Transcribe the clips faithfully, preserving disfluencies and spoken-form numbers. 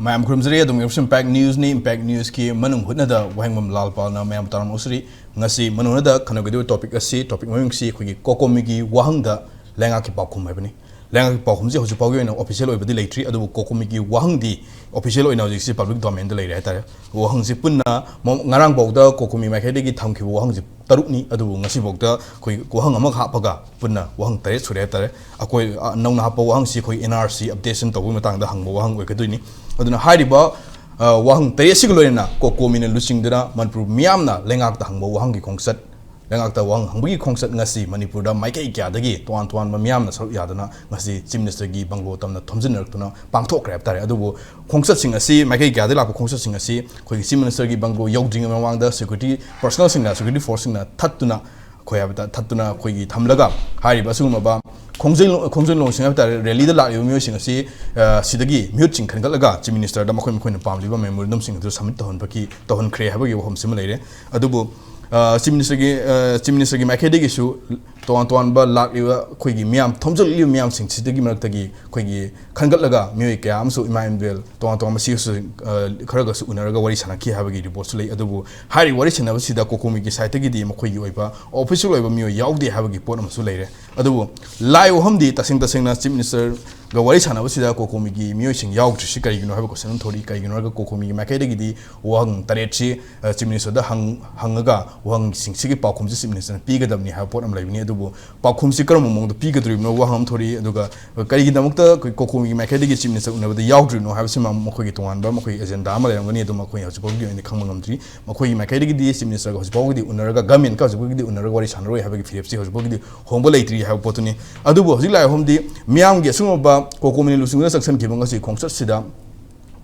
ꯃꯌꯥꯝ ꯈꯨꯔꯨꯝꯖꯔꯤ꯫ ꯑꯗꯨꯝ ꯌꯦꯡꯕꯁꯤ Impact Newsꯅꯤ꯫ Impact Newsꯀꯤ ꯃꯅꯨꯡ ꯍꯨꯠꯅꯗ ꯋꯥꯍꯦꯡꯕꯝ ꯂꯥꯜꯄꯥꯜꯅ ꯃꯌꯥꯝ ꯇꯥꯔꯝ ꯑꯣꯛꯆꯔꯤ꯫ ꯉꯁꯤ ꯃꯅꯨꯡ ꯍꯨꯠꯅꯗ ꯈꯟꯅꯒꯗꯧꯔꯤꯕ topic ꯑꯁꯤ, topic ꯃꯃꯤꯡꯁꯤ ꯑꯩꯈꯣꯏꯒꯤ COCOMIꯒꯤ ꯋꯥꯍꯪꯗ ꯂꯩꯉꯥꯛꯀꯤ ꯄꯥꯎꯈꯨꯝ ꯍꯥꯏꯕꯅꯤ꯫ ꯂꯩꯉꯥꯛꯀꯤ ꯄꯥꯎꯈꯨꯝꯁꯤ ꯍꯧꯖꯤꯛ ꯐꯥꯎꯒꯤ ꯑꯣꯏꯅ official ꯑꯣꯏꯕꯗꯤ ꯂꯩꯇ꯭ꯔꯤ, ꯑꯗꯨꯕꯨ COCOMIꯒꯤ ꯋꯥꯍꯪꯗꯤ official ꯑꯣꯏꯅ ꯍꯧꯖꯤꯛꯁꯤ public domainꯗ ꯂꯩꯔꯦ ꯍꯥꯏꯇꯥꯔꯦ꯫ ꯋꯥꯍꯪꯁꯤ ꯄꯨꯟꯅ ꯃ-, ꯉꯔꯥꯡ ꯐꯥꯎꯗ COCOMI ꯃꯥꯏꯀꯩꯗꯒꯤ ꯊꯝꯈꯤꯕ ꯋꯥꯍꯪꯁꯤ ꯇꯔꯨꯛꯅꯤ, ꯑꯗꯨꯕꯨ ꯉꯁꯤꯐꯥꯎꯗ ꯑꯩꯈꯣꯏ ꯋꯥꯍꯪ ꯑꯃ ꯍꯥꯞꯄꯒ ꯄꯨꯟꯅ ꯋꯥꯍꯪ ꯇꯔꯦꯠ ꯁꯨꯔꯦ ꯍꯥꯏꯇꯥꯔꯦ꯫ ꯑꯩꯈꯣꯏ, ꯑ, ꯅꯧꯅ ꯍꯥꯞꯄ ꯋꯥꯍꯪꯁꯤ ꯑꯩꯈꯣꯏ NRC updation ꯇꯧꯕꯒꯤ ꯃꯇꯥꯡꯗ ꯍꯪꯕ ꯋꯥꯍꯪ ꯑꯣꯏꯒꯗꯣꯏꯅꯤ꯫ ꯑꯗꯨꯅ ꯍꯥꯏꯔꯤꯕ, ꯑ, ꯋꯥꯍꯪ ꯇꯔꯦꯠꯁꯤꯒ ꯂꯣꯏꯅꯅ COCOMIꯅ ꯂꯨꯆꯤꯡꯗꯨꯅ ꯃꯅꯤꯄꯨꯔ ꯃꯤꯌꯥꯝꯅ ꯂꯩꯉꯥꯛꯇ ꯍꯪꯕ ꯋꯥꯍꯪꯒꯤ ꯈꯣꯡꯆꯠ, ꯂꯩꯉꯥꯛꯇ ꯋꯥꯍꯪ ꯍꯪꯕꯒꯤ ꯈꯣꯡꯆꯠ ꯉꯁꯤ ꯃꯅꯤꯄꯨꯔꯗ ꯃꯥꯏꯀꯩ ꯀꯌꯥꯗꯒꯤ ꯇꯣꯉꯥꯟ ꯇꯣꯉꯥꯟꯕ ꯃꯤꯌꯥꯝꯅ ꯁꯔꯨꯛ ꯌꯥꯗꯨꯅ ꯉꯁꯤ Chief Ministerꯒꯤ bungalow ꯇꯝꯅ ꯊꯣꯝꯖꯤꯟꯅꯔꯛꯇꯨꯅ ꯄꯥꯡꯊꯣꯛꯈ꯭ꯔꯦ ꯍꯥꯏꯕ ꯇꯥꯔꯦ꯫ ꯑꯗꯨꯕꯨ ꯈꯣꯡꯆꯠꯁꯤꯡ ꯑꯁꯤ, ꯃꯥꯏꯀꯩ ꯀꯌꯥꯗꯒꯤ ꯂꯥꯛꯄ ꯈꯣꯡꯆꯠꯁꯤꯡ ꯑꯁꯤ ꯑꯩꯈꯣꯏꯒꯤ Chief Ministerꯒꯤ bungalow ꯌꯧꯗ꯭ꯔꯤꯉꯩ ꯃꯃꯥꯡꯗ security personnelꯁꯤꯡꯅ, security forceꯁꯤꯡꯅ ꯊꯠꯇꯨꯅ, ꯑꯩꯈꯣꯏ ꯍꯥꯏꯕ ꯇꯥ-, ꯊꯠꯇꯨꯅ ꯑꯩꯈꯣꯏꯒꯤ ꯊꯝꯂꯒ ꯍꯥꯏꯔꯤꯕ ꯑꯁꯤꯒꯨꯝꯂꯕ ꯈꯣꯡꯖꯩ-, ꯈꯣꯡꯖꯩꯂꯣꯡꯁꯤꯡ ꯍꯥꯏꯕ ꯇꯥꯔꯦ, rallyꯗ ꯂꯥꯛꯂꯤꯕ ꯃꯤꯑꯣꯏꯁꯤꯡ ꯑꯁꯤ, ꯑ, ꯁꯤꯗꯒꯤ ꯃꯤꯍꯨꯠꯁꯤꯡ ꯈꯟꯒꯠꯂꯒ Chief Ministerꯗ ꯃꯈꯣꯏ ꯃꯈꯣꯏꯅ ꯄꯥꯝꯂꯤꯕ memorandumꯁꯤꯡ ꯑꯗꯨ submit ꯇꯧꯍꯟꯕꯒꯤ, ꯇꯧꯍꯟꯈ꯭ꯔꯦ ꯍꯥꯏꯕꯒꯤ ꯋꯥꯐꯝꯁꯤꯃ ꯂꯩꯔꯦ꯫ ꯑꯗꯨꯕꯨ, ꯑ, Chief Ministerꯒꯤ, ꯑ, Chief Ministerꯒꯤ ꯃꯥꯏꯀꯩꯗꯒꯤꯁꯨ ꯇꯣꯉꯥꯟ ꯇꯣꯉꯥꯟꯕ ꯂꯥꯛꯂꯤꯕ ꯑꯩꯈꯣꯏꯒꯤ ꯃꯤꯌꯥꯝ, ꯊꯣꯝꯖꯤꯜꯂꯛꯂꯤꯕ ꯃꯤꯌꯥꯝꯁꯤꯡꯁꯤꯗꯒꯤ ꯃꯔꯛꯇꯒꯤ ꯑꯩꯈꯣꯏꯒꯤ ꯈꯟꯒꯠꯂꯒ ꯃꯤꯑꯣꯏ ꯀꯌꯥ ꯑꯃꯁꯨ ꯏꯃꯥ ꯏꯝꯕꯦꯜ ꯇꯣꯉꯥꯟ ꯇꯣꯉꯥꯟꯕ ꯁꯤꯁꯨ, ꯑ, ꯈꯔꯒꯁꯨ ꯎꯅꯔꯒ ꯋꯥꯔꯤ ꯁꯥꯟꯅꯈꯤ ꯍꯥꯏꯕꯒꯤ reportꯁꯨ ꯂꯩ꯫ ꯑꯗꯨꯕꯨ ꯍꯥꯏꯔꯤꯕ ꯋꯥꯔꯤ ꯁꯥꯟꯅꯕꯁꯤꯗ COCOMIꯒꯤ sideꯇꯒꯤꯗꯤ ꯃꯈꯣꯏꯒꯤ ꯑꯣꯏꯕ official ꯑꯣꯏꯕ ꯃꯤꯑꯣꯏ ꯌꯥꯎꯗꯦ ꯍꯥꯏꯕꯒꯤ ꯄꯣꯠ ꯑꯃꯁꯨ ꯂꯩꯔꯦ꯫ ꯑꯗꯨꯕꯨ ꯂꯥꯏ ꯋꯥꯐꯝꯗꯤ ꯇꯁꯦꯡ ꯇꯁꯦꯡꯅ Chief Ministerꯒ ꯋꯥꯔꯤ ꯁꯥꯟꯅꯕꯁꯤꯗ COCOMIꯒꯤ ꯃꯤꯑꯣꯏꯁꯤꯡ ꯌꯥꯎꯗ꯭ꯔꯤꯁꯤ ꯀꯔꯤꯒꯤꯅꯣ ꯍꯥꯏꯕ question ꯑꯃ ꯊꯣꯛꯂꯤ꯫ ꯀꯔꯤꯒꯤꯅꯣ ꯍꯥꯏꯔꯒ COCOMIꯒꯤ ꯃꯥꯏꯀꯩꯗꯒꯤꯗꯤ ꯋꯥꯍꯪ ꯇꯔꯦꯠꯁꯤ, ꯑ, Chief Ministerꯗ ꯍꯪ-, ꯍꯪꯉꯒ ꯋꯥꯍꯪꯁꯤꯡꯁꯤꯒꯤ ꯄꯥꯎꯈꯨꯝꯁꯤ Chief Ministerꯅ ꯄꯤꯒꯗꯕꯅꯤ ꯍꯥꯏꯕ ꯄꯣꯠ ꯑꯃ ꯂꯩꯕꯅꯤ꯫ ꯑꯗꯨꯕꯨ ꯄꯥꯎꯈꯨꯝꯁꯤ ꯀꯔꯝꯕ ꯃꯑꯣꯡꯗ ꯄꯤꯒꯗꯧꯔꯤꯕꯅꯣ ꯋꯥꯍꯪ ꯑꯃ ꯊꯣꯛꯂꯤ꯫ ꯑꯗꯨꯒ ꯀꯔꯤꯒꯤꯗꯃꯛꯇ ꯑꯩꯈꯣꯏ COCOMIꯒꯤ ꯃꯥꯏꯀꯩꯗꯒꯤ Chief Minister ꯎꯅꯕꯗ ꯌꯥꯎꯗ꯭ꯔꯤꯕꯅꯣ ꯍꯥꯏꯕꯁꯤꯃ ꯃꯈꯣꯏꯒꯤ ꯇꯣꯉꯥꯟꯕ ꯃꯈꯣꯏꯒꯤ agenda ꯑꯃ ꯂꯩꯔꯝꯒꯅꯤ꯫ ꯑꯗꯨ ꯃꯈꯣꯏ ꯍꯧꯖꯤꯛ ꯐꯥꯎꯒꯤ ꯑꯣꯏꯅ ꯈꯪꯕ ꯉꯝꯗ꯭ꯔꯤ꯫ ꯃꯈꯣꯏꯒꯤ ꯃꯥꯏꯀꯩꯗꯒꯤꯗꯤ Chief Ministerꯒ ꯍꯧꯖꯤꯛ ꯐꯥꯎꯒꯤꯗꯤ ꯎꯅꯔꯒ, governmentꯀ ꯍꯧꯖꯤꯛ ꯐꯥꯎꯒꯤꯗꯤ ꯎꯅꯔꯒ ꯋꯥꯔꯤ ꯁꯥꯟꯅꯔꯣꯏ ꯍꯥꯏꯕꯒꯤ ꯐꯤꯔꯦꯞꯁꯤ ꯍꯧꯖꯤꯛ ꯐꯥꯎꯒꯤꯗꯤ ꯍꯣꯡꯕ ꯂꯩꯇ꯭ꯔꯤ ꯍꯥꯏꯕ ꯄꯣꯠꯇꯨꯅꯤ꯫ ꯑꯗꯨꯕꯨ ꯍꯧꯖꯤꯛ ꯂꯥꯛꯏ ꯋꯥꯐꯝꯗꯤ ꯃꯤꯌꯥꯝꯒꯤ ꯑꯁꯤꯒꯨꯝꯂꯕ COCOMIꯅ ꯂꯨꯆꯤꯡꯗꯨꯅ ꯆꯪꯁꯤꯟꯈꯤꯕ ꯉꯁꯤ ꯈꯣꯡꯆꯠꯁꯤꯗ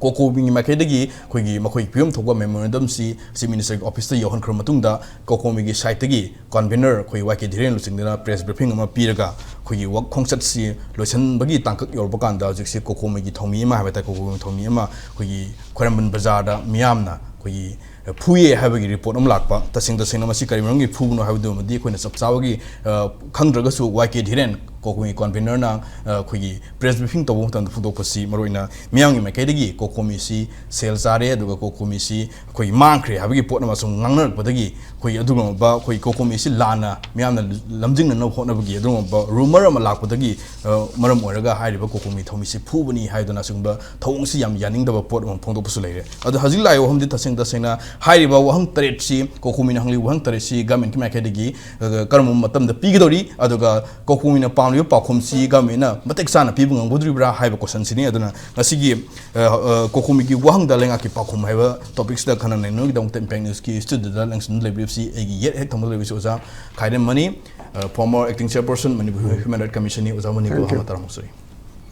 COCOMIꯒꯤ ꯃꯥꯏꯀꯩꯗꯒꯤ ꯑꯩꯈꯣꯏꯒꯤ ꯃꯈꯣꯏꯒꯤ ꯄꯤꯐꯝ ꯊꯣꯛꯄ memorandumꯁꯤ Chief Ministerꯒꯤ officeꯇ ꯌꯧꯍꯟꯈ꯭ꯔꯕ ꯃꯇꯨꯡꯗ, COCOMIꯒꯤ sideꯇꯒꯤ convener ꯑꯩꯈꯣꯏ ꯋꯥꯏ ꯀꯦ ꯙꯤꯔꯦꯟ ꯂꯨꯆꯤꯡꯗꯨꯅ press briefing ꯑꯃ ꯄꯤꯔꯒ ꯑꯩꯈꯣꯏꯒꯤ ꯋꯥ-, ꯈꯣꯡꯆꯠꯁꯤ ꯂꯣꯏꯁꯤꯟꯕꯒꯤ ꯇꯥꯡꯀꯛ ꯌꯧꯔꯛꯄ ꯀꯥꯟꯗ ꯍꯧꯖꯤꯛꯁꯤ COCOMIꯒꯤ ꯊꯧꯃꯤ ꯑꯃ ꯍꯥꯏꯕ ꯇꯥꯔꯦ, COCOMIꯒꯤ ꯊꯧꯃꯤ ꯑꯃ ꯑꯩꯈꯣꯏꯒꯤ ꯈ꯭ꯋꯥꯏꯔꯝꯕꯟ ꯕꯖꯥꯔꯗ ꯃꯤꯌꯥꯝꯅ ꯑꯩꯈꯣꯏꯒꯤ ꯐꯨꯏꯌꯦ ꯍꯥꯏꯕꯒꯤ report ꯑꯃ ꯂꯥꯛꯄ꯫ ꯇꯁꯦꯡ ꯇꯁꯦꯡꯅ ꯃꯁꯤ ꯀꯔꯤ ꯃꯔꯝꯒꯤ ꯐꯨꯕꯅꯣ ꯍꯥꯏꯕꯗꯨꯃꯗꯤ ꯑꯩꯈꯣꯏꯅ ꯆꯞ ꯆꯥꯕꯒꯤ, ꯑ, ꯈꯪꯗ꯭ꯔꯒꯁꯨ ꯋꯥꯏ ꯀꯦ ꯙꯤꯔꯦꯟ ꯀꯣꯀꯣꯃꯤ ꯀꯣꯟꯚꯦꯅꯔꯅ ꯑꯩꯈꯣꯏꯒꯤ ꯄ꯭ꯔꯦꯁ ꯕ꯭ꯔꯤꯐꯤꯡ ꯇꯧꯕ ꯃꯇꯝꯗ ꯐꯣꯡꯗꯣꯛꯄꯁꯤ, ꯃꯔꯨꯑꯣꯏꯅ ꯃꯤꯌꯥꯝꯒꯤ ꯃꯥꯏꯀꯩꯗꯒꯤ ꯀꯣꯀꯣꯃꯤꯁꯤ ꯁꯦꯜ ꯆꯥꯔꯦ, ꯑꯗꯨꯒ ꯀꯣꯀꯣꯃꯤꯁꯤ ꯑꯩꯈꯣꯏꯒꯤ ꯃꯥꯡꯈ꯭ꯔꯦ ꯍꯥꯏꯕꯒꯤ ꯄꯣꯠ ꯑꯃ ꯁꯨꯝ ꯉꯥꯡꯅꯔꯛꯄꯗꯒꯤ, ꯑꯩꯈꯣꯏꯒꯤ ꯑꯗꯨꯒꯨꯝꯂꯕ ꯑꯩꯈꯣꯏ ꯀꯣꯀꯣꯃꯤꯁꯤ ꯂꯥꯟꯅ ꯃꯤꯌꯥꯝꯅ ꯂꯝꯖꯤꯡꯅꯅꯕ ꯍꯣꯠꯅꯕꯒꯤ ꯑꯗꯨꯒꯨꯝꯂꯕ ꯔꯨꯃꯔ ꯑꯃ ꯂꯥꯛꯄꯗꯒꯤ, ꯑ, ꯃꯔꯝ ꯑꯣꯏꯔꯒ ꯍꯥꯏꯔꯤꯕ ꯀꯣꯀꯣꯃꯤ ꯊꯧꯃꯤꯁꯤ ꯐꯨꯕꯅꯤ ꯍꯥꯏꯗꯨꯅ ꯑꯁꯤꯒꯨꯝꯕ ꯊꯧꯑꯣꯡꯁꯤ ꯌꯥꯝ ꯌꯥꯅꯤꯡꯗꯕ ꯄꯣꯠ ꯑꯃ ꯐꯣꯡꯗꯣꯛꯄꯁꯨ ꯂꯩꯔꯦ꯫ ꯑꯗꯣ ꯍꯧꯖꯤꯛ ꯂꯥꯛꯏꯕ ꯋꯥꯐꯝꯗꯤ ꯇꯁꯦꯡ ꯇꯁꯦꯡꯅ ꯍꯥꯏꯔꯤꯕ ꯋꯥꯍꯪ ꯇꯔꯦꯠꯁꯤ, ꯀꯣꯀꯣꯃꯤꯅ ꯍꯪꯂꯤꯕ ꯋꯥꯍꯪ ꯇꯔꯦꯠꯁꯤ ꯒꯃꯦꯟꯠꯀꯤ ꯃꯥꯏꯀꯩꯗꯒꯤ, ꯑ, ꯀꯔꯝꯕ ꯃꯇꯝꯗ ꯄꯤꯒꯗꯧꯔꯤ, ꯑꯗꯨꯒ ꯀꯣꯀꯣꯃꯤꯅ ꯄꯥꯝꯂꯤꯕ ꯄꯥꯎꯈꯨꯝꯁꯤ ꯒꯃꯦꯟꯠꯅ ꯃꯇꯤꯛ ꯆꯥꯅ ꯄꯤꯕ ꯉꯝꯒꯗꯧꯔꯤꯕ꯭ꯔꯥ ꯍꯥꯏꯕ ꯀꯣꯏꯁꯟꯁꯤꯅꯤ꯫ ꯑꯗꯨꯅ ꯉꯁꯤꯒꯤ, ꯑ, ꯑ, ꯀꯣꯀꯣꯃꯤꯒꯤ ꯋꯥꯍꯪꯗ ꯂꯩꯉꯥꯛꯀꯤ ꯄꯥꯎꯈꯨꯝ ꯍꯥꯏꯕ ꯇꯣꯄꯤꯛꯁꯤꯗ ꯈꯟꯅ ꯅꯩꯅꯕꯒꯤꯗꯃꯛꯇ ꯏꯝꯄꯦꯛ ꯅ꯭ꯌꯨꯁꯀꯤ ꯁ꯭ꯇꯨꯗꯤꯑꯣꯗ ꯂꯦꯡꯁꯤꯟꯗꯨꯅ ꯂꯩꯕꯤꯔꯤꯕꯁꯤ ꯑꯩꯒꯤ ꯌꯦꯠ ꯍꯦꯛ ꯊꯪꯕꯗ ꯂꯩꯕꯁꯤ ꯑꯣꯖꯥ ꯈꯥꯏꯔꯦꯝ ꯃꯅꯤ, ꯑ, former acting chairperson Manipur Human Rights Commission ꯅꯤ꯫ ꯑꯣꯖꯥ ꯃꯅꯤꯕꯨ ꯍꯥꯟꯅ ꯇꯔꯥꯃꯨꯛ ꯁꯨꯔꯤ꯫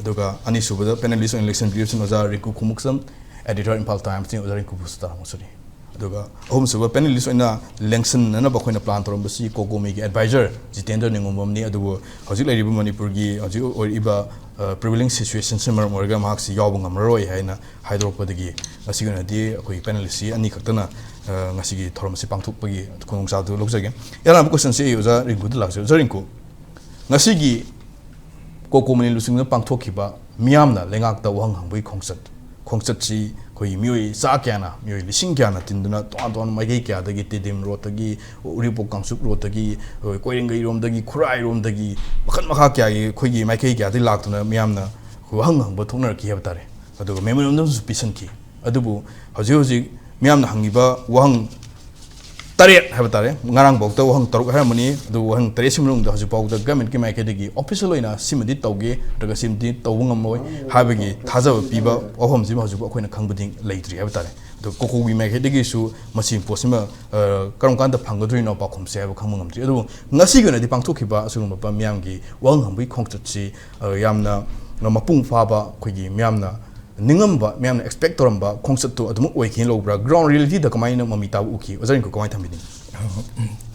ꯑꯗꯨꯒ ꯑꯅꯤꯁꯨꯕꯗ ꯄꯦꯅꯦꯂꯤꯁ ꯑꯣꯏꯅ ꯂꯦꯡꯁꯤꯟꯕꯤꯔꯤꯕꯁꯤꯅ ꯑꯣꯖꯥ ꯔꯤꯡꯀꯨ ꯈꯨꯃꯨꯛꯁꯝ, editor ꯏꯝꯐꯥꯜ ꯇꯥꯏꯝꯁꯅꯤ꯫ ꯑꯣꯖꯥ ꯔꯤꯡꯀꯨꯕꯨꯁꯨ ꯇꯔꯥꯃꯨꯛ ꯁꯨꯔꯤ꯫ ꯑꯗꯨꯒ ꯑꯍꯨꯝꯁꯨꯕ ꯄꯦꯅꯦꯂꯤꯁ ꯑꯣꯏꯅ ꯂꯦꯡꯁꯤꯟꯅꯅꯕ ꯑꯩꯈꯣꯏꯅ ꯄ꯭ꯂꯥꯟ ꯇꯧꯔꯝꯕꯁꯤ ꯀꯣꯀꯣꯃꯤꯒꯤ ꯑꯦꯗꯚꯥꯏꯖꯔ ꯖꯤꯇꯦꯟꯗ꯭ꯔ ꯅꯤꯉꯣꯝꯕꯝꯅꯤ꯫ ꯑꯗꯨꯕꯨ ꯍꯧꯖꯤꯛ ꯂꯩꯔꯤꯕ ꯃꯅꯤꯄꯨꯔꯒꯤ ꯍꯧꯖꯤꯛ ꯑꯣꯏꯔꯤꯕ, ꯑ, prevailing situationꯁꯤꯅ ꯃꯔꯝ ꯑꯣꯏꯔꯒ ꯃꯍꯥꯛꯁꯤ ꯌꯥꯎꯕ ꯉꯝꯂꯔꯣꯏ ꯍꯥꯏꯅ ꯍꯥꯏꯗꯣꯔꯛꯄꯗꯒꯤ ꯉꯁꯤꯒꯤ ꯑꯣꯏꯅꯗꯤ ꯑꯩꯈꯣꯏ ꯄꯦꯅꯦꯂꯤꯁꯁꯤ ꯑꯅꯤꯈꯛꯇꯅ, ꯑ, ꯉꯁꯤꯒꯤ ꯊꯧꯔꯝ ꯑꯁꯤ ꯄꯥꯡꯊꯣꯛꯄꯒꯤ ꯈꯨꯗꯣꯡꯆꯥꯕꯗꯨ ꯂꯧꯖꯒꯦ꯫ ꯑꯌꯥꯝꯕ ꯀꯣꯏꯁꯟꯁꯤ ꯑꯩ ꯑꯣꯖꯥ ꯔꯤꯡꯀꯨꯗ ꯂꯥꯛꯆꯒꯦ꯫ ꯑꯣꯖꯥ ꯔꯤꯡꯀꯨ, ꯉꯁꯤꯒꯤ ꯀꯣꯀꯣꯃꯤꯅ ꯂꯨꯆꯤꯡꯗꯨꯅ ꯄꯥꯡꯊꯣꯛꯈꯤꯕ ꯃꯤꯌꯥꯝꯅ ꯂꯩꯉꯥꯛꯇ ꯋꯥꯍꯪ ꯍꯪꯕꯒꯤ ꯈꯣꯡꯆꯠ, ꯈꯣꯡꯆꯠꯁꯤ ꯑꯩꯈꯣꯏꯒꯤ ꯃꯤꯑꯣꯏ ꯆꯥ ꯀꯌꯥꯅ, ꯃꯤꯑꯣꯏ ꯂꯤꯁꯤꯡ ꯀꯌꯥꯅ ꯇꯤꯟꯗꯨꯅ ꯇꯣꯉꯥꯟ ꯇꯣꯉꯥꯟꯕ ꯃꯥꯏꯀꯩ ꯀꯌꯥꯗꯒꯤ, ꯇꯦꯗꯤꯝ ꯔꯣꯗꯇꯒꯤ, ꯎꯔꯤꯄꯣꯛ ꯀꯥꯡꯆꯨꯞ ꯔꯣꯗꯇꯒꯤ, ꯑꯩꯈꯣꯏ ꯀꯣꯏꯔꯦꯡꯒꯩꯔꯣꯝꯗꯒꯤ, ꯈꯨꯔꯥꯏꯔꯣꯝꯗꯒꯤ, ꯃꯈꯜ ꯃꯈꯥ ꯀꯌꯥꯒꯤ ꯑꯩꯈꯣꯏꯒꯤ ꯃꯥꯏꯀꯩ ꯀꯌꯥꯗꯒꯤ ꯂꯥꯛꯇꯨꯅ ꯃꯤꯌꯥꯝꯅ ꯋꯥꯍꯪ ꯍꯪꯕ ꯊꯣꯛꯅꯔꯛꯈꯤ ꯍꯥꯏꯕ ꯇꯥꯔꯦ꯫ ꯑꯗꯨꯒ memorandumꯁꯨ ꯄꯤꯁꯟꯈꯤ꯫ ꯑꯗꯨꯕꯨ ꯍꯧꯖꯤꯛ ꯍꯧꯖꯤꯛ ꯃꯤꯌꯥꯝꯅ ꯍꯪꯉꯤꯕ ꯋꯥꯍꯪ ꯇꯔꯦꯠ ꯍꯥꯏꯕ ꯇꯥꯔꯦ, ꯉꯔꯥꯡꯐꯥꯎꯗ ꯋꯥꯍꯪ ꯇꯔꯨꯛ ꯍꯥꯏꯔꯝꯕꯅꯤ, ꯑꯗꯨ ꯋꯥꯍꯪ ꯇꯔꯦꯠꯁꯤ ꯃꯅꯨꯡꯗ ꯍꯧꯖꯤꯛꯐꯥꯎꯗ ꯒꯃꯦꯟꯠꯀꯤ ꯃꯥꯏꯀꯩꯗꯒꯤ official ꯑꯣꯏꯅ ꯁꯤꯃꯗꯤ ꯇꯧꯒꯦ ꯅꯠꯇ꯭ꯔꯒ ꯁꯤꯃꯗꯤ ꯇꯧꯕ ꯉꯝꯂꯣꯏ ꯍꯥꯏꯕꯒꯤ ꯊꯥꯖꯕ ꯄꯤꯕ ꯋꯥꯐꯝꯁꯤꯃ ꯍꯧꯖꯤꯛꯐꯥꯎ ꯑꯩꯈꯣꯏꯅ ꯈꯪꯕꯗꯤ ꯂꯩꯇ꯭ꯔꯤ ꯍꯥꯏꯕ ꯇꯥꯔꯦ꯫ ꯑꯗꯣ ꯀꯣꯀꯣꯒꯤ ꯃꯥꯏꯀꯩꯗꯒꯤꯁꯨ ꯃꯁꯤꯒꯤ ꯄꯣꯠꯁꯤꯃ, ꯑ, ꯀꯔꯝ ꯀꯥꯟꯗ ꯐꯪꯒꯗꯣꯏꯅꯣ ꯄꯥꯎꯈꯨꯝꯁꯦ ꯍꯥꯏꯕ ꯈꯪꯕ ꯉꯝꯗ꯭ꯔꯤ꯫ ꯑꯗꯨꯕꯨ ꯉꯁꯤꯒꯤ ꯑꯣꯏꯅꯗꯤ ꯄꯥꯡꯊꯣꯛꯈꯤꯕ ꯑꯁꯤꯒꯨꯝꯕ ꯃꯤꯌꯥꯝꯒꯤ ꯋꯥꯍꯪ ꯍꯪꯕꯒꯤ ꯈꯣꯡꯆꯠꯁꯤ, ꯑ, ꯌꯥꯝꯅ ꯃꯄꯨꯡ ꯐꯥꯕ, ꯑꯩꯈꯣꯏꯒꯤ ꯃꯤꯌꯥꯝꯅ ꯅꯤꯡꯉꯝꯕ, ꯃꯌꯥꯝꯅ expect ꯇꯧꯔꯝꯕ ꯈꯣꯡꯆꯠꯇꯨ ꯑꯗꯨꯃꯛ ꯑꯣꯏꯈꯤꯅ ꯂꯧꯕ꯭ꯔꯥ? Ground realityꯗ ꯀꯃꯥꯏꯅ ꯃꯃꯤ ꯇꯥꯕ ꯎꯈꯤ? ꯑꯣꯖꯥ ꯔꯤꯡꯀꯨ ꯀꯃꯥꯏꯅ ꯊꯝꯕꯤꯅꯤꯡꯉꯤ?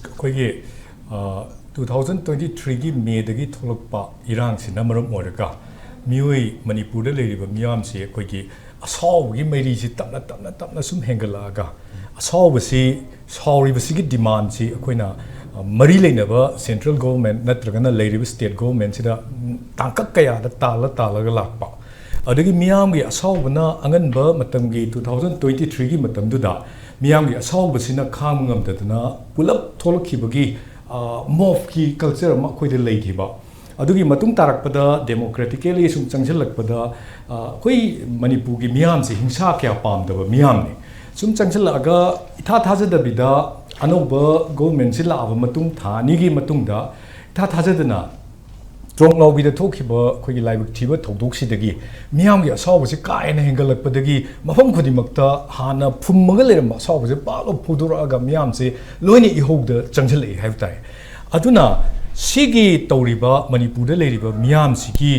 ꯑꯩꯈꯣꯏꯒꯤ, ꯑ, two thousand twenty threeꯒꯤ Mayꯗꯒꯤ ꯊꯣꯛꯂꯛꯄ ꯏꯔꯥꯡꯁꯤꯅ ꯃꯔꯝ ꯑꯣꯏꯔꯒ ꯃꯤꯑꯣꯏ, ꯃꯅꯤꯄꯨꯔꯗ ꯂꯩꯔꯤꯕ ꯃꯤꯌꯥꯝꯁꯤ ꯑꯩꯈꯣꯏꯒꯤ ꯑꯁꯥꯎꯕꯒꯤ ꯃꯩꯔꯤꯁꯤ ꯇꯞꯅ, ꯇꯞꯅ, ꯇꯞꯅ ꯁꯨꯝ ꯍꯦꯟꯒꯠꯂꯛꯑꯒ, ꯑꯁꯥꯎꯕꯁꯤ, ꯁꯥꯎꯔꯤꯕꯁꯤꯒꯤ demandꯁꯤ ꯑꯩꯈꯣꯏꯅ, ꯃꯔꯤ ꯂꯩꯅꯕ central government ꯅꯠꯇ꯭ꯔꯒꯅ ꯂꯩꯔꯤꯕ state government ꯁꯤꯗ ꯇꯥꯡꯀꯛ ꯀꯌꯥꯗ ꯇꯥꯜꯂ ꯇꯥꯜꯂꯒ ꯂꯥꯛꯄ, ꯑꯗꯒꯤ ꯃꯤꯌꯥꯝꯒꯤ ꯑꯁꯥꯎꯕꯅ ꯑꯉꯟꯕ ꯃꯇꯝꯒꯤ two thousand twenty three ꯒꯤ ꯃꯇꯝꯗꯨꯗ ꯃꯤꯌꯥꯝꯒꯤ ꯑꯁꯥꯎꯕꯁꯤꯅ ꯈꯥꯡꯕ ꯉꯝꯗꯗꯅ ꯄꯨꯂꯞ ꯊꯣꯛꯂꯛꯈꯤꯕꯒꯤ ꯃꯣꯞꯀꯤ ꯀꯜꯆꯔ ꯑꯃ ꯑꯩꯈꯣꯏꯗ ꯂꯩꯈꯤꯕ꯫ ꯑꯗꯨꯒꯤ ꯃꯇꯨꯡ ꯇꯥꯔꯛꯄꯗ democratically ꯁꯨꯝ ꯆꯪꯁꯤꯜꯂꯛꯄꯗ ꯑꯩꯈꯣꯏ ꯃꯅꯤꯄꯨꯔꯒꯤ ꯃꯤꯌꯥꯝꯁꯦ ꯍꯤꯡꯁꯥ ꯀꯌꯥ ꯄꯥꯝꯗꯕ ꯃꯤꯌꯥꯝꯅꯤ꯫ ꯁꯨꯝ ꯆꯪꯁꯤꯜꯂꯛꯑꯒ ꯏꯊꯥ ꯊꯥꯖꯗꯕꯤꯗ ꯑꯅꯧꯕ government ꯁꯤ ꯂꯥꯛꯑꯕ ꯃꯇꯨꯡ ꯊꯥ ꯑꯅꯤꯒꯤ ꯃꯇꯨꯡꯗ ꯏꯊꯥ ꯊꯥꯖꯗꯅ ꯇ꯭ꯔꯣꯡꯂꯥꯎꯕꯤꯗ ꯊꯣꯛꯈꯤꯕ ꯑꯩꯈꯣꯏꯒꯤ ꯂꯥꯏꯕꯛ ꯊꯤꯕ ꯊꯧꯗꯣꯛꯁꯤꯗꯒꯤ ꯃꯤꯌꯥꯝꯒꯤ ꯑꯁꯥꯎꯕꯁꯤ ꯀꯥ ꯍꯦꯟꯅ ꯍꯦꯟꯒꯠꯂꯛꯄꯗꯒꯤ ꯃꯐꯝ ꯈꯨꯗꯤꯡꯃꯛꯇ ꯍꯥꯟꯅ ꯐꯨꯝꯃꯒ ꯂꯩꯔꯝꯕ ꯑꯁꯥꯎꯕꯁꯦ ꯄꯥꯛꯂ ꯐꯣꯡꯗꯣꯔꯛꯑꯒ ꯃꯤꯌꯥꯝꯁꯦ ꯂꯣꯏꯅ ꯏꯍꯧꯗ ꯆꯪꯁꯤꯜꯂꯛꯏ ꯍꯥꯏꯕ ꯇꯥꯔꯦ꯫ ꯑꯗꯨꯅ ꯁꯤꯒꯤ ꯇꯧꯔꯤꯕ ꯃꯅꯤꯄꯨꯔꯗ ꯂꯩꯔꯤꯕ ꯃꯤꯌꯥꯝꯁꯤꯒꯤ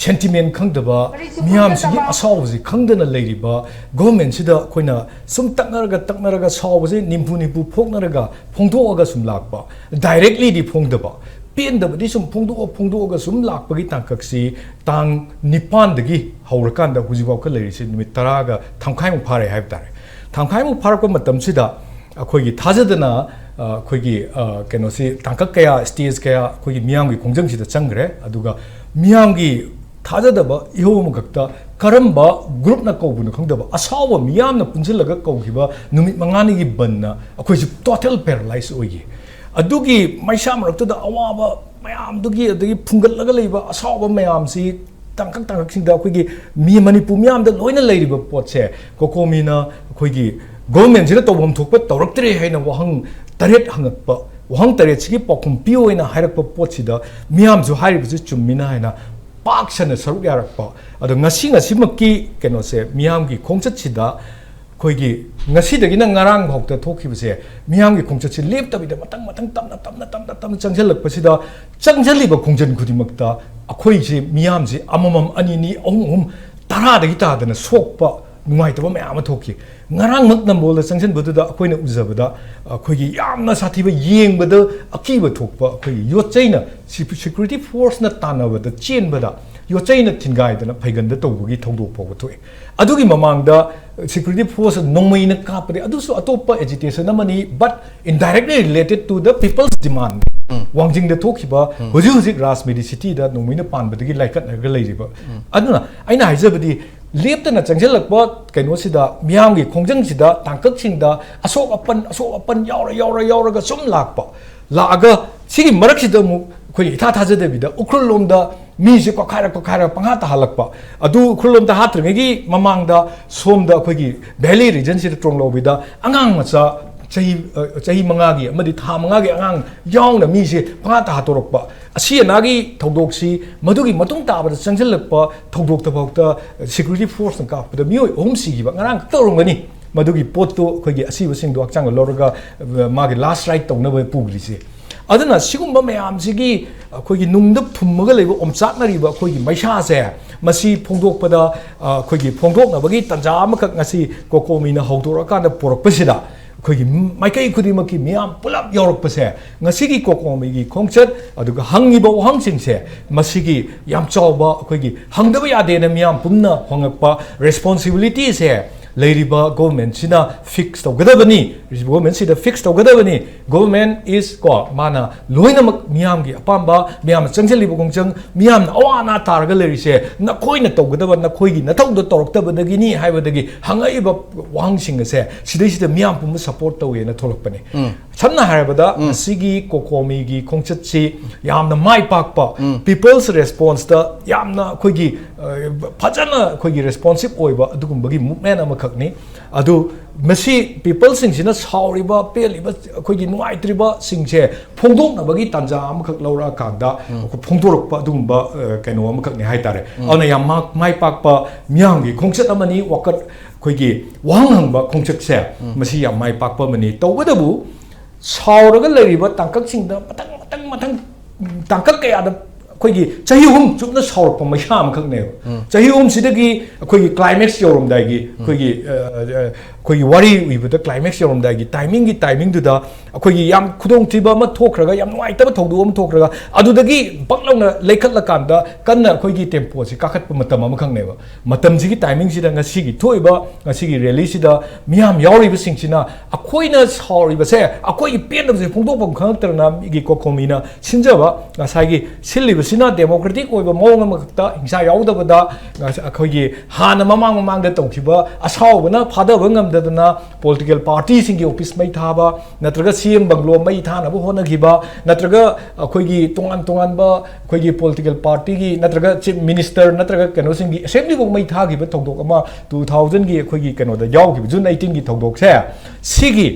sentiment ꯈꯪꯗꯕ, ꯃꯤꯌꯥꯝꯁꯤꯒꯤ ꯑꯁꯥꯎꯕꯁꯤ ꯈꯪꯗꯅ ꯂꯩꯔꯤꯕ government ꯁꯤꯗ ꯑꯩꯈꯣꯏꯅ ꯁꯨꯝ ꯇꯛꯅꯔꯒ ꯇꯛꯅꯔꯒ ꯁꯥꯎꯕꯁꯦ ꯅꯤꯝꯐꯨ ꯅꯤꯝꯐꯨ ꯐꯣꯛꯅꯔꯒ ꯐꯣꯡꯗꯣꯛꯑꯒ ꯁꯨꯝ ꯂꯥꯛꯄ, directly ꯗꯤ ꯐꯣꯡꯗꯕ, ꯄꯦꯟꯗꯕꯗꯤ ꯁꯨꯝ ꯐꯣꯡꯗꯣꯛꯑ ꯐꯣꯡꯗꯣꯛꯑꯒ ꯁꯨꯝ ꯂꯥꯛꯄꯒꯤ ꯇꯥꯡꯀꯛꯁꯤ ꯇꯥꯡ ꯅꯤꯄꯥꯟꯗꯒꯤ ꯍꯧꯔꯀꯥꯟꯗ ꯍꯧꯖꯤꯛꯐꯥꯎꯀ ꯂꯩꯔꯤꯁꯤ ꯅꯨꯃꯤꯠ ꯇꯔꯥꯒ ꯇꯪꯈꯥꯏꯃꯨꯛ ꯐꯥꯔꯦ ꯍꯥꯏꯕ ꯇꯥꯔꯦ꯫ ꯇꯪꯈꯥꯏꯃꯨꯛ ꯐꯥꯔꯛꯄ ꯃꯇꯝꯁꯤꯗ ꯑꯩꯈꯣꯏꯒꯤ ꯊꯥꯖꯗꯅ ꯑꯩꯈꯣꯏꯒꯤ ꯀꯩꯅꯣꯁꯤ ꯇꯥꯡꯀꯛ ꯀꯌꯥ, stage ꯀꯌꯥ ꯑꯩꯈꯣꯏꯒꯤ ꯃꯤꯌꯥꯝꯒꯤ ꯈꯣꯡꯖꯪꯁꯤꯗ ꯆꯪꯈ꯭ꯔꯦ꯫ ꯑꯗꯨꯒ ꯃꯤꯌꯥꯝꯒꯤ ꯊꯥꯖꯗꯕ ꯏꯍꯧ ꯑꯃꯈꯛꯇ ꯀꯔꯝꯕ group ꯅ ꯀꯧꯕꯅꯣ ꯈꯪꯗꯕ ꯑꯁꯥꯎꯕ ꯃꯤꯌꯥꯝꯅ ꯄꯨꯟꯁꯤꯜꯂꯒ ꯀꯧꯈꯤꯕ ꯅꯨꯃꯤꯠ ꯃꯉꯥꯅꯤꯒꯤ ꯕꯟꯅ ꯑꯩꯈꯣꯏꯁꯤ total paralyze ꯑꯣꯏꯈꯤ꯫ ꯑꯗꯨꯒꯤ ꯃꯩꯁꯥ ꯃꯔꯛꯇꯨꯗ ꯑꯋꯥꯕ ꯃꯌꯥꯝꯗꯨꯒꯤ, ꯑꯗꯒꯤ ꯐꯨꯡꯒꯠꯂꯒ ꯂꯩꯕ ꯑꯁꯥꯎꯕ ꯃꯌꯥꯝꯁꯤ ꯇꯥꯡꯀꯛ ꯇꯥꯡꯀꯛꯁꯤꯡꯗ ꯑꯩꯈꯣꯏꯒꯤ ꯃꯤ ꯃꯅꯤꯄꯨꯔ ꯃꯤꯌꯥꯝꯗ ꯂꯣꯏꯅ ꯂꯩꯔꯤꯕ ꯄꯣꯠꯁꯦ, ꯀꯣꯀꯣꯃꯤꯅ ꯑꯩꯈꯣꯏꯒꯤ government ꯁꯤꯅ ꯇꯧꯐꯝ ꯊꯣꯛꯄ ꯇꯧꯔꯛꯇ꯭ꯔꯦ ꯍꯥꯏꯅ ꯋꯥꯍꯪ ꯇꯔꯦꯠ ꯍꯪꯉꯛꯄ, ꯋꯥꯍꯪ ꯇꯔꯦꯠꯁꯤꯒꯤ ꯄꯥꯎꯈꯨꯝ ꯄꯤꯌꯨ ꯍꯥꯏꯅ ꯍꯥꯏꯔꯛꯄ ꯄꯣꯠꯁꯤꯗ ꯃꯤꯌꯥꯝꯁꯨ ꯍꯥꯏꯔꯤꯕꯁꯤ ꯆꯨꯝꯃꯤꯅ ꯍꯥꯏꯅ ꯄꯥꯛ ꯁꯟꯅ ꯁꯔꯨꯛ ꯌꯥꯔꯛꯄ꯫ ꯑꯗꯣ ꯉꯁꯤ ꯉꯁꯤꯃꯛꯀꯤ ꯀꯩꯅꯣꯁꯦ, ꯃꯤꯌꯥꯝꯒꯤ ꯈꯣꯡꯆꯠꯁꯤꯗ ꯑꯩꯈꯣꯏꯒꯤ ꯉꯁꯤꯗꯒꯤꯅ ꯉꯔꯥꯡ ꯐꯥꯎꯗ ꯊꯣꯛꯈꯤꯕꯁꯦ, ꯃꯤꯌꯥꯝꯒꯤ ꯈꯣꯡꯆꯠꯁꯦ ꯂꯦꯞꯇꯕꯤꯗ ꯃꯊꯪ ꯃꯊꯪ ꯇꯞꯅ ꯇꯞꯅ ꯇꯞꯅ ꯇꯞꯅ ꯆꯪꯁꯤꯜꯂꯛꯄꯁꯤꯗ, ꯆꯪꯁꯤꯜꯂꯤꯕ ꯈꯣꯡꯖꯪ ꯈꯨꯗꯤꯡꯃꯛꯇ ꯑꯩꯈꯣꯏꯁꯦ ꯃꯤꯌꯥꯝꯁꯦ ꯑꯃꯃꯝ, ꯑꯅꯤ ꯑꯅꯤ, ꯑꯍꯨꯝ ꯑꯍꯨꯝ, ꯇꯔꯥꯗꯒꯤ ꯇꯥꯗꯅ ꯁꯣꯛꯄ, ꯅꯨꯡꯉꯥꯏꯇꯕ ꯃꯌꯥꯝ ꯑꯃ ꯊꯣꯛꯈꯤ꯫ ꯉꯔꯥꯡꯃꯛ ꯅꯝꯕꯣꯜꯗ ꯆꯪꯁꯤꯟꯕꯗꯨꯗ ꯑꯩꯈꯣꯏꯅ ꯎꯖꯕꯗ ꯑꯩꯈꯣꯏꯒꯤ ꯌꯥꯝꯅ ꯁꯥꯊꯤꯕ, ꯌꯦꯡꯕꯗ ꯑꯀꯤꯕ ꯊꯣꯛꯄ ꯑꯩꯈꯣꯏꯒꯤ ꯌꯣꯠꯆꯩꯅ, ꯁꯤ-, security forceꯅ ꯇꯥꯟꯅꯕꯗ ꯆꯦꯟꯕꯗ ꯌꯣꯠꯆꯩꯅ ꯊꯤꯟꯒꯥꯏꯗꯅ ꯐꯩꯒꯟꯗ ꯇꯧꯕꯒꯤ ꯊꯧꯗꯣꯛ ꯐꯥꯎꯕ ꯊꯣꯛꯑꯦ꯫ ꯑꯗꯨꯒꯤ ꯃꯃꯥꯡꯗ security force ꯅꯣꯡꯃꯩꯅ ꯀꯥꯞꯄꯗꯤ ꯑꯗꯨꯁꯨ ꯑꯇꯣꯞꯄ agitation ꯑꯃꯅꯤ, but indirectly related to the people's demand꯫ ꯋꯥꯡꯖꯤꯡꯗ ꯊꯣꯛꯈꯤꯕ ꯍꯧꯖꯤꯛ ꯍꯧꯖꯤꯛ ꯔꯥꯖꯃꯤꯔꯤ cityꯗ ꯅꯣꯡꯃꯩꯅ ꯄꯥꯟꯕꯗꯒꯤ ꯂꯥꯏꯀꯠꯅꯔꯒ ꯂꯩꯔꯤꯕ꯫ ꯑꯗꯨꯅ ꯑꯩꯅ ꯍꯥꯏꯖꯕꯗꯤ, ꯂꯦꯞꯇꯅ ꯆꯪꯁꯤꯜꯂꯛꯄ ꯀꯩꯅꯣꯁꯤꯗ, ꯃꯤꯌꯥꯝꯒꯤ ꯈꯣꯡꯖꯪꯁꯤꯗ, ꯇꯥꯡꯀꯛꯁꯤꯡꯗ ꯑꯁꯣꯛ ꯑꯄꯟ, ꯑꯁꯣꯛ ꯑꯄꯟ ꯌꯥꯎꯔ, ꯌꯥꯎꯔ, ꯌꯥꯎꯔꯒ ꯁꯨꯝ ꯂꯥꯛꯄ, ꯂꯥꯛꯑꯒ ꯁꯤꯒꯤ ꯃꯔꯛꯁꯤꯗ ꯑꯃꯨꯛ ꯑꯩꯈꯣꯏ ꯏꯊꯥ ꯊꯥꯖꯗꯕꯤꯗ ꯎꯈ꯭ꯔꯨꯜ ꯂꯣꯝꯗ ꯃꯤꯁꯦ ꯀꯣꯛꯈꯥꯏꯔ, ꯀꯣꯛꯈꯥꯏꯔ ꯄꯪꯍꯥꯠꯇ ꯍꯥꯠꯂꯛꯄ꯫ ꯑꯗꯨ ꯎꯈ꯭ꯔꯨꯜ ꯂꯣꯝꯗ ꯍꯥꯠꯇ꯭ꯔꯤꯉꯩꯒꯤ ꯃꯃꯥꯡꯗ ꯁꯣꯝꯗ ꯑꯩꯈꯣꯏꯒꯤ valley regionꯁꯤꯗ ꯇ꯭ꯔꯣꯡꯂꯥꯎꯕꯤꯗ ꯑꯉꯥꯡ ꯃꯆꯥ ꯆꯍꯤ, ꯑ, ꯆꯍꯤ ꯃꯉꯥꯒꯤ ꯑꯃꯗꯤ ꯊꯥ ꯃꯉꯥꯒꯤ ꯑꯉꯥꯡ ꯌꯥꯎꯅ ꯃꯤꯁꯦ ꯄꯪꯍꯥꯠꯇ ꯍꯥꯠꯇꯣꯔꯛꯄ꯫ ꯑꯁꯤ ꯑꯅꯥꯒꯤ ꯊꯧꯗꯣꯛꯁꯤ ꯃꯗꯨꯒꯤ ꯃꯇꯨꯡ ꯇꯥꯕꯗ ꯆꯪꯁꯤꯜꯂꯛꯄ ꯊꯧꯗꯣꯛꯇꯐꯥꯎꯗ security forceꯅ ꯀꯥꯞꯄꯗ ꯃꯤꯑꯣꯏ ꯑꯍꯨꯝ ꯁꯤꯈꯤꯕ ꯉꯔꯥꯡ ꯈꯛꯇ ꯑꯣꯏꯔꯝꯒꯅꯤ꯫ ꯃꯗꯨꯒꯤ ꯄꯣꯠꯇꯨ ꯑꯩꯈꯣꯏꯒꯤ ꯑꯁꯤꯕꯁꯤꯡꯗꯣ ꯍꯛꯆꯥꯡꯗ ꯂꯧꯔꯒ, ꯑ, ꯃꯥꯒꯤ last rite ꯇꯧꯅꯕ ꯄꯨꯈ꯭ꯔꯤꯁꯦ꯫ ꯑꯗꯨꯅ ꯁꯤꯒꯨꯝꯕ ꯃꯌꯥꯝꯁꯤꯒꯤ ꯑꯩꯈꯣꯏꯒꯤ ꯅꯨꯡꯗ ꯐꯨꯝꯃꯒ ꯂꯩꯕ ꯑꯣꯝꯆꯥꯛꯅꯔꯤꯕ ꯑꯩꯈꯣꯏꯒꯤ ꯃꯩꯁꯥꯁꯦ, ꯃꯁꯤ ꯐꯣꯡꯗꯣꯛꯄꯗ, ꯑ, ꯑꯩꯈꯣꯏꯒꯤ ꯐꯣꯡꯗꯣꯛꯅꯕꯒꯤ ꯇꯥꯟꯖꯥ ꯑꯃꯈꯛ ꯉꯁꯤ ꯀꯣꯀꯣꯃꯤꯅ ꯍꯧꯗꯣꯔꯛꯑꯀꯥꯟꯗ ꯄꯨꯔꯛꯄꯁꯤꯗ, ꯑꯩꯈꯣꯏꯒꯤ ꯃꯥꯏꯀꯩ ꯈꯨꯗꯤꯡꯃꯛꯀꯤ ꯃꯤꯌꯥꯝ ꯄꯨꯂꯞ ꯌꯥꯎꯔꯛꯄꯁꯦ, ꯉꯁꯤꯒꯤ ꯀꯣꯀꯣꯃꯤꯒꯤ ꯈꯣꯡꯆꯠ ꯑꯗꯨꯒ ꯍꯪꯉꯤꯕ ꯋꯥꯍꯪꯁꯤꯡꯁꯦ, ꯃꯁꯤꯒꯤ ꯌꯥꯝ ꯆꯥꯎꯕ ꯑꯩꯈꯣꯏꯒꯤ ꯍꯪꯗꯕ ꯌꯥꯗꯦꯅ ꯃꯤꯌꯥꯝ ꯄꯨꯝꯅ ꯍꯪꯉꯛꯄ responsibilityꯁꯦ ꯂꯩꯔꯤꯕ governmentꯁꯤꯅ fix ꯇꯧꯒꯗꯕꯅꯤ꯫ Governmentꯁꯤꯗ fix ꯇꯧꯒꯗꯕꯅꯤ꯫ Government is, ꯀꯣ, ꯃꯥꯅ ꯂꯣꯏꯅꯃꯛ ꯃꯤꯌꯥꯝꯒꯤ ꯑꯄꯥꯝꯕ, ꯃꯤꯌꯥꯝꯅ ꯆꯪꯁꯤꯜꯂꯤꯕ ꯈꯣꯡꯖꯪ, ꯃꯤꯌꯥꯝꯅ ꯑꯋꯥ ꯑꯅꯥ ꯇꯥꯔꯒ ꯂꯩꯔꯤꯁꯦ ꯅꯈꯣꯏꯅ ꯇꯧꯒꯗꯕ, ꯅꯈꯣꯏꯒꯤ ꯅꯊꯧꯗꯣ ꯇꯧꯔꯛꯇꯕꯗꯒꯤꯅꯤ ꯍꯥꯏꯕꯗꯒꯤ ꯍꯪꯉꯛꯏꯕ ꯋꯥꯍꯪꯁꯤꯡ ꯑꯁꯦ ꯁꯤꯗꯩꯁꯤꯗ ꯃꯤꯌꯥꯝ ꯄꯨꯝꯕ support ꯇꯧꯋꯦꯅ ꯊꯣꯛꯂꯛꯄꯅꯦ꯫ ꯁꯝꯅ ꯍꯥꯏꯔꯕꯗ, ꯉꯁꯤꯒꯤ ꯀꯣꯀꯣꯃꯤꯒꯤ ꯈꯣꯡꯆꯠꯁꯤ ꯌꯥꯝꯅ ꯃꯥꯏ ꯄꯥꯛꯄ, people's responseꯇ ꯌꯥꯝꯅ ꯑꯩꯈꯣꯏꯒꯤ, ꯑ, ꯐꯖꯅ ꯑꯩꯈꯣꯏꯒꯤ responsive ꯑꯣꯏꯕ ꯑꯗꯨꯒꯨꯝꯕꯒꯤ movement ꯑꯃꯈꯛꯅꯤ꯫ ꯑꯗꯨ ꯃꯁꯤ peopleꯁꯤꯡꯁꯤꯅ ꯁꯥꯎꯔꯤꯕ, ꯄꯦꯜꯂꯤꯕ, ꯑꯩꯈꯣꯏꯒꯤ ꯅꯨꯡꯉꯥꯏꯇ꯭ꯔꯤꯕꯁꯤꯡꯁꯦ ꯐꯣꯡꯗꯣꯛꯅꯕꯒꯤ ꯇꯥꯟꯖꯥ ꯑꯃꯈꯛ ꯂꯧꯔꯛꯑꯀꯥꯟꯗ ꯑꯩꯈꯣꯏ ꯐꯣꯡꯗꯣꯔꯛꯄ ꯑꯗꯨꯒꯨꯝꯕ, ꯑ, ꯀꯩꯅꯣ ꯑꯃꯈꯛꯅꯤ ꯍꯥꯏꯇꯥꯔꯦ꯫ ꯑꯗꯨꯅ ꯌꯥꯝ ꯃꯥ-, ꯃꯥꯏ ꯄꯥꯛꯄ ꯃꯤꯌꯥꯝꯒꯤ ꯈꯣꯡꯆꯠ ꯑꯃꯅꯤ꯫ ꯋꯥꯀꯠ, ꯑꯩꯈꯣꯏꯒꯤ ꯋꯥꯍꯪ ꯍꯪꯕ ꯈꯣꯡꯆꯠꯁꯦ, ꯃꯁꯤ ꯌꯥꯝ ꯃꯥꯏ ꯄꯥꯛꯄ ꯑꯃꯅꯤ꯫ ꯇꯧꯕꯇꯕꯨ ꯁꯥꯎꯔꯒ ꯂꯩꯔꯤꯕ ꯇꯥꯡꯀꯛꯁꯤꯡꯗ ꯃꯊꯪ, ꯃꯊꯪ, ꯃꯊꯪ, ꯇꯥꯡꯀꯛ ꯀꯌꯥꯗ ꯑꯩꯈꯣꯏꯒꯤ ꯆꯍꯤ ꯑꯍꯨꯝ ꯆꯨꯞꯅ ꯁꯥꯎꯔꯛꯄ ꯃꯩꯁꯥ ꯑꯃꯈꯛꯅꯦꯕ꯫ ꯆꯍꯤ ꯑꯍꯨꯝꯁꯤꯗꯒꯤ ꯑꯩꯈꯣꯏꯒꯤ climax ꯌꯧꯔꯝꯗꯥꯏꯒꯤ, ꯑꯩꯈꯣꯏꯒꯤ ꯑ, ꯑ, ꯑꯩꯈꯣꯏꯒꯤ ꯋꯥꯔꯤ ꯏꯕꯗ climax ꯌꯧꯔꯝꯗꯥꯏꯒꯤ timingꯒꯤ timingꯗꯨꯗ ꯑꯩꯈꯣꯏꯒꯤ ꯌꯥꯝ ꯈꯨꯗꯣꯡꯊꯤꯕ ꯑꯃ ꯊꯣꯛꯈ꯭ꯔꯒ, ꯌꯥꯝ ꯅꯨꯡꯉꯥꯏꯇꯕ ꯊꯧꯗꯣꯛ ꯑꯃ ꯊꯣꯛꯈ꯭ꯔꯒ, ꯑꯗꯨꯗꯒꯤ ꯕꯛ ꯂꯥꯎꯅ ꯂꯩꯈꯠꯂꯀꯥꯟꯗ ꯀꯟꯅ ꯑꯩꯈꯣꯏꯒꯤ tempoꯁꯤ ꯀꯥꯈꯠꯄ ꯃꯇꯝ ꯑꯃꯈꯛꯅꯦꯕ꯫ ꯃꯇꯝꯁꯤꯒꯤ timingꯁꯤꯗ ꯉꯁꯤꯒꯤ ꯊꯣꯛꯏꯕ, ꯉꯁꯤꯒꯤ rallyꯁꯤꯗ ꯃꯤꯌꯥꯝ ꯌꯥꯎꯔꯤꯕꯁꯤꯡꯁꯤꯅ ꯑꯩꯈꯣꯏꯅ ꯁꯥꯎꯔꯤꯕꯁꯦ, ꯑꯩꯈꯣꯏꯒꯤ ꯄꯦꯟꯗꯕꯁꯦ ꯐꯣꯡꯗꯣꯛꯐꯝ ꯈꯪꯉꯛꯇꯗꯅ ꯃꯤꯒꯤ ꯀꯣꯀꯣꯃꯤꯅ ꯁꯤꯟꯖꯕ ꯉꯁꯥꯏꯒꯤ ꯁꯤꯜꯂꯤꯕꯁꯤꯅ democratic ꯑꯣꯏꯕ ꯃꯑꯣꯡ ꯑꯃꯈꯛꯇ, ꯍꯤꯡꯁꯥ ꯌꯥꯎꯗꯕꯗ, ꯉꯁ-, ꯑꯩꯈꯣꯏꯒꯤ ꯍꯥꯟꯅ ꯃꯃꯥꯡ ꯃꯃꯥꯡꯗ ꯇꯧꯈꯤꯕ ꯑꯁꯥꯎꯕꯅ ꯐꯥꯗꯕ ꯉꯝꯗꯗꯅ political partyꯁꯤꯡꯒꯤ office ꯃꯩ ꯊꯥꯕ, ꯅꯠꯇ꯭ꯔꯒ C M bungalow ꯃꯩ ꯊꯥꯅꯕ ꯍꯣꯠꯅꯈꯤꯕ, ꯅꯠꯇ꯭ꯔꯒ ꯑꯩꯈꯣꯏꯒꯤ ꯇꯣꯉꯥꯟ ꯇꯣꯉꯥꯟꯕ ꯑꯩꯈꯣꯏꯒꯤ political partyꯒꯤ ꯅꯠꯇ꯭ꯔꯒ chief minister ꯅꯠꯇ꯭ꯔꯒ ꯀꯩꯅꯣꯁꯤꯡꯒꯤ assemblyꯐꯥꯎ ꯃꯩ ꯊꯥꯈꯤꯕ ꯊꯧꯗꯣꯛ ꯑꯃ two thousandꯒꯤ ꯑꯩꯈꯣꯏꯒꯤ ꯀꯩꯅꯣꯗ ꯌꯥꯎꯈꯤꯕ, June eighteenꯒꯤ ꯊꯧꯗꯣꯛꯁꯦ, ꯁꯤꯒꯤ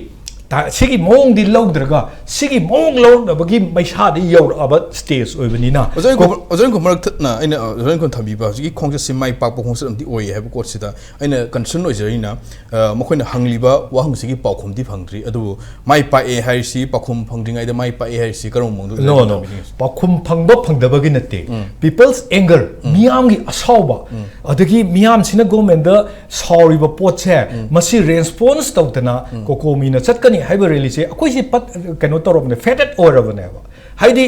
ꯇ-, ꯁꯤꯒꯤ ꯃꯑꯣꯡꯗꯤ ꯂꯧꯗ꯭ꯔꯒ, ꯁꯤꯒꯤ ꯃꯑꯣꯡ ꯂꯧꯔꯛꯅꯕꯒꯤ ꯃꯩꯁꯥꯗꯤ ꯌꯧꯔꯛꯑꯕ stage ꯑꯣꯏꯕꯅꯤꯅ, ꯑꯣꯖꯥ ꯔꯤꯡꯀꯨ-, ꯑꯣꯖꯥ ꯔꯤꯡꯀꯨ, ꯃꯔꯛ ꯊꯠꯅ ꯑꯩꯅ, ꯑꯣꯖꯥ ꯔꯤꯡꯀꯨꯅ ꯊꯝꯕꯤꯕ ꯍꯧꯖꯤꯛꯀꯤ ꯈꯣꯡꯆꯠꯁꯤ ꯃꯥꯏ ꯄꯥꯛꯄ ꯈꯣꯡꯆꯠ ꯑꯃꯗꯤ ꯑꯣꯏꯌꯦ ꯍꯥꯏꯕ ꯄꯣꯠꯁꯤꯗ ꯑꯩꯅ concern ꯑꯣꯏꯖꯔꯤꯅ, ꯑ, ꯃꯈꯣꯏꯅ ꯍꯪꯂꯤꯕ ꯋꯥꯍꯪꯁꯤꯒꯤ ꯄꯥꯎꯈꯨꯝꯗꯤ ꯐꯪꯗ꯭ꯔꯤ, ꯑꯗꯨꯕꯨ ꯃꯥꯏ ꯄꯥꯛꯑꯦ ꯍꯥꯏꯔꯤꯁꯤ, ꯄꯥꯎꯈꯨꯝ ꯐꯪꯗ꯭ꯔꯤꯉꯩꯗ ꯃꯥꯏ ꯄꯥꯛꯑꯦ ꯍꯥꯏꯔꯤꯁꯤ ꯀꯔꯝꯕ ꯃꯑꯣꯡꯗ No, no. ꯊꯝꯕꯤꯅꯤꯡꯉꯤ? ꯄꯥꯎꯈꯨꯝ ꯐꯪꯕ ꯐꯪꯗꯕꯒꯤ ꯅꯠꯇꯦ꯫ People's anger, ꯃꯤꯌꯥꯝꯒꯤ ꯑꯁꯥꯎꯕ, ꯑꯗꯒꯤ ꯃꯤꯌꯥꯝꯁꯤꯅ governmentꯗ ꯁꯥꯎꯔꯤꯕ ꯄꯣꯠꯁꯦ, ꯃꯁꯤ response ꯇꯧꯗꯅ ꯀꯣꯀꯣꯃꯤꯅ ꯆꯠꯀꯅꯤ ꯍꯥꯏꯕ rallyꯁꯦ ꯑꯩꯈꯣꯏꯁꯦ ꯄꯠ-, ꯀꯩꯅꯣ ꯇꯧꯔꯕꯅꯦ, faded ꯑꯣꯏꯔꯕꯅꯦꯕ꯫ ꯍꯥꯏꯗꯤ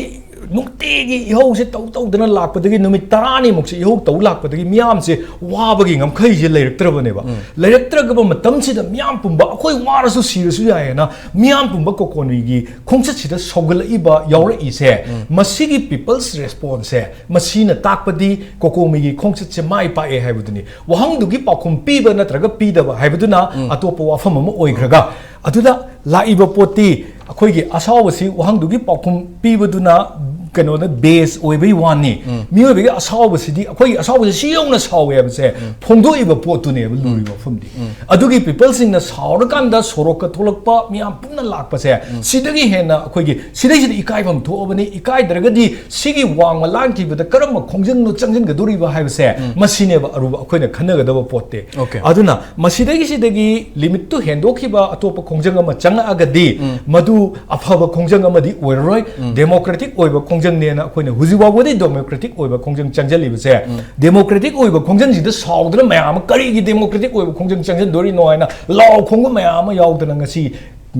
ꯅꯨꯡꯇꯤꯒꯤ ꯏꯍꯧꯁꯦ ꯇꯧ ꯇꯧꯗꯅ ꯂꯥꯛꯄꯗꯒꯤ, ꯅꯨꯃꯤꯠ ꯇꯔꯥꯅꯤꯃꯨꯛꯁꯦ ꯏꯍꯧ ꯇꯧ ꯂꯥꯛꯄꯗꯒꯤ ꯃꯤꯌꯥꯝꯁꯦ ꯋꯥꯕꯒꯤ ꯉꯝꯈꯩꯁꯦ ꯂꯩꯔꯛꯇ꯭ꯔꯕꯅꯦꯕ꯫ ꯂꯩꯔꯛꯇ꯭ꯔꯒꯕ ꯃꯇꯝꯁꯤꯗ ꯃꯤꯌꯥꯝ ꯄꯨꯝꯕ, ꯑꯩꯈꯣꯏ ꯋꯥꯔꯁꯨ ꯁꯤꯔꯁꯨ ꯌꯥꯏꯌꯦꯅ ꯃꯤꯌꯥꯝ ꯄꯨꯝꯕ ꯀꯣꯀꯣꯃꯤꯒꯤ ꯈꯣꯡꯆꯠꯁꯤꯗ ꯁꯧꯒꯠꯂꯛꯏꯕ, ꯌꯥꯎꯔꯛꯏꯁꯦ, ꯃꯁꯤꯒꯤ people's responseꯁꯦ, ꯃꯁꯤꯅ ꯇꯥꯛꯄꯗꯤ ꯀꯣꯀꯣꯃꯤꯒꯤ ꯈꯣꯡꯆꯠꯁꯦ ꯃꯥꯏ ꯄꯥꯛꯑꯦ ꯍꯥꯏꯕꯗꯨꯅꯤ꯫ ꯋꯥꯍꯪꯗꯨꯒꯤ ꯄꯥꯎꯈꯨꯝ ꯄꯤꯕ ꯅꯠꯇ꯭ꯔꯒ ꯄꯤꯗꯕ ꯍꯥꯏꯕꯗꯨꯅ ꯑꯇꯣꯞꯄ ꯋꯥꯐꯝ ꯑꯃ ꯑꯣꯏꯈ꯭ꯔꯒ, ꯑꯗꯨꯗ ꯂꯥꯛꯏꯕ ꯄꯣꯠꯇꯤ ꯑꯩꯈꯣꯏꯒꯤ ꯑꯁꯥꯎꯕꯁꯤ ꯋꯥꯍꯪꯗꯨꯒꯤ ꯄꯥꯎꯈꯨꯝ ꯄꯤꯕꯗꯨꯅ ꯀꯩꯅꯣꯗ base ꯑꯣꯏꯕꯩ ꯋꯥꯅꯤ꯫ ꯃꯤꯑꯣꯏꯕꯒꯤ ꯑꯁꯥꯎꯕꯁꯤꯗꯤ, ꯑꯩꯈꯣꯏꯒꯤ ꯑꯁꯥꯎꯕꯁꯤ ꯁꯤ ꯌꯧꯅ ꯁꯥꯎꯋꯦ ꯍꯥꯏꯕꯁꯦ ꯐꯣꯡꯗꯣꯛꯏꯕ ꯄꯣꯠꯇꯨꯅꯦꯕ ꯂꯨꯔꯤꯕ ꯋꯥꯐꯝꯗꯤ꯫ ꯑꯗꯨꯒꯤ peopleꯁꯤꯡꯅ ꯁꯥꯎꯔꯀꯥꯟꯗ ꯁꯣꯔꯣꯛꯀ ꯊꯣꯛꯂꯛꯄ, ꯃꯤꯌꯥꯝ ꯄꯨꯟꯅ ꯂꯥꯛꯄꯁꯦ, ꯁꯤꯗꯒꯤ ꯍꯦꯟꯅ ꯑꯩꯈꯣꯏꯒꯤ, ꯁꯤꯗꯩꯁꯤꯗ ꯏꯀꯥꯏꯐꯝ ꯊꯣꯛꯑꯕꯅꯤ꯫ ꯏꯀꯥꯏꯗ꯭ꯔꯒꯗꯤ ꯁꯤꯒꯤ ꯋꯥꯡꯃ ꯂꯥꯟꯈꯤꯕꯗ ꯀꯔꯝꯕ ꯈꯣꯡꯖꯪꯅꯣ ꯆꯪꯁꯤꯟꯒꯗꯧꯔꯤꯕ ꯍꯥꯏꯕꯁꯦ, ꯃꯁꯤꯅꯦꯕ ꯑꯔꯨꯕ ꯑꯩꯈꯣꯏꯅ ꯈꯟꯅꯒꯗꯕ ꯄꯣꯠꯇꯤ꯫ Okay. ꯑꯗꯨꯅ ꯃꯁꯤꯗꯒꯤ, ꯁꯤꯗꯒꯤ limitꯇꯨ ꯍꯦꯟꯗꯣꯛꯈꯤꯕ ꯑꯇꯣꯞꯄ ꯈꯣꯡꯖꯪ ꯑꯃ ꯆꯪꯉꯛꯑꯒꯗꯤ, ꯃꯗꯨ ꯑꯐꯕ ꯈꯣꯡꯖꯪ ꯑꯃꯗꯤ ꯑꯣꯏꯔꯔꯣꯏ꯫ Democratic ꯑꯣꯏꯕ ꯈꯣꯡꯖꯪ ꯈꯣꯡꯖꯪꯅꯦꯅ ꯑꯩꯈꯣꯏꯅ ꯍꯧꯖꯤꯛ ꯐꯥꯎꯕꯗꯤ ꯗꯦꯃꯣꯀ꯭ꯔꯦꯇꯤꯛ ꯑꯣꯏꯕ ꯈꯣꯡꯖꯪ ꯆꯪꯁꯤꯜꯂꯤꯕꯁꯦ, ꯗꯦꯃꯣꯀ꯭ꯔꯦꯇꯤꯛ ꯑꯣꯏꯕ ꯈꯣꯡꯖꯪꯁꯤꯗ ꯁꯥꯎꯗꯅ ꯃꯌꯥꯝ ꯑꯃ ꯀꯔꯤꯒꯤ ꯗꯦꯃꯣꯀ꯭ꯔꯦꯇꯤꯛ ꯑꯣꯏꯕ ꯈꯣꯡꯖꯪ ꯆꯪꯁꯤꯟꯗꯣꯔꯤꯅꯣ ꯍꯥꯏꯅ ꯂꯥꯎ ꯈꯣꯡꯕ ꯃꯌꯥꯝ ꯑꯃ ꯌꯥꯎꯗꯅ ꯉꯁꯤꯒꯤ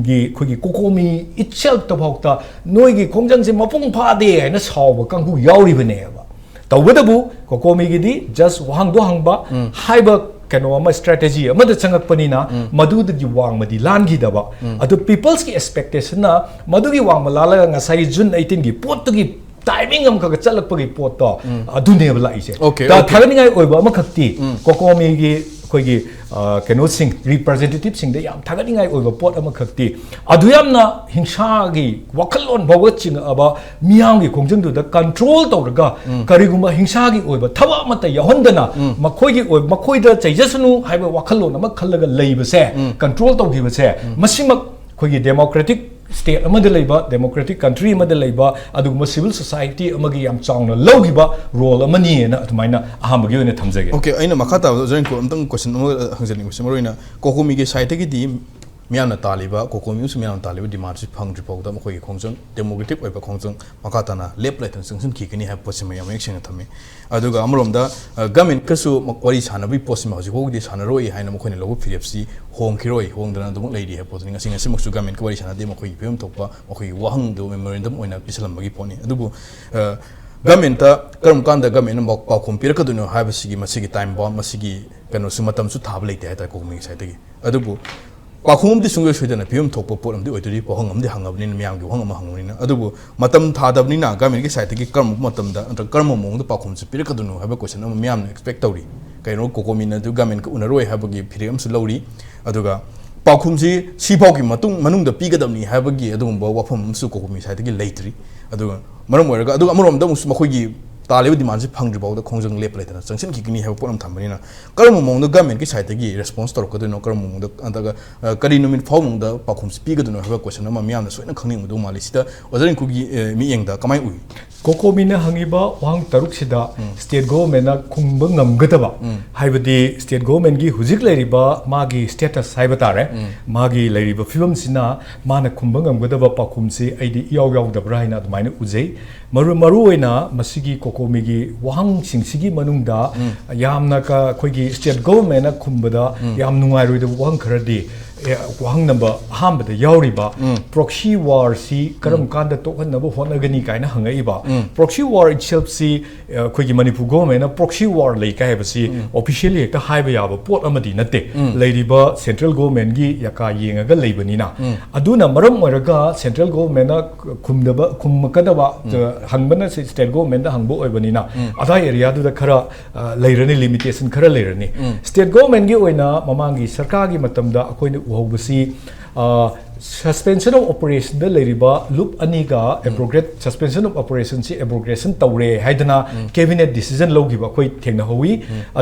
ꯑꯩꯈꯣꯏꯒꯤ ꯀꯣꯀꯣꯃꯤ ꯏꯠꯁꯦꯜꯐꯇ ꯐꯥꯎꯗ ꯅꯣꯏꯒꯤ ꯈꯣꯡꯖꯪꯁꯦ ꯃꯄꯨꯡ ꯐꯥꯗꯦ ꯍꯥꯏꯅ ꯁꯥꯎꯕ ꯀꯥꯡꯕꯨ ꯌꯥꯎꯔꯤꯕꯅꯦꯕ꯫ ꯇꯧꯕꯇꯕꯨ ꯀꯣꯀꯣꯃꯤꯒꯤꯗꯤ ꯖꯁ ꯋꯥꯍꯪꯗꯣ ꯍꯪꯕ ꯍꯥꯏꯕ ꯀꯩꯅꯣ ꯑꯃ, ꯁ꯭ꯇ꯭ꯔꯦꯇꯦꯖꯤ ꯑꯃꯗ ꯆꯪꯉꯛꯄꯅꯤꯅ ꯃꯗꯨꯗꯒꯤ ꯋꯥꯡꯃꯗꯤ ꯂꯥꯟꯈꯤꯗꯕ꯫ ꯑꯗꯨ ꯄꯤꯄꯜꯁꯀꯤ ꯑꯦꯛꯁꯄꯦꯛꯇꯦꯁꯟꯅ ꯃꯗꯨꯒꯤ ꯋꯥꯡꯃ ꯂꯥꯜꯂꯒ ꯉꯁꯥꯏꯒꯤ ꯖꯨꯟ ꯑꯩꯠꯇꯤꯟꯒꯤ ꯄꯣꯠꯇꯨꯒꯤ ꯇꯥꯏꯃꯤꯡ ꯑꯃꯈꯛ ꯆꯠꯂꯛꯄꯒꯤ ꯄꯣꯠꯇꯣ ꯑꯗꯨꯅꯦꯕ ꯂꯥꯛꯏꯁꯦ꯫ Okay, ꯇ- okay. ꯊꯥꯒꯠꯅꯤꯡꯉꯥꯏ ꯑꯣꯏꯕ ꯑꯃꯈꯛꯇꯤ ꯀꯣꯀꯣꯃꯤꯒꯤ ꯑꯩꯈꯣꯏꯒꯤ ꯑ, ꯀꯩꯅꯣꯁꯤꯡ, ꯔꯤꯄ꯭ꯔꯖꯦꯟꯇꯦꯇꯤꯚꯁꯤꯡꯗ ꯌꯥꯝ ꯊꯥꯒꯠꯅꯤꯡꯉꯥꯏ ꯑꯣꯏꯕ ꯄꯣꯠ ꯑꯃꯈꯛꯇꯤ, ꯑꯗꯨ ꯌꯥꯝꯅ ꯍꯤꯡꯁꯥꯒꯤ ꯋꯥꯈꯜꯂꯣꯟ ꯐꯥꯎꯕ ꯆꯤꯡꯉꯛꯑꯕ ꯃꯤꯌꯥꯝꯒꯤ ꯈꯣꯡꯖꯪꯗꯨꯗ ꯀꯟꯇ꯭ꯔꯣꯜ ꯇꯧꯔꯒ ꯀꯔꯤꯒꯨꯝꯕ ꯍꯤꯡꯁꯥꯒꯤ ꯑꯣꯏꯕ ꯊꯕꯛ ꯑꯃꯠꯇ ꯌꯥꯎꯍꯟꯗꯅ ꯃꯈꯣꯏꯒꯤ ꯑꯣꯏ- ꯃꯈꯣꯏꯗ ꯆꯩꯖꯁꯅꯨ ꯍꯥꯏꯕ ꯋꯥꯈꯜꯂꯣꯟ ꯑꯃ ꯈꯜꯂꯒ ꯂꯩꯕꯁꯦ, ꯀꯟꯇ꯭ꯔꯣꯜ ꯇꯧꯈꯤꯕꯁꯦ, ꯃꯁꯤꯃꯛ ꯑꯩꯈꯣꯏꯒꯤ ꯗꯦꯃꯣꯀ꯭ꯔꯦꯇꯤꯛ ꯁ꯭ꯇꯦꯠ ꯑꯃꯗ ꯂꯩꯕ, ꯗꯦꯃꯣꯀ꯭ꯔꯦꯇꯤꯛ ꯀꯟꯇ꯭ꯔꯤ ꯑꯃꯗ ꯂꯩꯕ, ꯑꯗꯨꯒꯨꯝꯕ ꯁꯤꯚꯤꯜ ꯁꯣꯁꯥꯏꯇꯤ ꯑꯃꯒꯤ ꯌꯥꯝ ꯆꯥꯎꯅ ꯂꯧꯈꯤꯕ ꯔꯣꯜ ꯑꯃꯅꯤꯅ ꯑꯗꯨꯃꯥꯏꯅ ꯑꯍꯥꯟꯕꯒꯤ ꯑꯣꯏꯅ ꯊꯝꯖꯒꯦ꯫ Okay, ꯑꯩꯅ ꯃꯈꯥ ꯇꯥꯕꯗ ꯑꯣꯖꯥ ꯔꯤꯡꯀꯨ ꯑꯝꯇꯪ ꯀꯣꯏꯁꯟ ꯑꯃ ꯍꯪꯖꯅꯤꯡꯕꯁꯦ, ꯃꯔꯨꯑꯣꯏꯅ ꯀꯣꯀꯣꯃꯤꯒꯤ ꯁꯥꯏꯠꯇꯒꯤꯗꯤ ꯃꯤꯌꯥꯝꯅ ꯇꯥꯜꯂꯤꯕ, ꯀꯣꯀꯣꯃꯤ ꯑꯃꯁꯨꯡ ꯃꯤꯌꯥꯝꯅ ꯇꯥꯜꯂꯤꯕ ꯗꯤꯃꯥꯟꯁꯤ ꯐꯪꯗ꯭ꯔꯤ ꯐꯥꯎꯗ ꯃꯈꯣꯏꯒꯤ ꯈꯣꯡꯖꯪ, ꯗꯦꯃꯣꯀ꯭ꯔꯦꯇꯤꯛ ꯑꯣꯏꯕ ꯈꯣꯡꯖꯪ ꯃꯈꯥ ꯇꯥꯅ ꯂꯦꯞ ꯂꯩꯇꯅ ꯆꯪꯁꯤꯟꯈꯤꯒꯅꯤ ꯍꯥꯏꯕ ꯄꯣꯠꯁꯤꯃ ꯌꯥꯝ ꯃꯌꯦꯛ ꯁꯦꯡꯅ ꯊꯝꯃꯤ꯫ ꯑꯗꯨꯒ ꯑꯃꯔꯣꯝꯗ, ꯑ, ꯒꯃꯦꯟꯀꯁꯨ ꯃ-, ꯋꯥꯔꯤ ꯁꯥꯟꯅꯕꯒꯤ ꯄꯣꯠꯁꯤꯃ ꯍꯧꯖꯤꯛ ꯐꯥꯎꯒꯤꯗꯤ ꯁꯥꯟꯅꯔꯣꯏ ꯍꯥꯏꯅ ꯃꯈꯣꯏꯅ ꯂꯧꯕ ꯐꯤꯔꯦꯞꯁꯤ ꯍꯣꯡꯈꯤꯔꯣꯏ, ꯍꯣꯡꯗꯅ ꯑꯗꯨꯃꯛ ꯂꯩꯔꯤ ꯍꯥꯏꯕ ꯄꯣꯠꯇꯨꯅꯤ꯫ ꯉꯁꯤ ꯉꯁꯤꯃꯛꯁꯨ ꯒꯃꯦꯟꯀ ꯋꯥꯔꯤ ꯁꯥꯟꯅꯗꯦ, ꯃꯈꯣꯏꯒꯤ ꯐꯤꯕꯝ ꯊꯣꯛꯄ ꯃꯈꯣꯏꯒꯤ ꯋꯥꯍꯪꯗꯨ ꯃꯦꯃꯣꯔꯦꯟꯗꯝ ꯑꯣꯏꯅ ꯄꯤꯁꯜꯂꯝꯕꯒꯤ ꯄꯣꯠꯅꯤ꯫ ꯑꯗꯨꯕꯨ, ꯑ, ꯒꯃꯦꯟꯇ ꯀꯔꯝ ꯀꯥꯟꯗ ꯒꯃꯦꯟꯅ ꯄꯥꯎ-, ꯄꯥꯎꯈꯨꯝ ꯄꯤꯔꯛꯀꯗꯣꯏꯅꯣ ꯍꯥꯏꯕꯁꯤꯒꯤ ꯃꯁꯤꯒꯤ ꯇꯥꯏꯝ ꯕꯥꯎꯟ, ꯃꯁꯤꯒꯤ ꯀꯩꯅꯣꯁꯨ, ꯃꯇꯝꯁꯨ ꯊꯥꯕ ꯂꯩꯇꯦ ꯍꯥꯏꯇꯥꯔꯦ ꯀꯣꯀꯣꯃꯤꯒꯤ ꯁꯥꯏꯠꯇꯒꯤ꯫ ꯑꯗꯨꯕꯨ ꯄꯥꯎꯈꯨꯝ ꯑꯃꯗꯤ ꯁꯨꯡꯁꯣꯏ ꯁꯣꯏꯗꯅ ꯄꯤꯐꯝ ꯊꯣꯛꯄ ꯄꯣꯠ ꯑꯃꯗꯤ ꯑꯣꯏꯗꯣꯔꯤ, ꯋꯥꯍꯪ ꯑꯃꯗꯤ ꯍꯪꯉꯕꯅꯤꯅ, ꯃꯤꯌꯥꯝꯒꯤ ꯋꯥꯍꯪ ꯑꯃ ꯍꯪꯉꯕꯅꯤꯅ꯫ ꯑꯗꯨꯕꯨ ꯃꯇꯝ ꯊꯥꯗꯕꯅꯤꯅ ꯒꯃꯦꯟꯒꯤ ꯁꯥꯏꯠꯇꯒꯤ ꯀꯔꯝꯕ ꯃꯇꯝꯗ ꯅꯠꯇ꯭ꯔꯒ ꯀꯔꯝꯕ ꯃꯑꯣꯡꯗ ꯄꯥꯎꯈꯨꯝꯁꯤ ꯄꯤꯔꯛꯀꯗꯣꯏꯅꯣ ꯍꯥꯏꯕ ꯀꯣꯏꯁꯟ ꯑꯃ ꯃꯤꯌꯥꯝꯅ ꯑꯦꯛꯁꯄꯦꯛ ꯇꯧꯔꯤ꯫ ꯀꯩꯅꯣ, ꯀꯣꯀꯣꯃꯤꯅ ꯑꯗꯨ ꯒꯃꯦꯟꯒ ꯎꯅꯔꯣꯏ ꯍꯥꯏꯕꯒꯤ ꯐꯤꯔꯦꯞ ꯑꯃꯁꯨ ꯂꯧꯔꯤ꯫ ꯑꯗꯨꯒ ꯄꯥꯎꯈꯨꯝꯁꯤ ꯁꯤꯐꯥꯎꯒꯤ ꯃꯇꯨꯡ, ꯃꯅꯨꯡꯗ ꯄꯤꯒꯗꯕꯅꯤ ꯍꯥꯏꯕꯒꯤ ꯑꯗꯨꯒꯨꯝꯕ ꯋꯥꯐꯝ ꯑꯃꯁꯨ ꯀꯣꯀꯣꯃꯤ ꯁꯥꯏꯠꯇꯒꯤ ꯂꯩꯇ꯭ꯔꯤ꯫ ꯑꯗꯨꯒ ꯃꯔꯝ ꯑꯣꯏꯔꯒ, ꯑꯗꯨꯒ ꯑꯃꯔꯣꯝꯗ ꯑꯃꯨꯛꯁꯨ ꯃꯈꯣꯏꯒꯤ ꯇꯥꯜꯂꯤꯕ ꯗꯤꯃꯥꯟꯁꯤ ꯐꯪꯗ꯭ꯔꯤ ꯐꯥꯎꯗ ꯈꯣꯡꯖꯪ ꯂꯦꯞꯄ ꯂꯩꯇꯅ ꯆꯪꯁꯤꯟꯈꯤꯒꯅꯤ ꯍꯥꯏꯕ ꯄꯣꯠ ꯑꯃ ꯊꯝꯕꯅꯤꯅ, ꯀꯔꯝꯕ ꯃꯑꯣꯡꯗ ꯒꯃꯦꯟꯒꯤ ꯁꯥꯏꯠꯇꯒꯤ ꯔꯦꯁꯄꯣꯟꯁ ꯇꯧꯔꯛꯀꯗꯣꯏꯅꯣ, ꯀꯔꯝꯕ ꯃꯑꯣꯡꯗ, ꯅꯠꯇ꯭ꯔꯒ, ꯑ, ꯀꯔꯤ ꯅꯨꯃꯤꯠ ꯐꯥꯎꯕ ꯃꯅꯨꯡꯗ ꯄꯥꯎꯈꯨꯝꯁꯤ ꯄꯤꯒꯗꯣꯏꯅꯣ ꯍꯥꯏꯕ ꯀꯣꯏꯁꯟ ꯑꯃ ꯃꯤꯌꯥꯝꯅ ꯁꯣꯏꯅ ꯈꯪꯅꯤꯡꯒꯗꯧ ꯃꯥꯜꯂꯤ꯫ ꯁꯤꯗ ꯑꯣꯖꯥ ꯔꯤꯡꯀꯨꯒꯤ, ꯑ, ꯃꯤꯠꯌꯦꯡꯗ ꯀꯃꯥꯏꯅ ꯎꯏ? ꯀꯣꯀꯣꯃꯤꯅ ꯍꯪꯉꯤꯕ ꯋꯥꯍꯪ ꯇꯔꯨꯛꯁꯤꯗ ꯁ꯭ꯇꯦꯠ ꯒꯣꯚꯔꯟꯃꯦꯟꯠꯅ ꯈꯨꯝꯕ ꯉꯝꯒꯗꯕ, ꯍꯥꯏꯕꯗꯤ ꯁ꯭ꯇꯦꯠ ꯒꯣꯚꯔꯟꯃꯦꯟꯠꯀꯤ ꯍꯧꯖꯤꯛ ꯂꯩꯔꯤꯕ ꯃꯥꯒꯤ ꯁ꯭ꯇꯦꯇꯁ ꯍꯥꯏꯕ ꯇꯥꯔꯦ, ꯃꯥꯒꯤ ꯂꯩꯔꯤꯕ ꯐꯤꯕꯝꯁꯤꯅ ꯃꯥꯅ ꯈꯨꯝꯕ ꯉꯝꯒꯗꯕ ꯄꯥꯎꯈꯨꯝꯁꯤ ꯑꯩꯗꯤ ꯏꯌꯥꯎ ꯌꯥꯎꯗꯕ꯭ꯔꯥ ꯍꯥꯏꯅ ꯑꯗꯨꯃꯥꯏꯅ ꯎꯖꯩ꯫ ꯃꯔꯨ ꯃꯔꯨꯑꯣꯏꯅ ꯃꯁꯤꯒꯤ ꯀꯣꯀꯣꯃꯤꯒꯤ ꯋꯥꯍꯪꯁꯤꯡꯁꯤꯒꯤ ꯃꯅꯨꯡꯗ ꯌꯥꯝꯅ ꯀ-, ꯑꯩꯈꯣꯏꯒꯤ ꯁ꯭ꯇꯦꯠ ꯒꯣꯚꯔꯟꯃꯦꯟꯠꯅ ꯈꯨꯝꯕꯗ ꯌꯥꯝ ꯅꯨꯡꯉꯥꯏꯔꯣꯏꯗꯕ ꯋꯥꯍꯪ ꯈꯔꯗꯤ, ꯑꯦ, ꯋꯥꯍꯪ ꯅꯝꯕꯔ ꯑꯍꯥꯟꯕꯗ ꯌꯥꯎꯔꯤꯕ ꯄ꯭ꯔꯣꯛꯁꯤ ꯋꯥꯔꯁꯤ ꯀꯔꯝ ꯀꯥꯟꯗ ꯇꯣꯛꯍꯟꯅꯕ ꯍꯣꯠꯅꯒꯅꯤ ꯀꯥꯏꯅ ꯍꯪꯉꯛꯏꯕ꯫ ꯄ꯭ꯔꯣꯛꯁꯤ ꯋꯥꯔ ꯏꯠꯁꯦꯜꯐꯁꯤ, ꯑ, ꯑꯩꯈꯣꯏꯒꯤ ꯃꯅꯤꯄꯨꯔ ꯒꯣꯚꯔꯟꯃꯦꯟꯠꯅ ꯄ꯭ꯔꯣꯛꯁꯤ ꯋꯥꯔ ꯂꯩ ꯀꯥꯏ ꯍꯥꯏꯕꯁꯤ ꯑꯣꯐꯤꯁꯤꯌꯦꯜꯂꯤ ꯍꯦꯛꯇ ꯍꯥꯏꯕ ꯌꯥꯕ ꯄꯣꯠ ꯑꯃꯗꯤ ꯅꯠꯇꯦ꯫ ꯂꯩꯔꯤꯕ ꯁꯦꯟꯇ꯭ꯔꯦꯜ ꯒꯣꯚꯔꯟꯃꯦꯟꯠꯀꯤ ꯌꯥꯀꯥ ꯌꯦꯡꯉꯒ ꯂꯩꯕꯅꯤꯅ꯫ ꯑꯗꯨꯅ ꯃꯔꯝ ꯑꯣꯏꯔꯒ ꯁꯦꯟꯇ꯭ꯔꯦꯜ ꯒꯣꯚꯔꯟꯃꯦꯟꯠꯅ ꯈꯨꯝꯗꯕ, ꯈꯨꯝꯃꯛꯀꯗꯕ, ꯑ, ꯍꯪꯕꯅ ꯁꯤ ꯁ꯭ꯇꯦꯠ ꯒꯣꯚꯔꯟꯃꯦꯟꯠꯇ ꯍꯪꯕ ꯑꯣꯏꯕꯅꯤꯅ ꯑꯗꯥꯏ ꯑꯦꯔꯤꯌꯥꯗꯨꯗ ꯈꯔ, ꯑ, ꯂꯩꯔꯅꯤ, ꯂꯤꯃꯤꯇꯦꯁꯟ ꯈꯔ ꯂꯩꯔꯅꯤ꯫ ꯁ꯭ꯇꯦꯠ ꯒꯣꯚꯔꯟꯃꯦꯟꯠꯀꯤ ꯑꯣꯏꯅ ꯃꯃꯥꯡꯒꯤ ꯁꯔꯀꯥꯔꯒꯤ ꯃꯇꯝꯗ ꯑꯩꯈꯣꯏꯅ ꯎꯍꯧꯕꯁꯤ, ꯑ, ꯁꯁꯄꯦꯟꯁꯟ ꯑꯣꯐ ꯑꯣꯄꯔꯦꯁꯟꯗ ꯂꯩꯔꯤꯕ ꯂꯨꯞ ꯑꯅꯤꯒ ꯑꯦꯕ꯭ꯔꯣꯒꯦꯠ, ꯁꯁꯄꯦꯟꯁꯟ ꯑꯣꯐ ꯑꯣꯄꯔꯦꯁꯟꯁꯤ ꯑꯦꯕ꯭ꯔꯣꯒꯦꯁꯟ ꯇꯧꯔꯦ ꯍꯥꯏꯗꯅ ꯀꯦꯕꯤꯅꯦꯠ ꯗꯤꯁꯤꯖꯟ ꯂꯧꯈꯤꯕ ꯑꯩꯈꯣꯏ ꯊꯦꯡꯅꯍꯧꯋꯤ꯫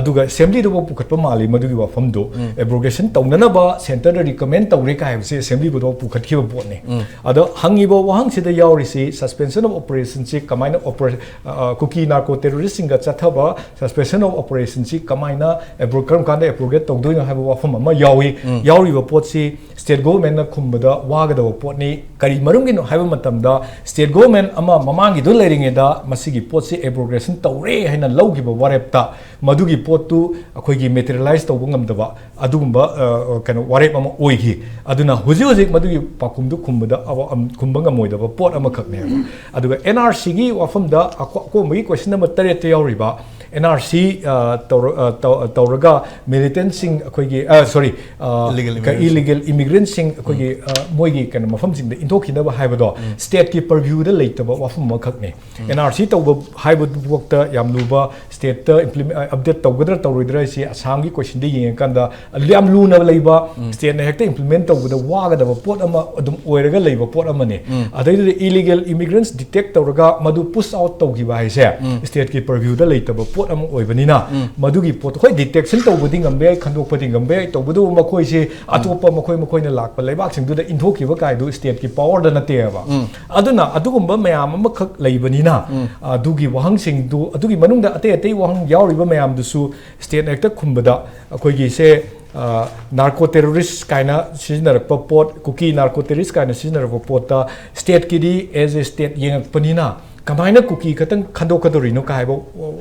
ꯑꯗꯨꯒ ꯑꯦꯁꯦꯝꯕ꯭ꯂꯤꯗꯐꯥꯎ ꯄꯨꯈꯠꯄ ꯃꯥꯜꯂꯤ ꯃꯗꯨꯒꯤ ꯋꯥꯐꯝꯗꯨ꯫ ꯑꯦꯕ꯭ꯔꯣꯒꯦꯁꯟ ꯇꯧꯅꯅꯕ ꯁꯦꯟꯇꯔꯗ ꯔꯤꯀꯃꯦꯟ ꯇꯧꯔꯦ ꯀꯥꯏ ꯍꯥꯏꯕꯁꯤ ꯑꯦꯁꯦꯝꯕ꯭ꯂꯤꯐꯥꯎ ꯄꯨꯈꯠꯈꯤꯕ ꯄꯣꯠꯅꯤ꯫ ꯑꯗꯣ ꯍꯪꯉꯤꯕ ꯋꯥꯍꯪꯁꯤꯗ ꯌꯥꯎꯔꯤꯁꯤ ꯁꯁꯄꯦꯟꯁꯟ ꯑꯣꯐ ꯑꯣꯄꯔꯦꯁꯟꯁꯤ ꯀꯃꯥꯏꯅ ꯑꯣꯄꯔꯦ-, ꯑ, ꯑ, ꯀꯨꯀꯤ ꯅꯥꯔꯀꯣ ꯇꯦꯔꯣꯔꯤꯁꯁꯤꯡꯒ ꯆꯠꯊꯕ ꯁꯁꯄꯦꯟꯁꯟ ꯑꯣꯐ ꯑꯣꯄꯔꯦꯁꯟꯁꯤ ꯀꯃꯥꯏꯅ ꯑꯦꯕ꯭ꯔꯣ-, ꯀꯔꯝ ꯀꯥꯟꯗ ꯑꯦꯕ꯭ꯔꯣꯒꯦꯠ ꯇꯧꯗꯣꯏꯅꯣ ꯍꯥꯏꯕ ꯋꯥꯐꯝ ꯑꯃ ꯌꯥꯎꯏ꯫ ꯌꯥꯎꯔꯤꯕ ꯄꯣꯠꯁꯤ ꯁ꯭ꯇꯦꯠ ꯒꯣꯚꯔꯟꯃꯦꯟꯠꯅ ꯈꯨꯝꯕꯗ ꯋꯥꯒꯗꯕ ꯄꯣꯠꯅꯤ꯫ ꯀꯔꯤ ꯃꯔꯝꯒꯤꯅꯣ ꯍꯥꯏꯕ ꯃꯇꯝꯗ ꯁ꯭ꯇꯦꯠ ꯒꯣꯚꯔꯟꯃꯦꯟꯠ ꯑꯃ ꯃꯃꯥꯡꯒꯤꯗꯨ ꯂꯩꯔꯤꯉꯩꯗ ꯃꯁꯤꯒꯤ ꯄꯣꯠꯁꯤ ꯑꯦꯕ꯭ꯔꯣꯒꯦꯁꯟ ꯇꯧꯔꯦ ꯍꯥꯏꯅ ꯂꯧꯈꯤꯕ ꯋꯥꯔꯦꯞꯇ ꯃꯗꯨꯒꯤ ꯄꯣꯠꯇꯨ ꯑꯩꯈꯣꯏꯒꯤ ꯃꯦꯇꯔꯤꯌꯦꯂꯥꯏꯁ ꯇꯧꯕ ꯉꯝꯗꯕ ꯑꯗꯨꯒꯨꯝꯕ, ꯑ, ꯀꯩꯅꯣ, ꯋꯥꯔꯦꯞ ꯑꯃ ꯑꯣꯏꯈꯤ꯫ ꯑꯗꯨꯅ ꯍꯧꯖꯤꯛ ꯍꯧꯖꯤꯛ ꯃꯗꯨꯒꯤ ꯄꯥꯎꯈꯨꯝꯗꯨ ꯈꯨꯝꯕꯗ ꯑꯋꯥ-, ꯑꯝ, ꯈꯨꯝꯕ ꯉꯝꯃꯣꯏꯗꯕ ꯄꯣꯠ ꯑꯃꯈꯛꯅꯦꯕ꯫ ꯑꯗꯨꯒ ꯑꯦꯟ ꯑꯥꯔ ꯁꯤꯒꯤ ꯋꯥꯐꯝꯗ ꯑꯀꯣ-, ꯑꯀꯣꯟꯕꯒꯤ ꯀꯣꯏꯁꯟ ꯅꯝꯕꯔ ꯇꯔꯦꯠꯇ ꯌꯥꯎꯔꯤꯕ ꯑꯦꯟ ꯑꯥꯔ ꯁꯤ, ꯑ, ꯇꯧꯔ-, ꯑ, ꯇꯧ-, ꯇꯧꯔꯒ ꯃꯤꯂꯤꯇꯦꯟꯠꯁꯤꯡ ꯑꯩꯈꯣꯏꯒꯤ, ꯑ, ꯁꯣꯔꯤ, ꯑ, Illegal ꯀ-, immigrants. ꯏꯂꯤꯒꯦꯜ ꯏꯃꯤꯒ꯭ꯔꯦꯟꯠꯁꯤꯡ ꯑꯩꯈꯣꯏꯒꯤ, ꯑ, ꯃꯣꯏꯒꯤ ꯀꯩꯅꯣ ꯃꯐꯝꯁꯤꯡꯗ ꯏꯟꯊꯣꯛꯈꯤꯅꯕ ꯍꯥꯏꯕꯗꯣ ꯁ꯭ꯇꯦꯠꯀꯤ ꯄꯔꯚ꯭ꯌꯨꯗ ꯂꯩꯇꯕ ꯋꯥꯐꯝ ꯑꯃꯈꯛꯅꯤ꯫ ꯑꯦꯟ ꯑꯥꯔ ꯁꯤ ꯇꯧꯕ ꯍꯥꯏꯕꯗꯨꯐꯥꯎꯗ ꯌꯥꯝ ꯂꯨꯕ, ꯁ꯭ꯇꯦꯠꯇ ꯏꯝꯄ꯭ꯂꯤꯃꯦ-, ꯑ, ꯑꯞꯗꯦꯠ ꯇꯧꯒꯗ꯭ꯔꯥ ꯇꯧꯔꯣꯏꯗ꯭ꯔꯥ ꯍꯥꯏꯁꯤ ꯑꯁꯥꯝꯒꯤ ꯀꯣꯏꯁꯟꯗ ꯌꯦꯡꯉꯀꯥꯟꯗ ꯌꯥꯝ ꯂꯨꯅ ꯂꯩꯕ, ꯁ꯭ꯇꯦꯠꯅ ꯍꯦꯛꯇ ꯏꯝꯄ꯭ꯂꯤꯃꯦꯟꯠ ꯇꯧꯕꯗ ꯋꯥꯒꯗꯕ ꯄꯣꯠ ꯑꯃ ꯑꯗꯨꯝ ꯑꯣꯏꯔꯒ ꯂꯩꯕ ꯄꯣꯠ ꯑꯃꯅꯤ꯫ ꯑꯗꯩꯗꯨꯗ ꯏꯂꯤꯒꯦꯜ ꯏꯃꯤꯒ꯭ꯔꯦꯟꯠꯁ ꯗꯤꯇꯦꯛ ꯇꯧꯔꯒ ꯃꯗꯨ ꯄꯨꯁ ꯑꯥꯎꯠ ꯇꯧꯈꯤꯕ ꯍꯥꯏꯁꯦ ꯁ꯭ꯇꯦꯠꯀꯤ ꯄꯔꯚ꯭ꯌꯨꯗ ꯂꯩꯇꯕ ꯄꯣꯠ ꯄꯣꯠ ꯑꯃ ꯑꯣꯏꯕꯅꯤꯅ, ꯃꯗꯨꯒꯤ ꯄꯣꯠꯇꯣ ꯍꯣꯏ ꯗꯤꯇꯦꯛꯁꯟ ꯇꯧꯕꯗꯤ ꯉꯝꯕ ꯌꯥꯏ, ꯈꯟꯗꯣꯛꯄꯗꯤ ꯉꯝꯕ ꯌꯥꯏ, ꯇꯧꯕꯇꯕꯨ ꯃꯈꯣꯏꯁꯦ ꯑꯇꯣꯞꯄ ꯃꯈꯣꯏ ꯃꯈꯣꯏꯅ ꯂꯥꯛꯄ ꯂꯩꯕꯥꯛꯁꯤꯡꯗꯨꯗ ꯏꯟꯊꯣꯛꯈꯤꯕ ꯀꯥꯏꯗꯨ ꯁ꯭ꯇꯦꯠꯀꯤ ꯄꯋꯥꯔꯗ ꯅꯠꯇꯦꯕ꯫ ꯑꯗꯨꯅ ꯑꯗꯨꯒꯨꯝꯕ ꯃꯌꯥꯝ ꯑꯃꯈꯛ ꯂꯩꯕꯅꯤꯅ, ꯑꯗꯨꯒꯤ ꯋꯥꯍꯪꯁꯤꯡꯗꯨ, ꯑꯗꯨꯒꯤ ꯃꯅꯨꯡꯗ ꯑꯇꯩ ꯑꯇꯩ ꯋꯥꯍꯪ ꯌꯥꯎꯔꯤꯕ ꯃꯌꯥꯝꯗꯨꯁꯨ ꯁ꯭ꯇꯦꯠꯅ ꯍꯦꯛꯇ ꯈꯨꯝꯕꯗ ꯑꯩꯈꯣꯏꯒꯤꯁꯦ ꯅꯥꯔꯀꯣ ꯇꯦꯔꯣꯔꯤꯁ ꯀꯥꯏꯅ ꯁꯤꯖꯤꯟꯅꯔꯛꯄ ꯄꯣꯠ, ꯀꯨꯀꯤ ꯅꯥꯔꯀꯣ ꯇꯦꯔꯣꯔꯤꯁ ꯀꯥꯏꯅ ꯁꯤꯖꯤꯟꯅꯔꯛꯄ ꯄꯣꯠꯇ ꯁ꯭ꯇꯦꯠꯀꯤꯗꯤ ꯑꯦꯖ ꯑꯦ ꯁ꯭ꯇꯦꯠ ꯌꯦꯡꯉꯛꯄꯅꯤꯅ ꯀꯃꯥꯏꯅ ꯀꯨꯀꯤ ꯈꯛꯇꯪ ꯈꯟꯗꯣꯛꯀꯗꯧꯔꯤꯅꯣ ꯀꯥꯏꯕ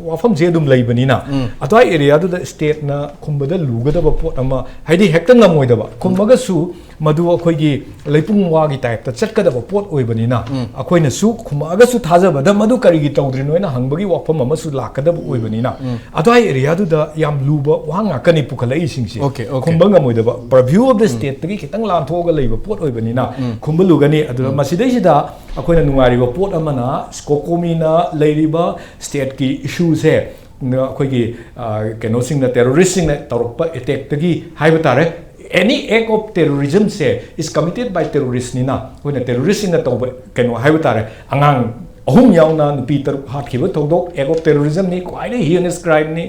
ꯋꯥꯐꯝꯁꯦ ꯑꯗꯨꯝ ꯂꯩꯕꯅꯤꯅ, ꯑꯗꯨꯋꯥꯏ ꯑꯦꯔꯤꯌꯥꯗꯨꯗ ꯁ꯭ꯇꯦꯠꯅ ꯈꯨꯝꯕꯗ ꯂꯨꯒꯗꯕ ꯄꯣꯠ ꯑꯃ, ꯍꯥꯏꯗꯤ ꯍꯦꯛꯇ ꯉꯝꯃꯣꯏꯗꯕ, ꯈꯨꯝꯃꯒꯁꯨ ꯃꯗꯨ ꯑꯩꯈꯣꯏꯒꯤ ꯂꯩꯄꯨꯡ ꯋꯥꯒꯤ ꯇꯥꯏꯞꯇ ꯆꯠꯀꯗꯕ ꯄꯣꯠ ꯑꯣꯏꯕꯅꯤꯅ, ꯑꯩꯈꯣꯏꯅꯁꯨ ꯈꯨꯝꯃꯛꯑꯒꯁꯨ ꯊꯥꯖꯕꯗ ꯃꯗꯨ ꯀꯔꯤꯒꯤ ꯇꯧꯗ꯭ꯔꯤꯅꯣ ꯍꯥꯏꯅ ꯍꯪꯕꯒꯤ ꯋꯥꯐꯝ ꯑꯃꯁꯨ ꯂꯥꯛꯀꯗꯕ ꯑꯣꯏꯕꯅꯤꯅ, ꯑꯗꯨꯋꯥꯏ ꯑꯦꯔꯤꯌꯥꯗꯨꯗ ꯌꯥꯝ ꯂꯨꯕ ꯋꯥꯍꯪ ꯉꯥꯛꯇꯅꯤ ꯄꯨꯈꯠꯂꯛꯏꯁꯤꯡꯁꯦ꯫ Okay, okay. ꯈꯨꯝꯕ ꯉꯝꯃꯣꯏꯗꯕ, purview of the stateꯇꯒꯤ ꯈꯤꯇꯪ ꯂꯥꯟꯊꯣꯛꯑꯒ ꯂꯩꯕ ꯄꯣꯠ ꯑꯣꯏꯕꯅꯤꯅ ꯈꯨꯝꯕ ꯂꯨꯒꯅꯤ꯫ ꯑꯗꯨꯒ ꯃꯁꯤꯗꯩꯁꯤꯗ ꯑꯩꯈꯣꯏꯅ ꯅꯨꯡꯉꯥꯏꯔꯤꯕ ꯄꯣꯠ ꯑꯃꯅ, ꯁ꯭ꯀꯣꯀꯣꯃꯤꯅ ꯂꯩꯔꯤꯕ ꯁ꯭ꯇꯦꯠꯀꯤ ꯏꯁꯨꯁꯦ ꯑꯩꯈꯣꯏꯒꯤ, ꯑ, ꯀꯩꯅꯣꯁꯤꯡꯅ, ꯇꯦꯔꯣꯔꯤꯁꯁꯤꯡꯅ ꯇꯧꯔꯛꯄ ꯑꯦꯇꯦꯛꯇꯒꯤ ꯍꯥꯏꯕ ꯇꯥꯔꯦ, any act of terrorismꯁꯦ is committed by terroristꯅꯤꯅ, ꯑꯩꯈꯣꯏꯅ ꯇꯦꯔꯣꯔꯤꯁꯁꯤꯡꯅ ꯇꯧꯕ ꯀꯩꯅꯣ ꯍꯥꯏꯕ ꯇꯥꯔꯦ, ꯑꯉꯥꯡ ꯑꯍꯨꯝ ꯌꯥꯎꯅ ꯅꯨꯄꯤ ꯇꯔꯨꯛ ꯍꯥꯠꯈꯤꯕ ꯊꯧꯗꯣꯛ act of terrorismꯅꯤ, ꯈ꯭ꯋꯥꯏꯗꯒꯤ heinous crimeꯅꯤ꯫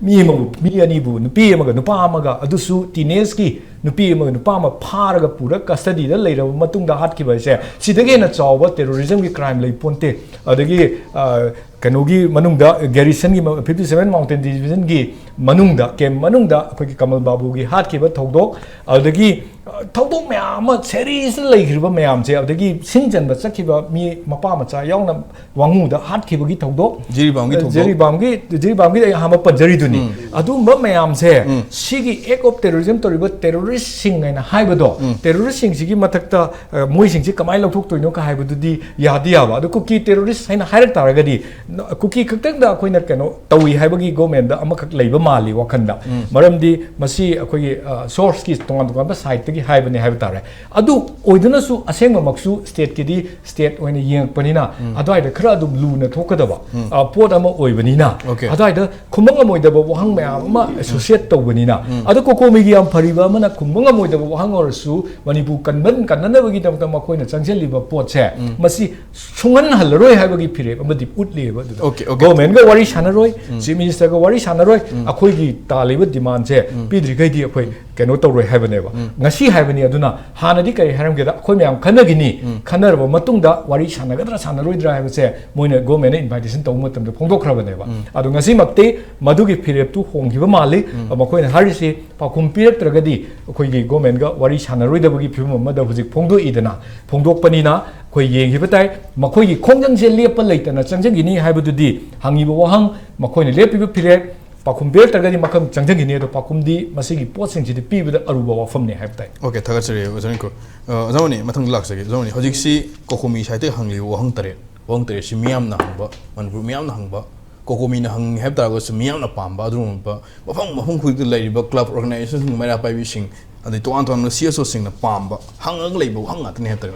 ꯃꯤ ꯑꯃꯕꯨ, ꯃꯤ ꯑꯅꯤꯕꯨ, ꯅꯨꯄꯤ ꯑꯃꯒ, ꯑꯗꯨꯁꯨ teenageꯀꯤ ꯅꯨꯄꯤ ꯑꯃꯒ ꯅꯨꯄꯥ ꯑꯃ ꯐꯥꯔꯒ ꯄꯨꯔ custodyꯗ ꯂꯩꯔꯕ ꯃꯇꯨꯡꯗ ꯍꯥꯠꯈꯤꯕ ꯍꯥꯏꯁꯦ, ꯁꯤꯗꯒꯤ ꯍꯦꯟꯅ ꯆꯥꯎꯕ terrorismꯒꯤ crime ꯂꯩ ꯄꯣꯟꯇꯦ꯫ ꯑꯗꯒꯤ, ꯑ, ꯀꯩꯅꯣꯒꯤ ꯃꯅꯨꯡꯗ, garrisonꯒꯤ ꯃ-, fifty seven Mountain Divisionꯒꯤ ꯃꯅꯨꯡꯗ, camp ꯃꯅꯨꯡꯗ ꯑꯩꯈꯣꯏꯒꯤ ꯀꯃꯜ ꯕꯥꯕꯨꯒꯤ ꯍꯥꯠꯈꯤꯕ ꯊꯧꯗꯣꯛ, ꯑꯗꯨꯗꯒꯤ, ꯑ, ꯊꯧꯗꯣꯛ ꯃꯌꯥꯝ ꯑꯃ, seriously ꯂꯩꯈ꯭ꯔꯤꯕ ꯃꯌꯥꯝꯁꯦ, ꯑꯗꯨꯗꯒꯤ ꯁꯤꯟꯖꯟꯕ ꯆꯠꯈꯤꯕ ꯃꯤ ꯃꯄꯥ ꯃꯆꯥ ꯌꯥꯎꯅ ꯋꯥꯉꯨꯗ ꯍꯥꯠꯈꯤꯕꯒꯤ ꯊꯧꯗꯣꯛ, ꯖꯤꯔꯤꯕꯥꯝꯒꯤ ꯊꯧꯗꯣꯛ꯫ ꯖꯤꯔꯤꯕꯥꯝꯒꯤ, ꯖꯤꯔꯤꯕꯥꯝꯒꯤ ꯑꯩ ꯑꯍꯥꯟꯕ ꯄꯟꯖꯔꯤꯗꯨꯅꯤ꯫ ꯑꯗꯨꯝꯕ ꯃꯌꯥꯝꯁꯦ, ꯁꯤꯒꯤ act of terrorism ꯇꯧꯔꯤꯕ terroristꯁꯤꯡ ꯍꯥꯏꯅ ꯍꯥꯏꯕꯗꯣ, terroristꯁꯤꯡꯁꯤꯒꯤ ꯃꯊꯛꯇ, ꯑ, ꯃꯣꯏꯁꯤꯡꯁꯤ ꯀꯃꯥꯏꯅ ꯂꯧꯊꯣꯛꯇꯣꯏꯅꯣ ꯀ ꯍꯥꯏꯕꯗꯨꯗꯤ ꯌꯥꯗꯤ ꯌꯥꯕ꯫ ꯑꯗꯣ ꯀꯨꯀꯤ terrorist ꯍꯥꯏꯅ ꯍꯥꯏꯔꯛ ꯇꯥꯔꯒꯗꯤ, ꯅ-, ꯀꯨꯀꯤ ꯈꯛꯇꯪꯗ ꯑꯩꯈꯣꯏꯅ ꯀꯩꯅꯣ ꯇꯧꯏ ꯍꯥꯏꯕꯒꯤ governmentꯗ ꯑꯃꯈꯛ ꯂꯩꯕ ꯃꯥꯜꯂꯤ ꯋꯥꯈꯟꯗ꯫ ꯃꯔꯝꯗꯤ ꯃꯁꯤ ꯑꯩꯈꯣꯏꯒꯤ, ꯑ, sourceꯀꯤ ꯇꯣꯉꯥꯟ ꯇꯣꯉꯥꯟꯕ sideꯇꯒꯤ ꯍꯥꯏꯕꯅꯤ ꯍꯥꯏꯕ ꯇꯥꯔꯦ꯫ ꯑꯗꯨ ꯑꯣꯏꯗꯨꯅꯁꯨ ꯑꯁꯦꯡꯕꯃꯛꯁꯨ ꯁ꯭ꯇꯦꯠꯀꯤꯗꯤ ꯁ꯭ꯇꯦꯠ ꯑꯣꯏꯅ ꯌꯦꯡꯉꯛꯄꯅꯤꯅ ꯑꯗꯨꯋꯥꯏꯗ ꯈꯔ ꯑꯗꯨꯝ ꯂꯨꯅ ꯊꯣꯛꯀꯗꯕ ꯑ, ꯄꯣꯠ ꯑꯃ ꯑꯣꯏꯕꯅꯤꯅ Okay. ꯑꯗꯨꯋꯥꯏꯗ ꯈꯨꯝꯕ ꯉꯝꯃꯣꯏꯗꯕ ꯋꯥꯍꯪ ꯃꯌꯥꯝ ꯑꯃ ꯑꯦꯁꯣꯁꯤꯌꯦꯠ ꯇꯧꯕꯅꯤꯅ꯫ ꯑꯗꯣ ꯀꯣꯀꯣꯃꯤꯒꯤ ꯌꯥꯝ ꯐꯔꯤꯕ ꯑꯃꯅ, ꯈꯨꯝꯕ ꯉꯝꯃꯣꯏꯗꯕ ꯋꯥꯍꯪ ꯑꯣꯏꯔꯁꯨ ꯃꯅꯤꯄꯨꯔ ꯀꯟꯕꯟ ꯀꯟꯅꯅꯕꯒꯤꯗꯃꯛꯇ ꯃꯈꯣꯏꯅ ꯆꯪꯁꯤꯜꯂꯤꯕ ꯄꯣꯠꯁꯦ ꯃꯁꯤ ꯁꯨꯡꯍꯟꯍꯜꯂꯔꯣꯏ ꯍꯥꯏꯕꯒꯤ ꯐꯤꯔꯦꯞ ꯑꯃꯗꯤ ꯎꯠꯂꯤꯑꯕ꯫ ꯑꯗꯨꯗ Okay, okay. ꯒꯣꯔꯃꯦꯟꯒ ꯋꯥꯔꯤ ꯁꯥꯟꯅꯔꯣꯏ, ꯆꯤꯐ ꯃꯤꯅꯤꯁꯇꯔꯒ ꯋꯥꯔꯤ ꯁꯥꯟꯅꯔꯣꯏ, ꯑꯩꯈꯣꯏꯒꯤ ꯇꯥꯜꯂꯤꯕ ꯗꯤꯃꯥꯟꯁꯦ ꯄꯤꯗ꯭ꯔꯤꯈꯩꯗꯤ ꯑꯩꯈꯣꯏ ꯀꯩꯅꯣ ꯇꯧꯔꯣꯏ ꯍꯥꯏꯕꯅꯦꯕ꯫ ꯉꯁꯤ ꯍꯥꯏꯕꯅꯤ꯫ ꯑꯗꯨꯅ ꯍꯥꯟꯅꯗꯤ ꯀꯔꯤ ꯍꯥꯏꯔꯝꯒꯦꯗ, ꯑꯩꯈꯣꯏ ꯃꯌꯥꯝ ꯈꯟꯅꯈꯤꯅꯤ, ꯈꯟꯅꯔꯕ ꯃꯇꯨꯡꯗ ꯋꯥꯔꯤ ꯁꯥꯟꯅꯒꯗ꯭ꯔꯥ ꯁꯥꯟꯅꯔꯣꯏꯗ꯭ꯔꯥ ꯍꯥꯏꯕꯁꯦ ꯃꯣꯏꯅ ꯒꯣꯔꯃꯦꯟꯅ ꯏꯟꯚꯥꯏꯇꯦꯁꯟ ꯇꯧꯕ ꯃꯇꯝꯗ ꯐꯣꯡꯗꯣꯛꯈ꯭ꯔꯕꯅꯦꯕ꯫ ꯑꯗꯣ ꯉꯁꯤꯃꯛꯇꯤ ꯃꯗꯨꯒꯤ ꯐꯤꯔꯦꯞꯇꯨ ꯍꯣꯡꯈꯤꯕ ꯃꯥꯜꯂꯤ꯫ ꯃꯈꯣꯏꯅ ꯍꯥꯏꯔꯤꯁꯤ ꯄꯥꯎꯈꯨꯝ ꯄꯤꯔꯛꯇ꯭ꯔꯒꯗꯤ ꯑꯩꯈꯣꯏꯒꯤ ꯒꯣꯔꯃꯦꯟꯒ ꯋꯥꯔꯤ ꯁꯥꯟꯅꯔꯣꯏꯗꯕꯒꯤ ꯐꯤꯕꯝ ꯑꯃꯗ ꯍꯧꯖꯤꯛ ꯐꯣꯡꯗꯣꯛꯏꯗꯅ꯫ ꯐꯣꯡꯗꯣꯛꯄꯅꯤꯅ ꯑꯩꯈꯣꯏ ꯌꯦꯡꯈꯤꯕ ꯇꯥꯏ꯫ ꯃꯈꯣꯏꯒꯤ ꯈꯣꯡꯖꯪꯁꯦ ꯂꯦꯞꯄ ꯂꯩꯇꯅ ꯆꯪꯁꯤꯟꯈꯤꯅꯤ ꯍꯥꯏꯕꯗꯨꯗꯤ ꯍꯪꯉꯤꯕ ꯋꯥꯍꯪ, ꯃꯈꯣꯏꯅ ꯂꯦꯞꯄꯤꯕ ꯐꯤꯔꯦꯞ, ꯄꯥꯎꯈꯨꯝ ꯄꯤꯔꯛꯇ꯭ꯔꯒꯗꯤ ꯃꯈꯜ ꯆꯪꯁꯤꯟꯈꯤꯅꯤ꯫ ꯑꯗꯣ ꯄꯥꯎꯈꯨꯝꯗꯤ ꯃꯁꯤꯒꯤ ꯄꯣꯠꯁꯤꯡꯁꯤꯗꯤ ꯄꯤꯕꯗ ꯑꯔꯨꯕ ꯋꯥꯐꯝꯅꯤ ꯍꯥꯏꯕ ꯇꯥꯏ꯫ Okay, ꯊꯥꯒꯠꯆꯔꯤ ꯑꯣꯖꯥ ꯔꯤꯡꯀꯨ꯫ ꯑ, ꯑꯣꯖꯥ ꯃꯅꯤ, ꯃꯊꯪꯗ ꯂꯥꯛꯆꯒꯦ꯫ ꯑꯣꯖꯥ ꯃꯅꯤ, ꯍꯧꯖꯤꯛꯁꯤ ꯀꯣꯀꯣꯃꯤ ꯁꯥꯏꯠꯇꯒꯤ ꯍꯪꯂꯤꯕ ꯋꯥꯍꯪ ꯇꯔꯦꯠ, ꯋꯥꯍꯪ ꯇꯔꯦꯠꯁꯤ ꯃꯤꯌꯥꯝꯅ ꯍꯪꯕ, ꯃꯅꯤꯄꯨꯔ ꯃꯤꯌꯥꯝꯅ ꯍꯪꯕ, ꯀꯣꯀꯣꯃꯤꯅ ꯍꯪꯉꯤ ꯍꯥꯏꯕ ꯇꯥꯔꯒꯁꯨ ꯃꯤꯌꯥꯝꯅ ꯄꯥꯝꯕ ꯑꯗꯨꯒꯨꯝꯕ ꯃꯐꯝ ꯃꯐꯝ ꯈꯨꯗꯤꯡꯗ ꯂꯩꯔꯤꯕ ꯀ꯭ꯂꯕ ꯑꯣꯔꯒꯅꯥꯏꯖꯦꯁꯟꯁꯤꯡ, ꯃꯩꯔꯥ ꯄꯥꯏꯕꯤꯁꯤꯡ, ꯑꯗꯩ ꯇꯣꯉꯥꯟ ꯇꯣꯉꯥꯟꯕ ꯁꯤ ꯑꯦꯁ ꯑꯣꯁꯤꯡꯅ ꯄꯥꯝꯕ, ꯍꯪꯉꯒ ꯂꯩꯕ ꯋꯥꯍꯪ ꯉꯥꯛꯇꯅꯤ ꯍꯥꯏꯕ ꯇꯥꯔꯦ꯫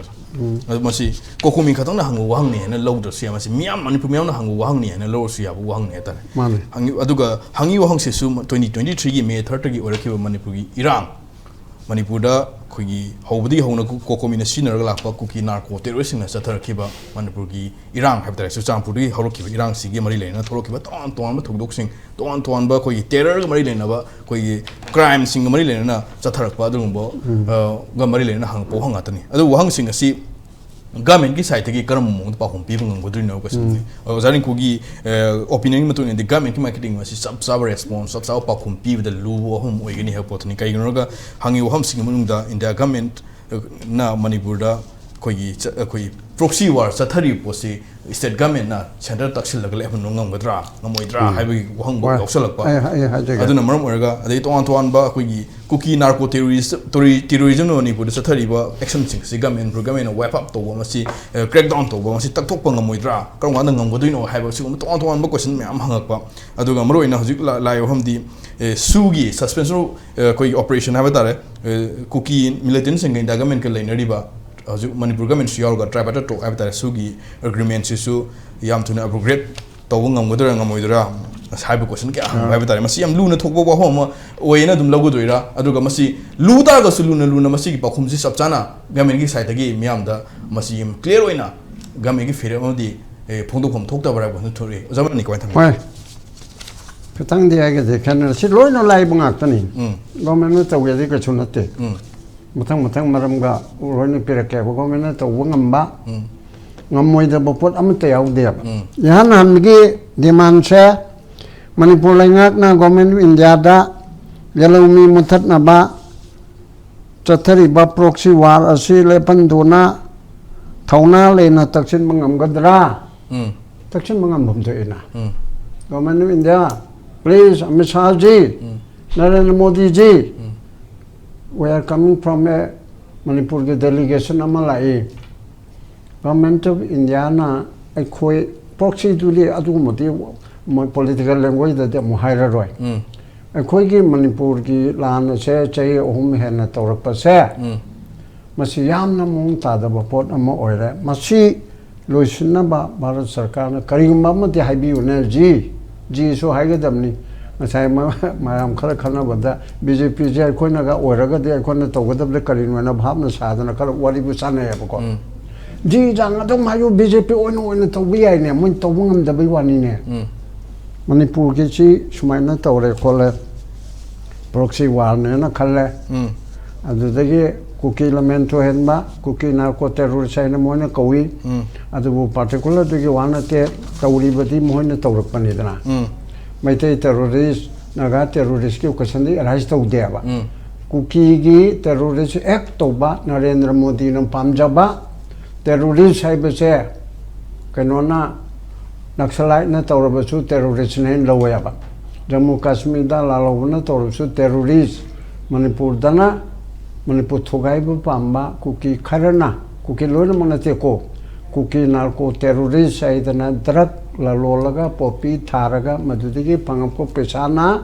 ꯑꯗꯨ ꯃꯁꯤ ꯀꯣꯀꯣꯃꯤ ꯈꯛꯇꯪꯅ ꯍꯪꯕ ꯋꯥꯍꯪꯅꯤ ꯍꯥꯏꯅ ꯂꯧꯗ꯭ꯔꯁꯨ ꯌꯥꯏ꯫ ꯃꯁꯤ ꯃꯤꯌꯥꯝ, ꯃꯅꯤꯄꯨꯔ ꯃꯤꯌꯥꯝꯅ ꯍꯪꯕ ꯋꯥꯍꯪꯅꯤ ꯍꯥꯏꯅ ꯂꯧꯔꯁꯨ ꯌꯥꯕ ꯋꯥꯍꯪꯅꯤ ꯍꯥꯏꯕ ꯇꯥꯔꯦ꯫ ꯃꯥꯅꯤ꯫ ꯍꯪꯉꯤ-, ꯑꯗꯨꯒ ꯍꯪꯉꯤ ꯋꯥꯍꯪꯁꯤꯁꯨ twenty twenty threeꯒꯤ May thirdꯇꯒꯤ ꯑꯣꯏꯔꯛꯈꯤꯕ ꯃꯅꯤꯄꯨꯔꯒꯤ ꯏꯔꯥꯡ, ꯃꯅꯤꯄꯨꯔꯗ ꯑꯩꯈꯣꯏꯒꯤ ꯍꯧꯕꯗꯒꯤ ꯍꯧꯅ ꯀꯣ-, ꯀꯣꯀꯣꯃꯤꯅ ꯁꯤꯖꯤꯟꯅꯔꯒ ꯂꯥꯛꯄ ꯀꯨꯀꯤ ꯅꯥꯔꯀꯣ ꯇꯦꯔꯣꯔꯤꯁꯁꯤꯡꯅ ꯆꯠꯊꯔꯛꯈꯤꯕ ꯃꯅꯤꯄꯨꯔꯒꯤ ꯏꯔꯥꯡ ꯍꯥꯏꯕ ꯇꯥꯔꯦ, ꯆꯨꯔꯆꯥꯟꯄꯨꯔꯗꯒꯤ ꯍꯧꯔꯛꯈꯤꯕ ꯏꯔꯥꯡꯁꯤꯒꯤ ꯃꯔꯤ ꯂꯩꯅꯅ ꯊꯣꯛꯂꯛꯈꯤꯕ ꯇꯣꯉꯥꯟ ꯇꯣꯉꯥꯟꯕ ꯊꯧꯗꯣꯛꯁꯤꯡ, ꯇꯣꯉꯥꯟ ꯇꯣꯉꯥꯟꯕ ꯑꯩꯈꯣꯏꯒꯤ ꯇꯦꯔꯔꯒ ꯃꯔꯤ ꯂꯩꯅꯕ, ꯑꯩꯈꯣꯏꯒꯤ ꯀ꯭ꯔꯥꯏꯝꯁꯤꯡꯒ ꯃꯔꯤ ꯂꯩꯅꯅ ꯆꯠꯊꯔꯛꯄ ꯑꯗꯨꯒꯨꯝꯕ, ꯑ, ꯒ ꯃꯔꯤ ꯂꯩꯅꯅ ꯍꯪꯉꯛꯄ ꯋꯥꯍꯪ ꯉꯥꯛꯇꯅꯤ꯫ ꯑꯗꯨꯕꯨ ꯋꯥꯍꯪꯁꯤꯡ ꯑꯁꯤ ꯒꯃꯦꯟꯒꯤ ꯁꯥꯏꯠꯇꯒꯤ ꯀꯔꯝꯕ ꯃꯑꯣꯡꯗ ꯄꯥꯎꯈꯨꯝ ꯄꯤꯕ ꯉꯝꯒꯗꯣꯏꯅꯣ ꯍꯥꯏꯕ ꯀꯣꯏꯁꯟꯁꯦ꯫ ꯑꯣꯖꯥ ꯔꯤꯡꯀꯨꯒꯤ, ꯑ, ꯑꯣꯄꯤꯅꯤꯌꯟꯒꯤ ꯃꯇꯨꯡ ꯏꯟꯅꯗꯤ ꯒꯃꯦꯟꯒꯤ ꯃꯥꯏꯀꯩꯗꯒꯤ ꯃꯁꯤ ꯆꯞ ꯆꯥꯕ ꯔꯦꯁꯄꯣꯟꯁ, ꯆꯞ ꯆꯥꯕ ꯄꯥꯎꯈꯨꯝ ꯄꯤꯕꯗ ꯂꯨꯕ ꯋꯥꯐꯝ ꯑꯃ ꯑꯣꯏꯒꯅꯤ ꯍꯥꯏꯕ ꯄꯣꯠꯇꯨꯅꯤ꯫ ꯀꯩꯒꯤꯅꯣ ꯍꯥꯏꯔꯒ ꯍꯪꯉꯤꯕ ꯋꯥꯐꯝꯁꯤꯡꯒꯤ ꯃꯅꯨꯡꯗ ꯏꯟꯗꯤꯌꯥ ꯒꯃꯦꯟꯅ ꯃꯅꯤꯄꯨꯔꯗ ꯑꯩꯈꯣꯏꯒꯤ ꯆ- ꯑꯩꯈꯣꯏꯒꯤ proxy war ꯆꯠꯊꯔꯤꯕ ꯄꯣꯠꯁꯤ state governmentꯅ centre ꯇꯛꯁꯤꯜꯂꯒ ꯂꯦꯞꯍꯟꯕ ꯉꯝꯒꯗ꯭ꯔꯥ ꯉꯝꯃꯣꯏꯗ꯭ꯔꯥ ꯍꯥꯏꯕꯒꯤ ꯋꯥꯍꯪꯕ ꯍꯣꯏ꯫ ꯌꯥꯎꯁꯜꯂꯛꯄ꯫ ꯑꯩ- ꯑꯩ ꯍꯥꯏꯖꯒꯦ꯫ ꯑꯗꯨꯅ ꯃꯔꯝ ꯑꯣꯏꯔꯒ ꯑꯗꯩ ꯇꯣꯉꯥꯟ ꯇꯣꯉꯥꯟꯕ ꯑꯩꯈꯣꯏꯒꯤ ꯀꯨꯀꯤ narco terrorist terrorismꯅ ꯃꯅꯤꯄꯨꯔꯗ ꯆꯠꯊꯔꯤꯕ actionꯁꯤꯡꯁꯤ government ꯃꯅꯤꯄꯨꯔ governmentꯅ wipe out ꯇꯧꯕ, ꯃꯁꯤ crackdown ꯇꯧꯕ, ꯃꯁꯤ ꯇꯛꯊꯣꯛꯄ ꯉꯝꯃꯣꯏꯗ꯭ꯔꯥ, ꯀꯔꯝ ꯀꯥꯟꯗ ꯉꯝꯒꯗꯣꯏꯅꯣ ꯍꯥꯏꯕ ꯁꯤꯒꯨꯝꯕ ꯇꯣꯉꯥꯟ ꯇꯣꯉꯥꯟꯕ question ꯃꯌꯥꯝ ꯍꯪꯉꯛꯄ꯫ ꯑꯗꯨꯒ ꯃꯔꯨꯑꯣꯏꯅ ꯍꯧꯖꯤꯛ ꯂꯥ- ꯂꯥꯛꯏꯕ ꯋꯥꯐꯝꯗꯤ, ꯑꯦ, ꯁꯨꯒꯤ suspension, ꯑꯦ, ꯑꯩꯈꯣꯏꯒꯤ operation ꯍꯥꯏꯕ ꯇꯥꯔꯦ, ꯑꯦ, ꯀꯨꯀꯤ militantꯁꯤꯡꯒ India governmentꯀ ꯂꯩꯅꯔꯤꯕ ꯍꯧꯖꯤꯛ ꯃꯅꯤꯄꯨꯔ governmentꯁꯨ ꯌꯥꯎꯔꯒ tripartite talk ꯍꯥꯏꯕ ꯇꯥꯔꯦ, ꯁꯨꯒꯤ agreementꯁꯤꯁꯨ ꯌꯥꯝ ꯊꯨꯅ abrogate ꯇꯧꯕ ꯉꯝꯒꯗꯣꯏꯔꯥ ꯉꯝꯃꯣꯏꯗꯣꯏꯔꯥ ꯍꯥꯏꯕ question ꯀꯌꯥ ꯍꯪꯕ ꯍꯥꯏꯕ ꯇꯥꯔꯦ꯫ ꯃꯁꯤ ꯌꯥꯝ ꯂꯨꯅ ꯊꯣꯛꯄ ꯋꯥꯐꯝ ꯑꯃ ꯑꯣꯏꯌꯦꯅ ꯑꯗꯨꯝ ꯂꯧꯒꯗꯣꯏꯔꯥ, ꯑꯗꯨꯒ ꯃꯁꯤ ꯂꯨ ꯇꯥꯔꯒꯁꯨ ꯂꯨꯅ ꯂꯨꯅ ꯃꯁꯤꯒꯤ ꯄꯥꯎꯈꯨꯝꯁꯤ ꯆꯞ ꯆꯥꯅ governmentꯀꯤ sideꯇꯒꯤ ꯃꯤꯌꯥꯝꯗ ꯃꯁꯤ ꯌꯥꯝ clear ꯑꯣꯏꯅ governmentꯀꯤ ꯐꯤꯔꯦꯞ ꯑꯃꯗꯤ, ꯑꯦ, ꯐꯣꯡꯗꯣꯛꯐꯝ ꯊꯣꯛꯇꯕ꯭ꯔꯥ ꯍꯥꯏꯕ ꯋꯥꯐꯝ ꯊꯣꯛꯂꯛꯏ꯫ ꯑꯣꯖꯥ ꯃꯅꯤ ꯀꯃꯥꯏꯅ ꯊꯝꯕꯤꯒꯦ? ꯍꯣꯏ, ꯈꯤꯇꯪꯗꯤ ꯍꯥꯏꯒꯗꯤ ꯈꯦꯠꯅꯔꯦ꯫ ꯁꯤ ꯂꯣꯏꯅ ꯂꯥꯏꯕ ꯉꯥꯛꯇꯅꯤ꯫ ꯎꯝ꯫ Governmentꯅ ꯇꯧꯒꯦꯗꯤ ꯀꯩꯁꯨ ꯅꯠꯇꯦ꯫ ꯎꯝ꯫ ꯃꯊꯪ ꯃꯊꯪ ꯃꯔꯝꯒ ꯂꯣꯏꯅ ꯄꯤꯔꯛꯀꯦꯕ꯫ Governmentꯅ ꯇꯧꯕ ꯉꯝꯕ, ꯎꯝ꯫ ꯉꯝꯃꯣꯏꯗꯕ ꯄꯣꯠ ꯑꯃꯠꯇ ꯌꯥꯎꯗꯦꯕ꯫ ꯎꯝ꯫ ꯏꯍꯥꯟ ꯍꯥꯟꯕꯒꯤ demandꯁꯦ ꯃꯅꯤꯄꯨꯔ ꯂꯩꯉꯥꯛꯅ Government of Indiaꯗ ꯂꯧꯃꯤ ꯃꯨꯊꯠꯅꯕ ꯆꯠꯊꯔꯤꯕ proxy war ꯑꯁꯤ ꯂꯦꯞꯍꯟꯗꯨꯅ ꯊꯧꯅꯥ ꯂꯩꯅ ꯇꯛꯁꯤꯟꯕ ꯉꯝꯒꯗ꯭ꯔꯥ? ꯎꯝ꯫ ꯇꯛꯁꯤꯟꯕ ꯉꯝꯐꯝ ꯊꯣꯛꯏꯅ꯫ ꯎꯝ꯫ Government of India, please, Amit ꯁꯥꯍꯖꯤ, um. Narendra ꯃꯣꯗꯤꯖꯤ, um. we are coming from a ꯃꯅꯤꯄꯨꯔꯒꯤ delegation ꯑꯃ ꯂꯥꯛꯏ꯫ Government of Indiaꯅ ꯑꯩꯈꯣꯏ proxyꯗꯨꯗꯤ ꯑꯗꯨꯒꯨꯝꯕꯗꯤ ꯃꯣꯏ political languageꯗꯗꯤ ꯑꯃꯨꯛ ꯍꯥꯏꯔꯔꯣꯏ꯫ ꯎꯝ꯫ ꯑꯩꯈꯣꯏꯒꯤ ꯃꯅꯤꯄꯨꯔꯒꯤ ꯂꯥꯟ ꯑꯁꯦ ꯆꯍꯤ ꯑꯍꯨꯝ ꯍꯦꯟꯅ ꯇꯧꯔꯛꯄꯁꯦ, ꯎꯝ꯫ ꯃꯁꯤ ꯌꯥꯝꯅ ꯃꯑꯣꯡ ꯇꯥꯗꯕ ꯄꯣꯠ ꯑꯃ ꯑꯣꯏꯔꯦ꯫ ꯃꯁꯤ ꯂꯣꯏꯁꯤꯟꯅꯕ ꯚꯥꯔꯠ ꯁꯔꯀꯥꯔꯅ ꯀꯔꯤꯒꯨꯝꯕ ꯑꯃꯗꯤ ꯍꯥꯏꯕꯤꯌꯨꯅꯦ, ꯖꯤ, ꯖꯤꯁꯨ ꯍꯥꯏꯒꯗꯕꯅꯤ꯫ ꯉꯁꯥꯏ ꯃ-, ꯃꯌꯥꯝ ꯈꯔ ꯈꯟꯅꯕꯗ BJPꯁꯦ ꯑꯩꯈꯣꯏꯅꯒ ꯑꯣꯏꯔꯒꯗꯤ ꯑꯩꯈꯣꯏꯅ ꯇꯧꯒꯗꯕꯗꯤ ꯀꯔꯤꯅꯣ ꯍꯥꯏꯅ ꯚꯥꯞꯅ ꯁꯥꯗꯅ ꯈꯔ ꯋꯥꯔꯤꯕꯨ ꯁꯥꯟꯅꯩꯌꯦꯕꯀꯣ꯫ ꯎꯝ꯫ ꯖꯤ ꯆꯥꯡ ꯑꯗꯨꯝ ꯍꯥꯏꯌꯨ, BJP ꯑꯣꯏꯅ ꯑꯣꯏꯅ ꯇꯧꯕ ꯌꯥꯏꯅꯦ, ꯃꯣꯏꯅ ꯇꯧꯕ ꯉꯝꯗꯕꯩ ꯋꯥꯅꯤꯅꯦ꯫ ꯎꯝ꯫ ꯃꯅꯤꯄꯨꯔꯒꯤꯁꯤ ꯁꯨꯃꯥꯏꯅ ꯇꯧꯔꯦ ꯈꯣꯠꯂꯦ, proxy warꯅꯦꯅ ꯈꯜꯂꯦ꯫ ꯎꯝ꯫ ꯑꯗꯨꯗꯒꯤ ꯀꯨꯀꯤ ꯂꯝꯍꯦꯟ ꯊꯣꯏꯍꯟꯕ, ꯀꯨꯀꯤ narco terrorist ꯍꯥꯏꯅ ꯃꯣꯏꯅ ꯀꯧꯏ꯫ ꯎꯝ꯫ ꯑꯗꯨꯕꯨ particularꯗꯨꯒꯤ ꯋꯥ ꯅꯠꯇꯦ, ꯇꯧꯔꯤꯕꯗꯤ ꯃꯈꯣꯏꯅ ꯇꯧꯔꯛꯄꯅꯤꯗꯅ꯫ ꯎꯝ꯫ ꯃꯩꯇꯩ terrorist, ꯅꯥꯒꯥ terroristꯀꯤ questionꯗꯤ arise ꯇꯧꯗꯦꯕ꯫ ꯎꯝ꯫ ꯀꯨꯀꯤꯒꯤ terrorist act ꯇꯧꯕ ꯅꯔꯦꯟꯗ꯭ꯔ ꯃꯣꯗꯤꯅ ꯄꯥꯝꯖꯕ ꯇꯦꯔꯣꯔꯤꯁ ꯍꯥꯏꯕꯁꯦ ꯀꯩꯅꯣꯅ, ꯅꯛꯁꯂꯥꯏꯠꯅ ꯇꯧꯔꯕꯁꯨ ꯇꯦꯔꯣꯔꯤꯁꯅ ꯍꯦꯟꯅ ꯂꯧꯋꯦꯕ꯫ ꯖꯝꯃꯨ ꯀꯥꯁꯃꯤꯔꯗ ꯂꯥꯜꯍꯧꯕꯅ ꯇꯧꯔꯕꯁꯨ ꯇꯦꯔꯣꯔꯤꯁ꯫ ꯃꯅꯤꯄꯨꯔꯗꯅ ꯃꯅꯤꯄꯨꯔ ꯊꯨꯒꯥꯏꯕ ꯄꯥꯝꯕ ꯀꯨꯀꯤ ꯈꯔꯅ, ꯀꯨꯀꯤ ꯂꯣꯏꯅꯃꯛ ꯅꯠꯇꯦꯀꯣ, ꯀꯨꯀꯤ ꯅꯥꯔꯀꯣ ꯇꯦꯔꯣꯔꯤꯁ ꯍꯥꯏꯗꯅ ꯗ꯭ꯔꯒ ꯂꯂꯣꯜꯂꯒ, ꯄꯣꯄꯤ ꯊꯥꯔꯒ, ꯃꯗꯨꯗꯒꯤ ꯐꯪꯉꯛꯄ ꯄꯩꯁꯥꯅ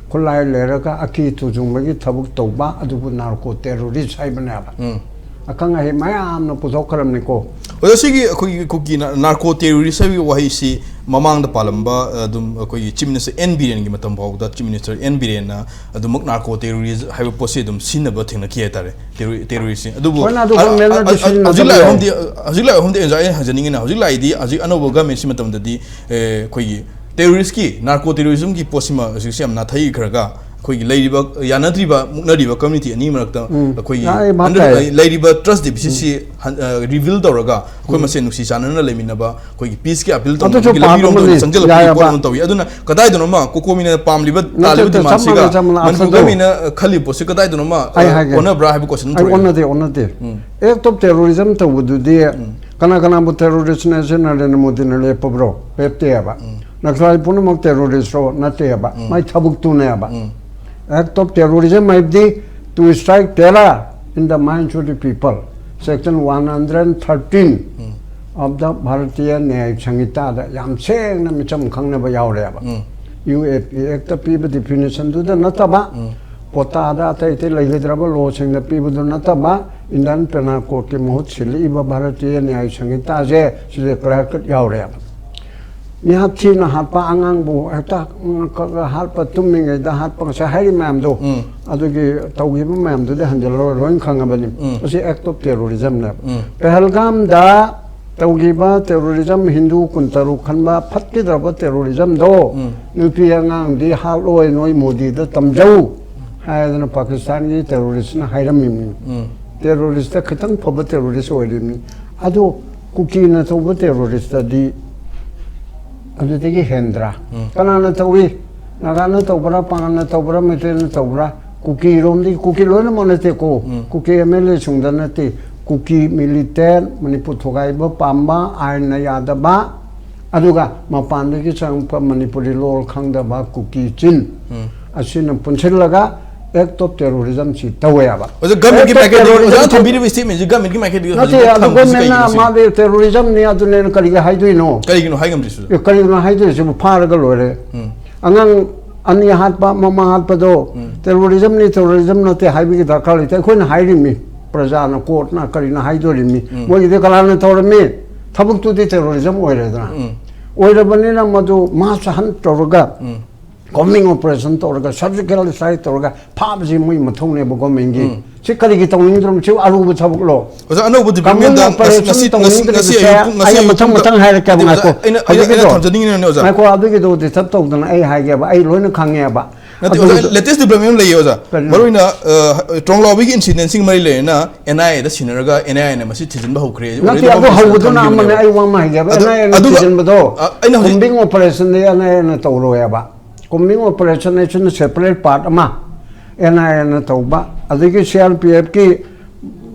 ꯈꯨꯠꯂꯥꯏ ꯂꯩꯔꯒ ꯑꯀꯤ ꯊꯨꯖꯨꯡꯕꯒꯤ ꯊꯕꯛ ꯇꯧꯕ, ꯑꯗꯨꯕꯨ ꯅꯥꯔꯀꯣ ꯇꯦꯔꯣꯔꯤꯁ ꯍꯥꯏꯕꯅꯦꯕ꯫ ꯎꯝ꯫ ꯑꯈꯪ ꯑꯍꯩ ꯃꯌꯥꯝꯅ ꯄꯨꯊꯣꯛꯈ꯭ꯔꯕꯅꯤꯀꯣ꯫ ꯑꯣꯖꯥ, ꯁꯤꯒꯤ ꯑꯩꯈꯣꯏꯒꯤ ꯀꯨꯀꯤ ꯅꯥꯔꯀꯣ ꯇꯦꯔꯣꯔꯤꯁ ꯍꯥꯏꯕꯒꯤ ꯋꯥꯍꯩꯁꯤ ꯃꯃꯥꯡꯗ ꯄꯥꯜꯂꯝꯕ, ꯑꯗꯨꯝ ꯑꯩꯈꯣꯏꯒꯤ ꯆꯤꯐ ꯃꯤꯅꯤꯁꯇꯔ ꯑꯦꯟ ꯕꯤꯔꯦꯟꯒꯤ ꯃꯇꯝ ꯐꯥꯎꯕꯗ ꯆꯤꯐ ꯃꯤꯅꯤꯁꯇꯔ ꯑꯦꯟ ꯕꯤꯔꯦꯟꯅ ꯑꯗꯨꯃꯛ ꯅꯥꯔꯀꯣ ꯇꯦꯔꯣꯔꯤꯁ ꯍꯥꯏꯕ ꯄꯣꯠꯁꯤ ꯑꯗꯨꯝ ꯁꯤꯖꯤꯟꯅꯕ ꯊꯦꯡꯅꯈꯤ ꯍꯥꯏꯇꯥꯔꯦ, ꯇꯦꯔꯣ-, ꯇꯦꯔꯣꯔꯤꯁꯁꯤ꯫ ꯑꯗꯨꯕꯨ ꯍꯣꯏꯅ ꯑꯗꯨ ꯑ-, ꯒꯣꯔꯃꯦꯟꯅꯗꯤ ꯑ-, ꯑ-, ꯍꯧꯖꯤꯛ ꯁꯤꯖꯤꯟꯅꯕ ꯂꯥꯛꯏꯕ ꯌꯥꯏ꯫ ꯃꯐꯝꯗꯤ, ꯍꯧꯖꯤꯛ ꯂꯥꯛꯏꯕ ꯃꯐꯝꯗꯤ ꯑꯣꯖꯥ ꯑꯩꯅ ꯍꯪꯖꯅꯤꯡꯉꯤꯅ, ꯍꯧꯖꯤꯛ ꯂꯥꯛꯏꯗꯤ ꯍꯧꯖꯤꯛ ꯑꯅꯧꯕ ꯒꯃꯦꯟꯁꯤ ꯃꯇꯝꯗꯗꯤ, ꯑꯦ, ꯑꯩꯈꯣꯏꯒꯤ ꯇꯦꯔꯣꯔꯤꯁꯀꯤ, ꯅꯥꯔꯀꯣ ꯇꯦꯔꯣꯔꯤꯖꯝꯒꯤ ꯄꯣꯠꯁꯤꯃ ꯍꯧꯖꯤꯛꯁꯤ ꯌꯥꯝ ꯅꯥꯊꯩꯈ꯭ꯔꯒ, ꯑꯩꯈꯣꯏꯒꯤ ꯂꯩꯔꯤꯕ, ꯌꯥꯅꯗ꯭ꯔꯤꯕ, ꯃꯨꯛꯅꯔꯤꯕ ꯀꯝꯃ꯭ꯌꯨꯅꯤꯇꯤ ꯑꯅꯤ ꯃꯔꯛꯇ ꯎꯝ꯫ ꯑꯩꯈꯣꯏꯒꯤ ꯌꯥꯏ, ꯚꯥꯞ under-, ꯇꯥꯏ꯫ ꯂꯩꯔꯤꯕ ꯇ꯭ꯔꯁ ꯗꯤꯐꯤꯁꯤꯠꯁꯤ ꯍꯟ-, ꯑ, ꯔꯤꯚꯤꯜ ꯇꯧꯔꯒ ꯑꯩꯈꯣꯏ ꯎꯝ꯫ ꯃꯁꯦꯟ ꯅꯨꯡꯁꯤ ꯆꯥꯟꯅꯅ ꯂꯩꯃꯤꯟꯅꯕ, ꯑꯩꯈꯣꯏꯒꯤ ꯄꯤꯁꯀꯤ ꯑꯄꯤꯜ ꯑꯗꯨꯁꯨ ꯇꯧꯅꯕꯒꯤ ꯄꯥꯝꯕ ꯂꯝꯕꯤꯔꯣꯝꯗ ꯑꯃꯅꯤ꯫ ꯆꯪꯁꯤꯜꯂꯛꯄꯒꯤ ꯌꯥꯏꯑꯕ꯫ ꯄꯣꯠ ꯑꯃ ꯇꯧꯏ꯫ ꯑꯗꯨꯅ ꯀꯗꯥꯏꯗꯅꯣꯃ ꯀꯣꯀꯣꯃꯤꯅ ꯄꯥꯝꯂꯤꯕ, ꯅꯠꯇꯦ, ꯇꯥꯜꯂꯤꯕ ꯅꯠꯇꯦ, ꯆꯞ ꯗꯤꯃꯥꯟꯁꯤꯒ ꯃꯥꯟꯅꯩ, ꯆꯞ ꯃꯥꯟꯅꯩ꯫ ꯃꯅꯤꯄꯨꯔ ꯑꯐ꯭ꯔꯗꯣ꯫ ꯒꯃꯦꯟꯅ ꯈꯜꯂꯤꯕ ꯄꯣꯠꯁꯤ ꯀꯗꯥꯏꯗꯅꯣꯃ, ꯑꯩ ꯑ, ꯍꯥꯏꯒꯦ꯫ ꯑꯣꯟꯅꯕ꯭ꯔꯥ ꯍꯥꯏꯕ ꯀꯣꯏꯁꯟ ꯑꯃ ꯑꯩ ꯊꯣꯛꯂꯛꯑꯦ꯫ ꯑꯣꯟꯅꯗꯦ, ꯑꯣꯟꯅꯗꯦ꯫ ꯎꯝ꯫ ꯑꯦꯛ ꯑꯣꯐ ꯇꯦꯔꯣꯔꯤꯖꯝ ꯇꯧꯕꯗꯨꯗꯤ ꯎꯝ꯫ ꯀꯅꯥ ꯀꯅꯥꯕꯨ ꯇꯦꯔꯣꯔꯤꯁꯅꯦ ꯁꯤ ꯅꯔꯦꯟꯗ꯭ꯔ ꯃꯣꯗꯤꯅ ꯂꯦꯞꯄꯕ꯭ꯔꯣ? ꯂꯦꯞꯇꯦꯕ꯫ ꯎꯝ꯫ ꯅꯛꯁꯂꯥꯏꯠ ꯄꯨꯝꯅꯃꯛ ꯇꯦꯔꯣꯔꯤꯁ꯭ꯠꯔꯣ? ꯅꯠꯇꯦꯕ꯫ ꯎꯝ꯫ ꯃꯥꯏ ꯊꯕꯛꯇꯨꯅꯦꯕ꯫ ꯎꯝ꯫ Act of terrorism ꯍꯥꯏꯕꯗꯤ to strike terror in the minds of the people, section one hundred thirteen um. of the Bharatiya Nyaya Sanhita ꯗ ꯌꯥꯝ ꯁꯦꯡꯅ ꯃꯤꯆꯝ ꯈꯪꯅꯕ ꯌꯥꯎꯔꯦꯕ꯫ ꯎꯝ꯫ ꯌꯨ ꯑꯦ ꯄꯤ ꯑꯦꯛꯇ ꯄꯤꯕ ꯗꯤꯐꯤꯅꯤꯁꯟꯗꯨꯗ ꯅꯠꯇꯕ, ꯎꯝ꯫ ꯀꯣꯇꯥꯗ ꯑꯇꯩ ꯑꯇꯩ ꯂꯩꯒꯗ꯭ꯔꯕ ꯂꯣꯁꯤꯡꯗ ꯄꯤꯕꯗꯨ ꯅꯠꯇꯕ, ꯏꯟꯗꯤꯌꯟ ꯄꯦꯅꯥꯜ ꯀꯣꯗꯀꯤ ꯃꯍꯨꯠ ꯁꯤꯜꯂꯛꯏꯕ ꯚꯥꯔꯇꯤꯌ ꯅ꯭ꯌꯥꯌ ꯁꯪꯍꯤꯇꯥꯁꯦ ꯁꯤꯗ ꯀ꯭ꯂꯥꯔꯛ ꯌꯥꯎꯔꯦꯕ꯫ ꯃꯤꯍꯥꯠ ꯊꯤꯅ ꯍꯥꯠꯄ, ꯑꯉꯥꯡꯕꯨ ꯍꯦꯛꯇ ꯍꯥꯠꯄ, ꯇꯨꯝꯃꯤꯉꯩꯗ ꯍꯥꯠꯄ, ꯉꯁꯥꯏ ꯍꯥꯏꯔꯤ ꯃꯌꯥꯝꯗꯣ, ꯎꯝ꯫ ꯑꯗꯨꯒꯤ ꯇꯧꯈꯤꯕ ꯃꯌꯥꯝꯗꯨꯗꯤ ꯍꯟꯖꯤꯜꯂꯔꯣꯏ, ꯂꯣꯏꯅ ꯈꯪꯉꯕꯅꯤ꯫ ꯎꯝ꯫ ꯃꯁꯤ act of terrorism ꯅꯦꯕ꯫ ꯎꯝ꯫ ꯄꯦꯍꯜꯒꯥꯝꯗ ꯇꯧꯈꯤꯕ ꯇꯦꯔꯣꯔꯤꯖꯝ, ꯍꯤꯟꯗꯨ ꯀꯨꯟꯇꯔꯨꯛ ꯈꯟꯕ ꯐꯠꯈꯤꯗ꯭ꯔꯕ ꯇꯦꯔꯣꯔꯤꯖꯝꯗꯣ, ꯎꯝ꯫ ꯅꯨꯄꯤ ꯑꯉꯥꯡꯗꯤ ꯍꯥꯠꯂꯣꯏ, ꯅꯣꯏ ꯃꯣꯗꯤꯗ ꯇꯝꯖꯧ ꯍꯥꯏꯗꯅ ꯄꯥꯀꯤꯁꯇꯥꯟꯒꯤ ꯇꯦꯔꯣꯔꯤꯁꯅ ꯍꯥꯏꯔꯝꯃꯤꯕꯅꯤ꯫ ꯎꯝ꯫ ꯇꯦꯔꯣꯔꯤꯁꯇ ꯈꯤꯇꯪ ꯐꯕ ꯇꯦꯔꯣꯔꯤꯁ ꯑꯣꯏꯔꯤꯕꯅꯤ꯫ ꯑꯗꯨ ꯀꯨꯀꯤꯅ ꯇꯧꯕ ꯇꯦꯔꯣꯔꯤꯁꯇꯗꯤ ꯑꯗꯨꯗꯒꯤ ꯍꯦꯟꯗ꯭ꯔꯥ? ꯎꯝ꯫ ꯀꯅꯥꯅ ꯇꯧꯏ? ꯅꯥꯒꯥꯅ ꯇꯧꯕ꯭ꯔꯥ, ꯄꯥꯉꯜꯅ ꯇꯧꯕ꯭ꯔꯥ, ꯃꯩꯇꯩꯅ ꯇꯧꯕ꯭ꯔꯥ? ꯀꯨꯀꯤꯔꯣꯝꯗꯤ, ꯀꯨꯀꯤ ꯂꯣꯏꯅꯃꯛ ꯅꯠꯇꯦꯀꯣ꯫ ꯎꯝ꯫ ꯀꯨꯀꯤ ꯑꯦꯝ ꯑꯦꯜ ꯑꯦ ꯁꯨꯡꯗ ꯅꯠꯇꯦ꯫ ꯀꯨꯀꯤ ꯃꯤꯂꯤꯇꯦꯟ, ꯃꯅꯤꯄꯨꯔ ꯊꯨꯒꯥꯏꯕ ꯄꯥꯝꯕ, ꯑꯥꯏꯟꯅ ꯌꯥꯗꯕ, ꯑꯗꯨꯒ ꯃꯄꯥꯟꯗꯒꯤ ꯆꯪꯉꯛꯄ ꯃꯅꯤꯄꯨꯔꯤ ꯂꯣꯜ ꯈꯪꯗꯕ ꯀꯨꯀꯤ ꯆꯤꯟ, ꯑꯁꯤꯅ ꯄꯨꯟꯁꯤꯜꯂꯒ act of terrorism ꯁꯤ ꯇꯧꯋꯦꯕ꯫ ꯑꯣꯖꯥ, ꯒꯚꯔꯟꯃꯦꯟꯠꯀꯤ Act of ꯃꯥꯏꯀꯩꯗꯒꯤ, ꯑꯣꯖꯥꯅ terrorism ꯊꯝꯕꯤꯔꯤꯕ statement ꯁꯤ ꯒꯚꯔꯟꯃꯦꯟꯠꯀꯤ ꯃꯥꯏꯀꯩꯗꯒꯤ ꯅꯠꯇꯦ, ꯍꯧꯖꯤꯛ ꯑꯗꯨ ꯊꯝꯗ꯭ꯔꯤꯁꯤ ꯒꯚꯔꯟꯃꯦꯟꯠꯅ ꯀꯩꯒꯤꯅꯣ ꯁꯤꯅꯤ? ꯃꯥꯗꯤ terrorism ꯅꯤ ꯑꯗꯨꯅꯦꯅ ꯀꯔꯤꯒꯤ ꯍꯥꯏꯗꯣꯏꯅꯣ? ꯀꯔꯤꯒꯤꯅꯣ ꯍꯥꯏ ꯉꯝꯗ꯭ꯔꯤꯁꯤ, ꯑꯣꯖꯥ? ꯑꯦ, ꯀꯔꯤꯒꯤꯅꯣ ꯍꯥꯏꯗꯣꯏꯁꯤꯕꯨ? ꯐꯥꯔꯒ ꯂꯣꯏꯔꯦ꯫ ꯑꯉꯥꯡ ꯑꯅꯤ ꯍꯥꯠꯄ, ꯃꯃꯥ ꯍꯥꯠꯄꯗꯣ terrorism ꯅꯤ, terrorism ꯅꯠꯇꯦ ꯍꯥꯏꯕꯒꯤ ꯗꯔꯀꯥꯔ ꯂꯩꯇꯦ꯫ ꯑꯩꯈꯣꯏꯅ ꯍꯥꯏꯔꯤꯃꯤ, ꯄ꯭ꯔꯖꯥꯅ, court ꯅ ꯀꯔꯤꯅ ꯍꯥꯏꯗꯣꯔꯤꯃꯤ? ꯃꯣꯏꯒꯤꯗꯤ ꯀꯅꯥꯅ ꯇꯧꯔꯝꯃꯤ? ꯊꯕꯛꯇꯨꯗꯤ terrorism ꯑꯣꯏꯔꯦꯗꯅ꯫ ꯑꯣꯏꯔꯕꯅꯤꯅ ꯃꯗꯨ mass hunt ꯇꯧꯔꯒ, combing operation ꯇꯧꯔꯒ, surgical strike ꯇꯧꯔꯒ ꯐꯥꯕꯁꯤ ꯃꯣꯏ ꯃꯊꯧꯅꯦꯕ government ꯀꯤ꯫ ꯁꯤ ꯀꯔꯤꯒꯤ ꯇꯧꯅꯤꯡꯗ꯭ꯔꯣ? ꯁꯤ ꯑꯔꯨꯕ ꯊꯕꯛꯂꯣ? ꯑꯣꯖꯥ, ꯑꯅꯧꯕ combing development ꯗ ꯉꯁꯤ, operation ꯉꯁꯤ, ꯉꯁꯤ, ꯉꯁꯤ ꯇꯧꯅꯤꯡꯗ꯭ꯔꯤꯕꯁꯦ ꯑꯌꯨꯛ ꯄꯨꯡ, ꯉꯁꯤ ꯑꯩꯅ ꯑꯌꯨꯛ ꯃꯊꯪ ꯄꯨꯡ ꯃꯊꯪ ꯍꯥꯏꯔꯛꯀꯦꯕ, ꯅꯠꯇꯦ, ꯑꯣꯖꯥ, ꯉꯥꯏꯈꯣ꯫ ꯑꯩꯅ, ꯑꯩꯅ, ꯑꯩꯅ ꯍꯧꯖꯤꯛꯀꯤꯗꯣ ꯊꯝꯖꯅꯤꯡꯉꯤꯅꯦ, ꯑꯣꯖꯥ꯫ ꯉꯥꯏꯈꯣ, ꯑꯗꯨꯒꯤꯗꯣ disturb ꯇꯧꯗꯅ ꯑꯩ ꯍꯥꯏꯒꯦꯕ, ꯑꯩ ꯂꯣꯏꯅ ꯈꯪꯉꯦꯕ꯫ ꯅꯠꯇꯦ, ꯑꯗꯨ ꯑꯣꯖꯥ, latest development ꯑꯃ ꯂꯩꯌꯦ, ꯑꯣꯖꯥ꯫ ꯀꯔꯤꯅꯣ? ꯃꯔꯨ ꯑꯣꯏꯅ, ꯑ, ꯇ꯭ꯔꯣꯡꯂꯥꯎꯕꯤꯒꯤ incident ꯁꯤꯡ ꯃꯔꯤ ꯂꯩꯔꯦꯅ N I A the ꯁꯤꯟꯅꯔꯒ N I A ꯅ ꯃꯁꯤ ꯊꯤꯖꯤꯟꯕ ꯍꯧꯈ꯭ꯔꯦ꯫ ꯅꯠꯇꯦ, already ꯑꯗꯨ ꯃꯃꯥꯡꯗ ꯍꯧꯕꯗꯨꯅ ꯊꯝꯈꯤꯕꯅꯦꯕ꯫ ꯑꯃꯅꯦ, ꯑꯩ ꯋꯥ ꯑꯃ ꯍꯥꯏꯒꯦꯕ꯫ ꯑꯗꯨ, N I A ꯅ ꯑꯗꯨꯒ, ꯊꯤꯖꯤꯟꯕꯗꯣ ꯑ, ꯑꯩꯅ ꯍꯧꯖꯤꯛ combing operation D N I A ꯅ ꯇꯧꯔꯣꯏꯕ꯫ Combing operation ꯍꯥꯏꯁꯤꯅ separate part ꯑꯃ, N I A ꯅ ꯇꯧꯕ, ꯑꯗꯒꯤ C R P F ꯀꯤ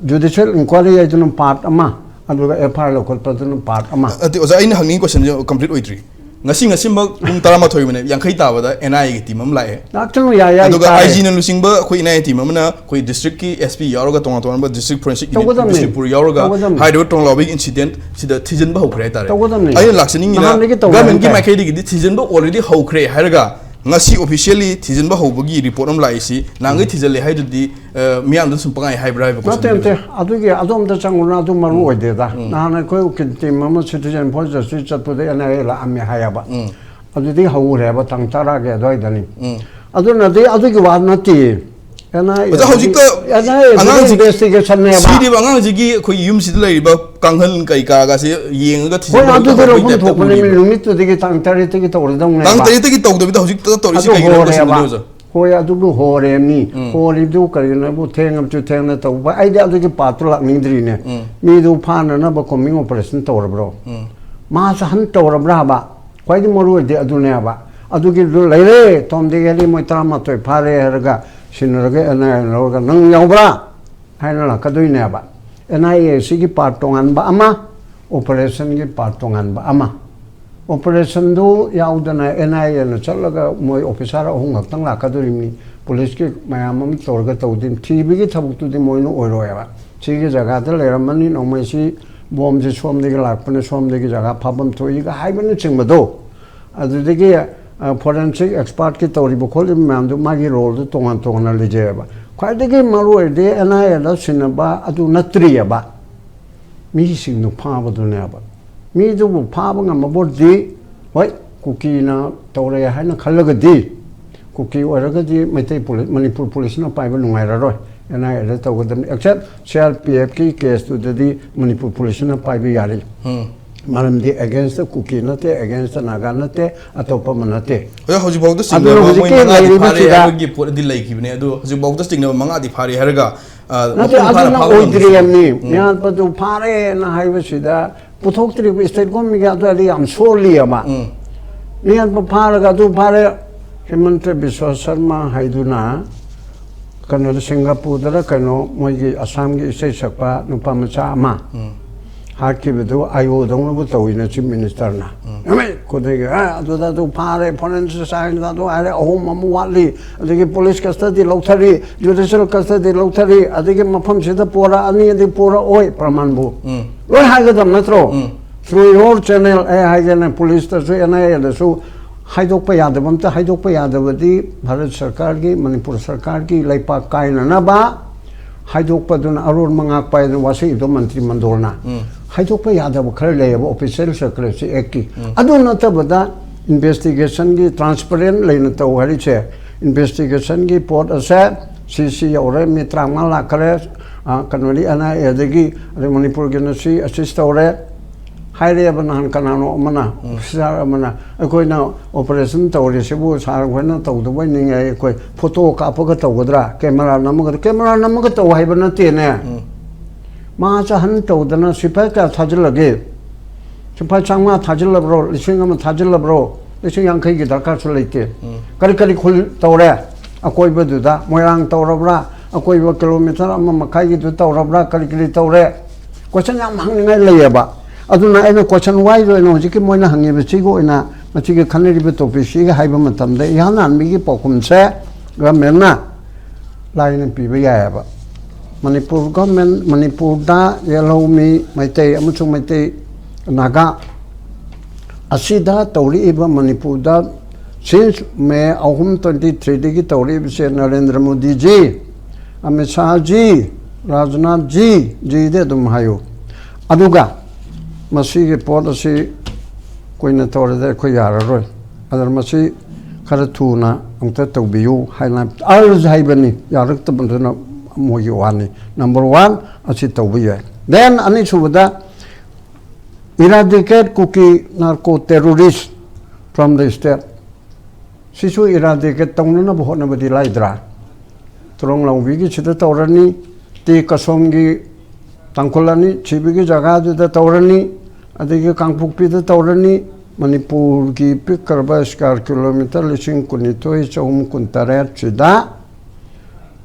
judicial inquiry ꯍꯥꯏꯗꯨꯅ part ꯑꯃ, ꯑꯗꯨꯒ F I R ꯂꯧꯈꯠꯄꯗꯨꯅ part ꯑꯃ꯫ ꯑꯗꯨ, ꯑꯣꯖꯥ, ꯑꯩꯅ ꯍꯪꯅꯤꯡꯉꯤ question ꯁꯦ complete ꯑꯣꯏꯗ꯭ꯔꯤ꯫ ꯉꯁꯤ, ꯉꯁꯤꯃꯛ ꯄꯨꯡ ꯇꯔꯥꯃꯥꯊꯣꯏ minute ꯌꯥꯡꯈꯩ ꯇꯥꯕꯗ N I A ꯒꯤ team ꯑꯃ ꯂꯥꯛꯑꯦ꯫ ꯂꯥꯛꯇꯅ ꯌꯥꯏ, ꯌꯥꯏ, ꯑꯗꯨꯒ ꯇꯥꯔꯦ꯫ I G ꯅ ꯂꯨꯆꯤꯡꯕ ꯑꯩꯈꯣꯏ N I A team ꯑꯃꯅ ꯑꯩꯈꯣꯏ district ꯀꯤ S P ꯌꯥꯎꯔꯒ ꯇꯣꯉꯥꯟ ꯇꯣꯉꯥꯟꯕ district forensic unit, ꯇꯧꯒꯗꯕꯅꯤ꯫ ꯕꯤꯁꯅꯨꯄꯨꯔ ꯌꯥꯎꯔꯒ ꯇꯧꯒꯗꯕꯅꯤ꯫ ꯍꯥꯏꯔꯤꯕ ꯇ꯭ꯔꯣꯡꯂꯥꯎꯕꯤꯒꯤ incident ꯁꯤꯗ ꯊꯤꯖꯤꯟꯕ ꯍꯧꯈ꯭ꯔꯦ ꯍꯥꯏꯇꯥꯔꯦ꯫ ꯇꯧꯒꯗꯕꯅꯤ꯫ ꯑꯩꯅ ꯂꯥꯛꯆꯅꯤꯡꯉꯤꯅ ꯅꯍꯥꯟꯗꯒꯤ ꯇꯧꯔꯦ government ꯀꯤ ꯍꯥꯏꯇꯥꯔꯦ꯫ ꯃꯥꯏꯀꯩꯗꯒꯤꯗꯤ ꯊꯤꯖꯤꯟꯕ already ꯍꯧꯈ꯭ꯔꯦ ꯍꯥꯏꯔꯒ ꯉꯁꯤ officially ꯊꯤꯖꯤꯟꯕ ꯍꯧꯕꯒꯤ report ꯑꯃ ꯂꯥꯛꯏꯁꯤ, ꯅꯍꯥꯟꯈꯩ ꯊꯤꯖꯤꯜꯂꯦ ꯍꯥꯏꯗꯨꯗꯤ, ꯑ, ꯃꯤꯌꯥꯝꯗ ꯁꯨꯝ ꯄꯪꯍꯥꯏ ꯍꯥꯏꯕ꯭ꯔꯥ ꯍꯥꯏꯕ question ꯅꯠꯇꯦ, ꯅꯠꯇꯦ꯫ ꯗꯨꯅꯦꯕ꯫ ꯑꯗꯨꯒꯤ ꯑꯗꯣꯝꯗ ꯆꯪꯉꯨꯔꯣ, ꯑꯗꯨ ꯃꯔꯨ ꯑꯣꯏꯗꯦꯗ꯫ ꯅꯍꯥꯟ ꯑꯩꯈꯣꯏ ꯎꯀꯤꯜ team ꯑꯃ citizen for justice ꯆꯠꯄꯗ N I A ꯂꯥꯛꯑꯝꯃꯦ ꯍꯥꯏꯌꯦꯕ꯫ ꯑꯗꯨꯗꯤ ꯍꯧꯔꯦꯕ, ꯇꯥꯡ ꯇꯔꯥꯒꯤ ꯑꯗꯨꯋꯥꯏꯗꯅꯤ꯫ ꯑꯗꯨꯅꯗꯤ ꯑꯗꯨꯒꯤ ꯋꯥ ꯅꯠꯇꯦ꯫ N I A ꯑꯣꯖꯥ, ꯍꯧꯖꯤꯛꯇ ꯗꯤ, N I A ꯗꯤ ꯑꯉꯥꯡꯁꯤ, investigation ꯅꯦꯕ꯫ ꯁꯤꯔꯤꯕ ꯑꯉꯥꯡꯁꯤꯒꯤ ꯑꯩꯈꯣꯏ ꯌꯨꯝꯁꯤꯗ ꯂꯩꯔꯤꯕ ꯀꯥꯡꯈꯟ ꯀꯩꯀꯥꯒꯁꯦ ꯌꯦꯡꯉꯒ ꯍꯣꯏ, ꯊꯤꯖꯤꯟꯕꯒꯤ ꯑꯗꯨꯗꯤ ꯍꯧꯕꯒꯤ ꯂꯧꯐꯝ type ꯇ ꯊꯣꯛꯄꯅꯦ, ꯎꯔꯤꯕ꯫ ꯅꯨꯃꯤꯠꯇꯨꯗꯒꯤ, ꯇꯥꯡ ꯇꯔꯦꯠꯇꯒꯤ ꯇꯧꯔꯗꯧꯅꯦꯕ꯫ ꯇꯥꯡ ꯇꯔꯦꯠꯇꯒꯤ ꯇꯧꯗꯕꯤꯗ ꯍꯧꯖꯤꯛꯇ ꯇꯧꯔꯤꯁꯤ ꯑꯗꯨ ꯀꯩꯒꯤꯅꯣ ꯍꯥꯏꯕ question ꯗꯨꯅꯦ, ꯍꯣꯔꯦꯕ꯫ ꯑꯣꯖꯥ? ꯍꯣꯏ, ꯑꯗꯨꯕꯨ ꯍꯣꯔꯦ ꯃꯤ꯫ ꯍꯣꯔꯤꯗꯨ ꯀꯔꯤꯒꯤꯅꯣꯕꯨ ꯊꯦꯡꯉꯕꯁꯨ ꯊꯦꯡꯅ ꯇꯧꯕ? ꯑꯩꯗꯤ ꯑꯗꯨꯒꯤ part ꯇꯨ ꯂꯥꯛꯅꯤꯡꯗ꯭ꯔꯤꯅꯦ꯫ ꯃꯤꯗꯨ ꯐꯥꯅꯅꯕ combing operation ꯇꯧꯔꯕ꯭ꯔꯣ? Mass hunt ꯇꯧꯔꯕ꯭ꯔꯥ ꯍꯥꯏꯕ? ꯈ꯭ꯋꯥꯏꯗꯒꯤ ꯃꯔꯨ ꯑꯣꯏꯗꯤ ꯑꯗꯨꯅꯦ ꯍꯥꯏꯕ꯫ ꯑꯗꯨꯒꯤꯗꯨ ꯂꯩꯔꯦ, ꯇꯣꯝ ꯗꯤꯒꯦꯂꯤ ꯃꯣꯏ ꯇꯔꯥꯃꯥꯊꯣꯏ ꯐꯥꯔꯦ ꯍꯥꯏꯔꯒ ꯁꯤꯟꯅꯔꯒ N I A ꯂꯧꯔꯒ ꯅꯪ ꯌꯥꯎꯕ꯭ꯔꯥ ꯍꯥꯏꯅ ꯂꯥꯛꯀꯗꯣꯏꯅꯦꯕ꯫ ꯑꯦꯟ ꯑꯥꯏ ꯑꯦ ꯁꯤꯒꯤ ꯄꯥꯔꯠ ꯇꯣꯉꯥꯟꯕ ꯑꯃ, ꯑꯣꯄꯔꯦꯁꯟꯒꯤ ꯄꯥꯔꯠ ꯇꯣꯉꯥꯟꯕ ꯑꯃ꯫ ꯑꯣꯄꯔꯦꯁꯟꯗꯨ ꯌꯥꯎꯗꯅ ꯑꯦꯟ ꯑꯥꯏ ꯑꯦꯅ ꯆꯠꯂꯒ ꯃꯣꯏ ꯑꯣꯐꯤꯁꯥꯔ ꯑꯍꯨꯝ ꯈꯛꯇꯪ ꯂꯥꯛꯀꯗꯣꯔꯤꯕꯅꯤ, ꯄꯨꯂꯤꯁꯀꯤ ꯃꯌꯥꯝ ꯑꯃ ꯇꯧꯔꯒ ꯇꯧꯗꯣꯏꯅꯤ꯫ ꯊꯤꯕꯒꯤ ꯊꯕꯛꯇꯨꯗꯤ ꯃꯣꯏꯅ ꯑꯣꯏꯔꯣꯏꯕ꯫ ꯁꯤꯒꯤ ꯖꯒꯥꯗ ꯂꯩꯔꯝꯃꯅꯤ, ꯅꯣꯡꯃꯩꯁꯤ ꯕꯣꯝꯁꯤ ꯁꯣꯝꯗꯒꯤ ꯂꯥꯛꯄꯅ ꯁꯣꯝꯗꯒꯤ ꯖꯒꯥ ꯐꯥꯐꯝ ꯊꯣꯛꯏꯒ ꯍꯥꯏꯕꯅꯆꯤꯡꯕꯗꯣ꯫ ꯑꯗꯨꯗꯒꯤ ꯐꯣꯔꯦꯟꯁꯤꯛ ꯑꯦꯛꯁꯄꯥꯔꯠꯀꯤ ꯇꯧꯔꯤꯕ ꯈꯣꯠꯂꯤꯕ ꯃꯌꯥꯝꯗꯨ ꯃꯥꯒꯤ ꯔꯣꯜꯗꯨ ꯇꯣꯉꯥꯟ ꯇꯣꯉꯥꯟꯅ ꯂꯩꯖꯩꯑꯕ꯫ ꯈ꯭ꯋꯥꯏꯗꯒꯤ ꯃꯔꯨ ꯑꯣꯏꯔꯤꯗꯤ ꯑꯦꯟ ꯑꯥꯏ ꯑꯦꯗ ꯁꯤꯟꯅꯕ ꯑꯗꯨ ꯅꯠꯇ꯭ꯔꯤꯑꯕ, ꯃꯤꯁꯤꯡꯗꯨ ꯐꯥꯕꯗꯨꯅꯦꯕ꯫ ꯃꯤꯗꯨꯕꯨ ꯐꯥꯕ ꯉꯝꯃꯕꯗꯤ, ꯍꯣꯏ, ꯀꯨꯀꯤꯅ ꯇꯧꯔꯦ ꯍꯥꯏꯅ ꯈꯜꯂꯒꯗꯤ, ꯀꯨꯀꯤ ꯑꯣꯏꯔꯒꯗꯤ ꯃꯩꯇꯩ ꯄꯨꯂꯤ-, ꯃꯅꯤꯄꯨꯔ ꯄꯨꯂꯤꯁꯅ ꯄꯥꯏꯕ ꯅꯨꯡꯉꯥꯏꯔꯔꯣꯏ, ꯑꯦꯟ ꯑꯥꯏ ꯑꯦꯗ ꯇꯧꯒꯗꯕꯅꯤ꯫ ꯑꯦꯛꯁꯦꯞ ꯁꯤ ꯑꯥꯔ ꯄꯤ ꯑꯦꯐꯀꯤ ꯀꯦꯁꯇꯨꯗꯗꯤ ꯃꯅꯤꯄꯨꯔ ꯄꯨꯂꯤꯁꯅ ꯄꯥꯏꯕ ꯌꯥꯔꯤ꯫ ꯎꯝ꯫ ꯃꯔꯝꯗꯤ ꯑꯦꯒꯦꯟꯁꯇ ꯀꯨꯀꯤ ꯅꯠꯇꯦ, ꯑꯦꯒꯦꯟꯁꯇ ꯅꯥꯒꯥ ꯅꯠꯇꯦ, ꯑꯇꯣꯞꯄ ꯑꯃ ꯅꯠꯇꯦ꯫ ꯑꯗꯣ ꯍꯧꯖꯤꯛꯐꯥꯎꯗ ꯑꯗꯨꯅ ꯆꯤꯡꯅꯕ ꯃꯣꯏ ꯍꯧꯖꯤꯛꯀꯤ ꯃꯉꯥꯗꯤ ꯐꯥꯔꯦ ꯂꯩꯔꯤꯕꯁꯤꯗ ꯍꯥꯏꯕꯒꯤ ꯄꯣꯠ ꯑꯗꯤ ꯂꯩꯈꯤꯕꯅꯦ꯫ ꯑꯗꯣ ꯍꯧꯖꯤꯛꯐꯥꯎꯗ ꯆꯤꯡꯅꯕ ꯃꯉꯥꯗꯤ ꯐꯥꯔꯦ ꯍꯥꯏꯔꯒ, ꯑ, ꯅꯠꯇꯦ, ꯃꯄꯨꯡ ꯐꯥꯅ ꯑꯗꯨꯅ ꯐꯥꯕ ꯉꯝꯗ꯭ꯔꯤꯁꯦ꯫ ꯑꯣꯏꯗ꯭ꯔꯤꯕꯅꯤ꯫ ꯎꯝ꯫ ꯃꯤꯌꯥꯠꯄꯗꯨ ꯐꯥꯔꯦꯅ ꯍꯥꯏꯕꯁꯤꯗ ꯄꯨꯊꯣꯛꯇ꯭ꯔꯤꯕ ꯁ꯭ꯇꯦꯠ ꯒꯣꯔꯃꯦꯟꯒꯤ ꯑꯗꯨꯋꯥꯏꯗ ꯌꯥꯝ ꯁꯣꯜꯂꯤꯑꯕ꯫ ꯎꯝ꯫ ꯃꯤꯌꯥꯠꯄ ꯐꯥꯔꯒ ꯑꯗꯨ ꯐꯥꯔꯦ, ꯍꯤꯃꯟꯇ ꯕꯤꯁ꯭ꯋ ꯁꯔꯃ ꯍꯥꯏꯗꯨꯅ ꯀꯩꯅꯣꯗ, ꯁꯤꯡꯒꯥꯄꯨꯔꯗꯔ ꯀꯩꯅꯣ, ꯃꯣꯏꯒꯤ ꯑꯁꯥꯝꯒꯤ ꯏꯁꯩ ꯁꯛꯄ ꯅꯨꯄꯥ ꯃꯆꯥ ꯑꯃ ꯎꯝ꯫ ꯍꯥꯠꯈꯤꯕꯗꯨ ꯑꯥꯏ ꯑꯣꯗꯧꯅꯕꯨ ꯇꯧꯋꯤꯅ ꯆꯤꯐ ꯃꯤꯅꯤꯁꯇꯔꯅ꯫ ꯎꯝ꯫ ꯑꯦ, ꯈꯨꯗꯩꯒꯤ, ꯑꯦ, ꯑꯗꯨꯗ ꯑꯗꯨ ꯐꯥꯔꯦ, ꯐꯣꯔꯦꯟꯁꯤꯛ ꯁꯥꯏꯟꯁ ꯑꯗꯨ ꯍꯥꯏꯔꯦ, ꯑꯍꯨꯝ ꯑꯃ ꯋꯥꯠꯂꯤ, ꯑꯗꯒꯤ ꯄꯨꯂꯤꯁ ꯀꯁꯇꯗꯤ ꯂꯧꯊꯔꯤ, ꯖꯨꯗꯤꯁꯤꯌꯦꯜ ꯀꯁꯇꯗꯤ ꯂꯧꯊꯔꯤ, ꯑꯗꯒꯤ ꯃꯐꯝꯁꯤꯗ ꯄꯨꯔꯛꯑꯅꯤ, ꯑꯗꯩ ꯄꯨꯔꯛꯑꯣꯏ, ꯄ꯭ꯔꯃꯥꯟꯕꯨ ꯎꯝ꯫ ꯂꯣꯏ ꯍꯥꯏꯒꯗꯕ ꯅꯠꯇ꯭ꯔꯣ? ꯎꯝ꯫ Through your channel ꯑꯩ ꯍꯥꯏꯒꯦꯅꯦ, ꯄꯨꯂꯤꯁꯇꯁꯨ, ꯑꯦꯟ ꯑꯥꯏ ꯑꯦꯗꯁꯨ ꯍꯥꯏꯗꯣꯛꯄ ꯌꯥꯗꯕ ꯑꯝꯇ, ꯍꯥꯏꯗꯣꯛꯄ ꯌꯥꯗꯕꯗꯤ ꯚꯥꯔꯠ ꯁꯔꯀꯥꯔꯒꯤ, ꯃꯅꯤꯄꯨꯔ ꯁꯔꯀꯥꯔꯒꯤ ꯂꯩꯄꯥꯛ ꯀꯥꯏꯅꯅꯕ ꯍꯥꯏꯗꯣꯛꯄꯗꯨꯅ ꯑꯔꯣꯟꯕ ꯉꯥꯛꯄ ꯍꯥꯏꯗꯅ ꯋꯥꯁꯛꯏꯗꯣ ꯃꯟꯇ꯭ꯔꯤ ꯃꯟꯗꯣꯜꯅ꯫ ꯎꯝ꯫ ꯍꯥꯏꯗꯣꯛꯄ ꯌꯥꯗꯕ ꯈꯔ ꯂꯩꯌꯦꯕ, ꯑꯣꯐꯤꯁꯤꯌꯦꯜ ꯁꯦꯀ꯭ꯔꯦꯁꯤ ꯑꯦꯛꯀꯤ꯫ ꯎꯝ꯫ ꯑꯗꯨ ꯅꯠꯇꯕꯗ ꯏꯟꯚꯦꯁꯇꯤꯒꯦꯁꯟꯒꯤ ꯇ꯭ꯔꯥꯟꯁꯄꯔꯦꯟ ꯂꯩꯅ ꯇꯧ ꯍꯥꯏꯔꯤꯁꯦ, ꯏꯟꯚꯦꯁꯇꯤꯒꯦꯁꯟꯒꯤ ꯄꯣꯠ ꯑꯁꯦ ꯁꯤ ꯁꯤ ꯌꯧꯔꯦ, ꯃꯤ ꯇꯔꯥꯃꯉꯥ ꯂꯥꯛꯈꯔꯦ, ꯑ, ꯀꯩꯅꯣꯗꯤ ꯑꯦꯟ ꯑꯥꯏ ꯑꯦꯗꯒꯤ, ꯑꯗꯩ ꯃꯅꯤꯄꯨꯔꯒꯤꯅ ꯁꯤ ꯑꯦꯁꯤꯁ ꯇꯧꯔꯦ ꯍꯥꯏꯔꯛꯑꯦꯕ ꯅꯍꯥꯟ ꯀꯅꯥꯅꯣ ꯑꯃꯅ, ꯎꯝ꯫ ꯑꯣꯐꯤꯁꯥꯔ ꯑꯃꯅ꯫ ꯑꯩꯈꯣꯏꯅ ꯑꯣꯄꯔꯦꯁꯟ ꯇꯧꯔꯤꯁꯤꯕꯨ ꯁꯥꯔ ꯍꯣꯏꯅ ꯇꯧꯗꯕꯣꯏ ꯅꯤꯡꯉꯦ, ꯑꯩꯈꯣꯏ ꯐꯣꯇꯣ ꯀꯥꯞꯄꯒ ꯇꯧꯒꯗ꯭ꯔꯥ, ꯀꯦꯃꯦꯔꯥ ꯅꯝꯃꯒ, ꯀꯦꯃꯦꯔꯥ ꯅꯝꯃꯒ ꯇꯧ ꯍꯥꯏꯕ ꯅꯠꯇꯦꯅꯦ꯫ ꯎꯝ꯫ ꯃꯥ ꯆꯍꯟ ꯇꯧꯗꯅ ꯁꯤꯐꯥꯏ ꯀꯌꯥ ꯊꯥꯖꯤꯜꯂꯒꯦ? ꯁꯤꯐꯥꯏ ꯆꯥꯝꯃꯉꯥ ꯊꯥꯖꯤꯜꯂꯕ꯭ꯔꯣ? ꯂꯤꯁꯤꯡ ꯑꯃ ꯊꯥꯖꯤꯜꯂꯕ꯭ꯔꯣ? ꯂꯤꯁꯤꯡ ꯌꯥꯡꯈꯩꯒꯤ ꯗꯔꯀꯥꯔꯁꯨ ꯂꯩꯇꯦ꯫ ꯎꯝ꯫ ꯀꯔꯤ ꯀꯔꯤ ꯈꯨꯜ ꯇꯧꯔꯦ? ꯑꯀꯣꯏꯕꯗꯨꯗ ꯃꯣꯏꯔꯥꯡ ꯇꯧꯔꯕ꯭ꯔꯥ? ꯑꯀꯣꯏꯕ ꯀꯤꯂꯣꯃꯤꯇꯔ ꯑꯃ ꯃꯈꯥꯏꯒꯤꯗꯨ ꯇꯧꯔꯕ꯭ꯔꯥ, ꯀꯔꯤ ꯀꯔꯤ ꯇꯧꯔꯦ? ꯀꯣꯏꯁꯟ ꯌꯥꯝ ꯍꯪꯅꯤꯡꯉꯥꯏ ꯂꯩꯌꯦꯕ꯫ ꯑꯗꯨꯅ ꯑꯩꯅ ꯀꯣꯏꯁꯟ ꯋꯥꯏꯁ ꯑꯣꯏꯅ ꯍꯧꯖꯤꯛꯀꯤ ꯃꯣꯏꯅ ꯍꯪꯉꯤꯕꯁꯤꯒꯤ ꯑꯣꯏꯅ ꯃꯁꯤꯒꯤ ꯈꯟꯅꯔꯤꯕ ꯇꯣꯄꯤꯛꯁꯤꯒ ꯍꯥꯏꯕ ꯃꯇꯝꯗ ꯏꯍꯥꯟ ꯍꯥꯟꯕꯒꯤ ꯄꯥꯎꯈꯨꯝꯁꯦ ꯒꯚꯔꯟꯃꯦꯟꯅ ꯂꯥꯏꯅ ꯄꯤꯕ ꯌꯥꯏꯑꯕ꯫ ꯃꯅꯤꯄꯨꯔ ꯒꯚꯔꯟꯃꯦꯟ, ꯃꯅꯤꯄꯨꯔꯗ ꯌꯦꯜꯍꯧꯃꯤ ꯃꯩꯇꯩ ꯑꯃꯁꯨꯡ ꯃꯩꯇꯩ ꯅꯥꯒꯥ ꯑꯁꯤꯗ ꯇꯧꯔꯛꯏꯕ, ꯃꯅꯤꯄꯨꯔꯗ since May ꯑꯍꯨꯝ, twenty three ꯗꯒꯤ ꯇꯧꯔꯛꯏꯕꯁꯦ ꯅꯔꯦꯟꯗ꯭ꯔ ꯃꯣꯗꯤꯖꯤ, ꯑꯃꯤꯠ ꯁꯥꯍꯖꯤ, ꯔꯥꯖꯅꯥꯊꯖꯤ, ꯖꯤꯗꯤ ꯑꯗꯨꯝ ꯍꯥꯏꯌꯨ꯫ ꯑꯗꯨꯒ ꯃꯁꯤꯒꯤ ꯄꯣꯠ ꯑꯁꯤ ꯀꯨꯏꯅ ꯇꯧꯔꯗꯤ ꯑꯩꯈꯣꯏ ꯌꯥꯔꯔꯣꯏ꯫ ꯑꯗꯨꯅ ꯃꯁꯤ ꯈꯔ ꯊꯨꯅ ꯑꯃꯨꯛꯇ ꯇꯧꯕꯤꯌꯨ ꯍꯥꯏꯅ ꯑꯔꯖ ꯍꯥꯏꯕꯅꯤ, ꯌꯥꯔꯛꯇꯕꯗꯨꯅ ꯃꯣꯏꯒꯤ ꯋꯥꯅꯤ꯫ ꯅꯝꯕꯔ ꯋꯥꯟ, ꯑꯁꯤ ꯇꯧꯕ ꯌꯥꯏ꯫ ꯗꯦꯟ ꯑꯅꯤꯁꯨꯕꯗ, eradicate Kuki narco terrorist from the state. ꯁꯤꯁꯨ eradicate ꯇꯧꯅꯅꯕ ꯍꯣꯠꯅꯕꯗꯤ ꯂꯥꯏꯗ꯭ꯔꯥ? ꯇꯨꯔꯣꯡ ꯂꯥꯎꯕꯤꯒꯤ ꯁꯤꯗ ꯇꯧꯔꯅꯤ, ꯇꯤ ꯀꯁꯣꯝꯒꯤ ꯇꯥꯡꯈꯨꯜ ꯑꯅꯤ ꯁꯤꯕꯒꯤ ꯖꯒꯥꯗꯨꯗ ꯇꯧꯔꯅꯤ, ꯑꯗꯒꯤ ꯀꯥꯡꯄꯣꯛꯄꯤꯗ ꯇꯧꯔꯅꯤ꯫ ꯃꯅꯤꯄꯨꯔꯒꯤ ꯄꯤꯛꯈ꯭ꯔꯕ ꯁ꯭ꯀ꯭ꯋꯥꯔ ꯀꯤꯂꯣꯃꯤꯇꯔ ꯂꯤꯁꯤꯡ ꯀꯨꯟꯅꯤꯊꯣꯏ ꯆꯍꯨꯝ ꯀꯨꯟꯇꯔꯦꯠ ꯁꯤꯗ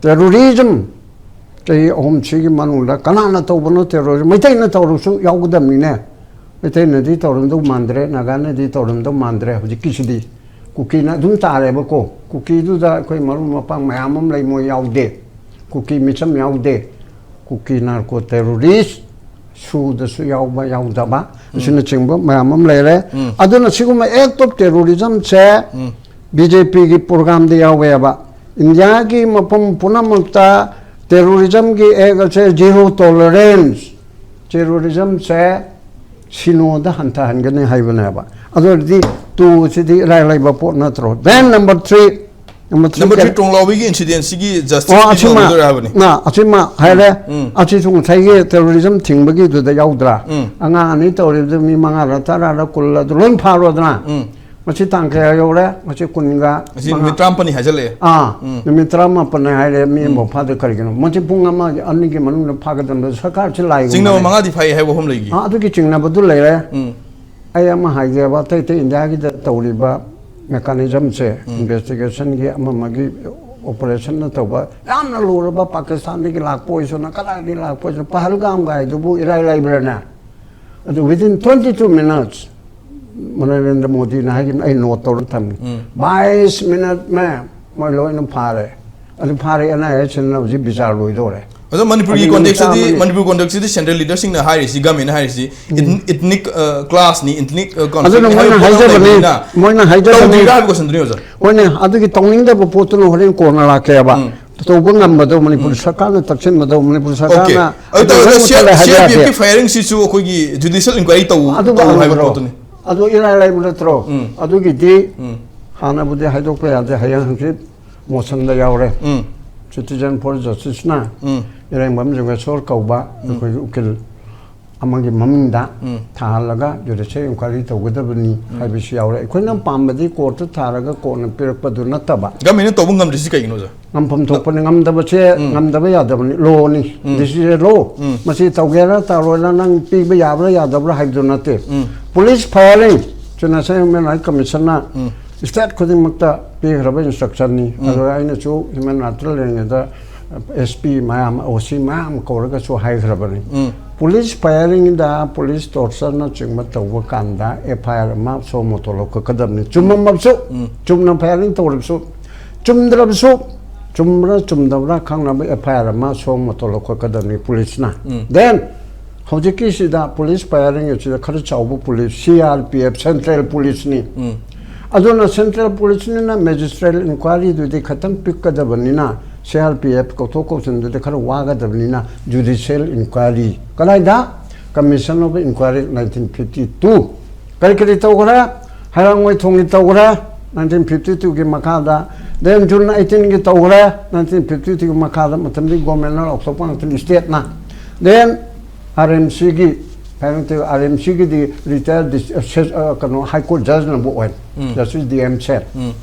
terrorism ꯆꯍꯤ ꯑꯍꯨꯝꯁꯤꯒꯤ ꯃꯅꯨꯡꯗ ꯀꯅꯥꯅ ꯇꯧꯕꯅꯣ terrorism? ꯃꯩꯇꯩꯅ ꯇꯧꯔꯁꯨ ꯌꯥꯎꯒꯗꯕꯅꯤꯅꯦ꯫ ꯃꯩꯇꯩꯅꯗꯤ ꯇꯧꯔꯝꯗꯧ ꯃꯥꯟꯗ꯭ꯔꯦ, ꯅꯥꯒꯥꯅꯗꯤ ꯇꯧꯔꯝꯗꯧ ꯃꯥꯟꯗ꯭ꯔꯦ꯫ ꯍꯧꯖꯤꯛꯀꯤꯁꯤꯗꯤ ꯀꯨꯀꯤꯅ ꯑꯗꯨꯝ ꯇꯥꯔꯦꯕꯀꯣ꯫ ꯀꯨꯀꯤꯗꯨꯗ ꯑꯩꯈꯣꯏ ꯃꯔꯨꯞ ꯃꯄꯥꯡ ꯃꯌꯥꯝ ꯑꯃ ꯂꯩ, ꯃꯣꯏ ꯌꯥꯎꯗꯦ꯫ ꯀꯨꯀꯤ ꯃꯤꯆꯝ ꯌꯥꯎꯗꯦ꯫ ꯀꯨꯀꯤ narco terrorist ꯁꯨꯗꯁꯨ ꯌꯥꯎꯕ ꯌꯥꯎꯗꯕ ꯑꯁꯤꯅꯆꯤꯡꯕ ꯃꯌꯥꯝ ꯑꯃ ꯂꯩꯔꯦ꯫ ꯑꯗꯨꯅ ꯁꯤꯒꯨꯝꯕ act of terrorism say B J ꯄꯤꯒꯤ ꯄ꯭ꯔꯣꯒ꯭ꯔꯥꯝꯗ ꯌꯥꯎꯋꯦꯕ꯫ ꯏꯟꯗꯤꯌꯥꯒꯤ ꯃꯐꯝ ꯄꯨꯝꯅꯃꯛꯇ terrorism ꯒꯤ act ꯑꯁꯦ zero tolerance, terrorism ꯁꯦ ꯁꯤꯅꯣꯗ ꯍꯟꯊꯍꯟꯒꯅꯤ ꯍꯥꯏꯕꯅꯦꯕ꯫ ꯑꯗꯨ ꯑꯣꯏꯔꯗꯤ two ꯁꯤꯗꯤ ꯏꯔꯥꯏ ꯂꯥꯏꯕ ꯄꯣꯠ ꯅꯠꯇ꯭ꯔꯣ? Then number three, number three number three ꯀꯔꯤ? ꯇꯣꯡꯂꯥꯎꯕꯤꯒꯤ incident ꯁꯤꯒꯤ ꯑꯣ, justice ꯀꯤ ꯑꯁꯤꯃ, ꯇꯧꯅꯗꯣꯏꯔ ꯍꯥꯏꯕꯅꯤ꯫ ꯑ, ꯑꯁꯤꯃ ꯍꯥꯏꯔꯦ꯫ ꯎꯝ꯫ ꯑꯁꯤꯁꯨ ꯉꯁꯥꯏꯒꯤ terrorism ꯊꯤꯡꯕꯒꯤꯗꯨꯗ ꯌꯥꯎꯗ꯭ꯔꯥ? ꯎꯝ꯫ ꯑꯉꯥꯡ ꯑꯅꯤ ꯇꯧꯔꯤꯕꯗꯨ ꯃꯤ ꯃꯉꯥꯔ ꯇꯔꯥꯔ ꯀꯨꯜꯂ ꯑꯗꯨ ꯂꯣꯏ ꯐꯥꯔꯣꯗꯅ꯫ ꯎꯝ꯫ ꯃꯁꯤ ꯇꯥꯡ ꯀꯌꯥ ꯌꯧꯔꯦ? ꯃꯁꯤ ꯀꯨꯟꯒ ꯉꯁꯤ ꯃꯉꯥ꯫ ꯅꯨꯃꯤꯠ ꯇꯔꯥꯃꯥꯄꯟꯅꯤ ꯍꯥꯏꯖꯜꯂꯛꯑꯦ꯫ ꯑꯥ, ꯎꯝ꯫ ꯅꯨꯃꯤꯠ ꯇꯔꯥꯃꯥꯄꯟꯅꯤ ꯍꯥꯏꯔꯦ, ꯃꯤ ꯎꯝ꯫ ꯑꯃꯐꯥꯎ ꯐꯥꯗꯦ꯫ ꯀꯔꯤꯒꯤꯅꯣ? ꯃꯁꯤ ꯄꯨꯡ ꯑꯃ ꯑꯅꯤꯒꯤ ꯃꯅꯨꯡꯗ ꯐꯥꯒꯗꯕꯗ ꯁꯔꯀꯥꯔꯁꯤ ꯂꯥꯏꯒꯨꯝꯕꯅꯦ꯫ ꯆꯤꯡꯅꯕ ꯃꯉꯥꯗꯤ ꯐꯥꯏ ꯍꯥꯏꯕ ꯋꯥꯐꯝ ꯂꯩꯈꯤ꯫ ꯑꯥ, ꯑꯗꯨꯒꯤ ꯆꯤꯡꯅꯕꯗꯨ ꯂꯩꯔꯦ꯫ ꯎꯝ꯫ ꯑꯩ ꯑꯃ ꯍꯥꯏꯒꯦꯕ, ꯑꯇꯩ ꯑꯇꯩ ꯏꯟꯗꯤꯌꯥꯒꯤꯗ ꯇꯧꯔꯤꯕ mechanism ꯁꯦ, ꯎꯝ꯫ Investigation ꯒꯤ ꯑꯃ ꯑꯃꯒꯤ ꯑꯣꯄꯔꯦꯁꯟꯅ ꯇꯧꯕ ꯌꯥꯝꯅ ꯂꯨꯔꯕ, ꯄꯥꯀꯤꯁꯇꯥꯟꯗꯒꯤ ꯂꯥꯛꯄ ꯑꯣꯏꯁꯅꯨ, ꯀꯗꯥꯏꯗꯒꯤ ꯂꯥꯛꯄ ꯑꯣꯏꯁꯅꯨ, ꯄꯍꯜꯒꯥꯝꯒ ꯍꯥꯏꯗꯨꯕꯨ ꯏꯔꯥꯏ ꯂꯥꯏꯕ꯭ꯔꯥꯅꯦ? ꯑꯗꯨ within twenty two minutes, Narendra ꯃꯣꯗꯤꯅ ꯍꯥꯏꯈꯤꯕ ꯑꯩ ꯅꯣꯠ ꯇꯧꯔ ꯊꯝꯃꯤ꯫ ꯎꯝ. ꯕꯥꯏꯁ ꯃꯤꯅꯠ ꯃꯦ ꯃꯣꯏ ꯂꯣꯏꯅ ꯐꯥꯔꯦ꯫ ꯑꯗꯨ ꯐꯥꯔꯦ, ꯑꯦꯟ ꯑꯥꯏ ꯑꯦꯁꯤꯅ ꯍꯧꯖꯤꯛ ꯕꯤꯆꯥꯔ ꯂꯣꯏꯗꯧꯔꯦ꯫ ꯑꯗꯣ ꯃꯅꯤꯄꯨꯔꯒꯤ ꯑꯗꯨ ꯅꯨꯃꯤꯠ ꯀꯣꯟꯇꯦꯛꯁꯇꯗꯤ, ꯆꯥꯝꯃꯅꯤ꯫ ꯃꯅꯤꯄꯨꯔ ꯀꯣꯟꯇꯦꯛꯁꯇꯗꯤ ꯁꯦꯟꯇ꯭ꯔꯦꯜ ꯂꯤꯗꯔꯁꯤꯡꯅ ꯍꯥꯏꯔꯤꯁꯤ, ꯒꯃꯦꯟꯅ ꯍꯥꯏꯔꯤꯁꯤ, ꯎꯝ. ꯏꯊꯅꯤꯛ, ꯑ, ꯀ꯭ꯂꯥꯁꯅꯤ, ꯏꯊꯅꯤꯛ, ꯑ, ꯑꯗꯨꯅ ꯀꯣꯟꯐ꯭ꯂꯤꯛ ꯃꯣꯏꯅ ꯍꯥꯏꯕ ꯄꯣꯠ ꯑꯃ ꯍꯥꯏꯖꯕꯅꯤ, ꯂꯩꯕꯅꯤꯅ ꯃꯣꯏꯅ ꯍꯥꯏꯖꯕꯅꯤ꯫ ꯇꯧꯗ꯭ꯔꯤꯕ꯭ꯔꯥ ꯍꯥꯏꯕ ꯀꯣꯏꯁꯟꯗꯨꯅꯤ, ꯑꯣꯖꯥ꯫ ꯍꯣꯏꯅꯦ, ꯑꯗꯨꯒꯤ ꯇꯧꯅꯤꯡꯗꯕ ꯄꯣꯠꯇꯨꯅ ꯍꯣꯔꯦꯟ ꯀꯣꯟꯅ ꯂꯥꯛꯀꯦꯕ꯫ ꯎꯝ. ꯇꯧꯕ ꯉꯝꯕꯗꯣ ꯃꯅꯤꯄꯨꯔ ꯎꯝ. ꯁꯔꯀꯥꯔꯅ ꯇꯛꯁꯤꯟꯕꯗꯣ ꯃꯅꯤꯄꯨꯔ ꯑꯣꯀꯦ꯫ ꯁꯔꯀꯥꯔꯅ ꯑꯗꯨ ꯑꯗꯨ ꯇꯧꯔꯒ ꯃꯨꯠꯊꯠꯂꯦ ꯍꯥꯏꯕ ꯌꯥꯗꯦ꯫ ꯁꯤ ꯑꯥꯔ ꯄꯤ ꯑꯦꯐꯀꯤ ꯐꯥꯌꯔꯤꯡꯁꯤꯁꯨ ꯑꯩꯈꯣꯏꯒꯤ ꯖꯨꯗꯤꯁꯤꯌꯦꯜ ꯏꯟꯀ꯭ꯋꯥꯏꯔꯤ ꯇꯧ-, ꯑꯗꯨꯒ ꯇꯧ ꯍꯥꯏꯕ ꯍꯪꯕ꯭ꯔꯣ? ꯄꯣꯠꯇꯨꯅꯤ꯫ ꯑꯗꯨ ꯏꯔꯥꯏ ꯂꯥꯏꯕ ꯅꯠꯇ꯭ꯔꯣ? ꯎꯝ. ꯑꯗꯨꯒꯤꯗꯤ ꯎꯝ. ꯍꯥꯟꯅꯕꯨꯗꯤ ꯍꯥꯏꯗꯣꯛꯄ ꯌꯥꯗꯦ, ꯍꯌꯦꯡ ꯍꯪꯆꯤꯠ ꯃꯣꯁꯟꯗ ꯌꯥꯎꯔꯦ꯫ ꯎꯝ. Citizen for Justiceꯅ ꯎꯝ. ꯏꯔꯦꯡꯕꯝ ꯖꯤꯒꯦꯁꯣꯔ ꯀꯧꯕ ꯎꯝ. ꯑꯩꯈꯣꯏꯒꯤ ꯎꯀꯤꯜ ꯑꯃꯒꯤ ꯃꯃꯤꯡꯗ ꯎꯝ. ꯊꯥꯍꯜꯂꯒ ꯖꯨꯗꯤꯁꯤꯌꯦꯜ ꯏꯟꯀ꯭ꯋꯥꯏꯔꯤ ꯇꯧꯒꯗꯕꯅꯤ ꯎꯝ. ꯍꯥꯏꯕꯁꯤ ꯌꯥꯎꯔꯦ꯫ ꯑꯩꯈꯣꯏꯅ ꯄꯥꯝꯕꯗꯤ ꯀꯣꯔꯠꯇ ꯊꯥꯔꯒ ꯀꯣꯔꯠꯅ ꯄꯤꯔꯛꯄꯗꯨ ꯅꯠꯇꯕ꯫ ꯒꯃꯦꯟꯅ ꯇꯧꯕ ꯉꯝꯗ꯭ꯔꯤꯁꯤ ꯀꯩꯒꯤꯅꯣ, ꯑꯣꯖꯥ? ꯉꯝꯐꯝ ꯊꯣꯛꯄꯅꯤ, ꯉꯝꯗꯕꯁꯦ ꯎꯝ. ꯉꯝꯗꯕ ꯌꯥꯗꯕꯅꯤ, ꯂꯣꯅꯤ, ꯎꯝ. ꯗꯤꯁꯤꯖꯟ ꯂꯣ꯫ ꯎꯝ. ꯃꯁꯤ ꯇꯧꯒꯦꯔꯥ ꯇꯧꯔꯣꯏꯔꯥ, ꯅꯪ ꯄꯤꯕ ꯌꯥꯕ꯭ꯔꯥ ꯌꯥꯗꯕ꯭ꯔꯥ ꯍꯥꯏꯕꯗꯨ ꯅꯠꯇꯦ꯫ ꯎꯝ. ꯄꯨꯂꯤꯁ ꯐꯥꯌꯔꯤꯡ, ꯁꯤꯅ ꯉꯁꯥꯏ ꯍ꯭ꯌꯨꯃꯦꯟ ꯔꯥꯏꯠ ꯀꯃꯤꯁꯟꯅ ꯎꯝ. ꯁ꯭ꯇꯦꯠ ꯈꯨꯗꯤꯡꯃꯛꯇ ꯄꯤꯈ꯭ꯔꯕ ꯏꯟꯁꯇ꯭ꯔꯛꯁꯟꯅꯤ꯫ ꯎꯝ. ꯑꯗꯨꯒ ꯑꯩꯅꯁꯨ ꯍ꯭ꯌꯨꯃꯦꯟ ꯔꯥꯏꯠꯇ ꯂꯩꯔꯤꯉꯩꯗ ꯑꯦꯁ ꯄꯤ ꯃꯌꯥꯝ, ꯑꯣ ꯁꯤ ꯃꯌꯥꯝ ꯀꯧꯔꯒꯁꯨ ꯍꯥꯏꯈ꯭ꯔꯕꯅꯤ꯫ ꯎꯝ. ꯄꯨꯂꯤꯁ ꯐꯥꯌꯔꯤꯡꯗ, ꯄꯨꯂꯤꯁ ꯇꯣꯔꯆꯔꯅꯆꯤꯡꯕ ꯇꯧꯕ ꯀꯥꯟꯗ ꯑꯦꯐ ꯑꯥꯏ ꯑꯥꯔ ꯑꯃ ꯁꯣ ꯃꯣꯇꯣ ꯂꯧꯈꯠꯀꯗꯕꯅꯤ꯫ ꯆꯨꯝꯃꯝꯃꯕꯁꯨ, ꯎꯝ. ꯆꯨꯝꯅ ꯐꯥꯌꯔꯤꯡ ꯇꯧꯔꯕꯁꯨ, ꯆꯨꯝꯗ꯭ꯔꯕꯁꯨ, ꯆꯨꯝꯕ꯭ꯔꯥ ꯆꯨꯝꯗꯕ꯭ꯔꯥ ꯈꯪꯅꯕ ꯑꯦꯐ ꯑꯥꯏ ꯑꯥꯔ ꯑꯃ ꯁꯣ ꯃꯣꯇꯣ ꯂꯧꯈꯠꯀꯗꯕꯅꯤ ꯄꯨꯂꯤꯁꯅ꯫ ꯎꯝ. Then ꯍꯧꯖꯤꯛꯀꯤꯁꯤꯗ ꯄꯨꯂꯤꯁ ꯐꯥꯌꯔꯤꯡ ꯑꯁꯤꯗ ꯈꯔ ꯆꯥꯎꯕ police, C R P F, central ꯄꯨꯂꯤꯁꯅꯤ꯫ ꯎꯝ. ꯑꯗꯨꯅ ꯁꯦꯟꯇ꯭ꯔꯦꯜ ꯄꯨꯂꯤꯁꯅꯤꯅ ꯃꯦꯖꯤꯁꯇ꯭ꯔꯦꯠ ꯏꯟꯀ꯭ꯋꯥꯏꯔꯤꯗꯨꯗꯤ ꯈꯤꯇꯪ ꯄꯤꯛꯀꯗꯕꯅꯤꯅ, ꯁꯤ ꯑꯥꯔ ꯄꯤ ꯑꯦꯐ ꯀꯧꯊꯣꯛ ꯀꯧꯁꯤꯟꯗꯨꯗꯤ ꯈꯔ ꯋꯥꯒꯗꯕꯅꯤꯅ, ꯖꯨꯗꯤꯁꯤꯌꯦꯜ ꯏꯟꯀ꯭ꯋꯥꯏꯔꯤ꯫ ꯀꯗꯥꯏꯗ? Commission of Inquiry nineteen fifty two꯫ ꯀꯔꯤ ꯀꯔꯤ ꯇꯧꯈ꯭ꯔꯦ? ꯍꯩꯔꯥꯡꯒꯣꯏ ꯊꯣꯡꯒꯤ ꯇꯧꯈ꯭ꯔꯦ, nineteen fifty twoꯒꯤ ꯃꯈꯥꯗ꯫ Then June eighteenꯒꯤ ꯇꯧꯈ꯭ꯔꯦ, nineteen fifty twoꯒꯤ ꯃꯈꯥꯗ, ꯃꯇꯝꯗꯤ ꯒꯣꯔꯃꯦꯟꯅ ꯂꯥꯎꯊꯣꯛꯄ ꯉꯥꯛꯇꯅꯤ, ꯁ꯭ꯇꯦꯠꯅ꯫ Then ꯑꯥꯔ ꯑꯦꯝ ꯁꯤꯒꯤ, ꯍꯥꯏꯔꯛꯇꯦ, ꯑꯥꯔ ꯑꯦꯝ ꯁꯤꯒꯤꯗꯤ ꯔꯤꯇꯥꯌꯔ ꯗꯤꯁ-, ꯑ, ꯁꯦ-, ꯑ, ꯀꯩꯅꯣ, ꯍꯥꯏ ꯀꯣꯔꯠ ꯖꯖꯅꯕꯨ ꯑꯣꯏ, ꯎꯝ. ꯖꯁꯇꯤꯁ ꯗꯤ ꯑꯦꯝ ꯁꯦꯟ꯫ ꯎꯝ.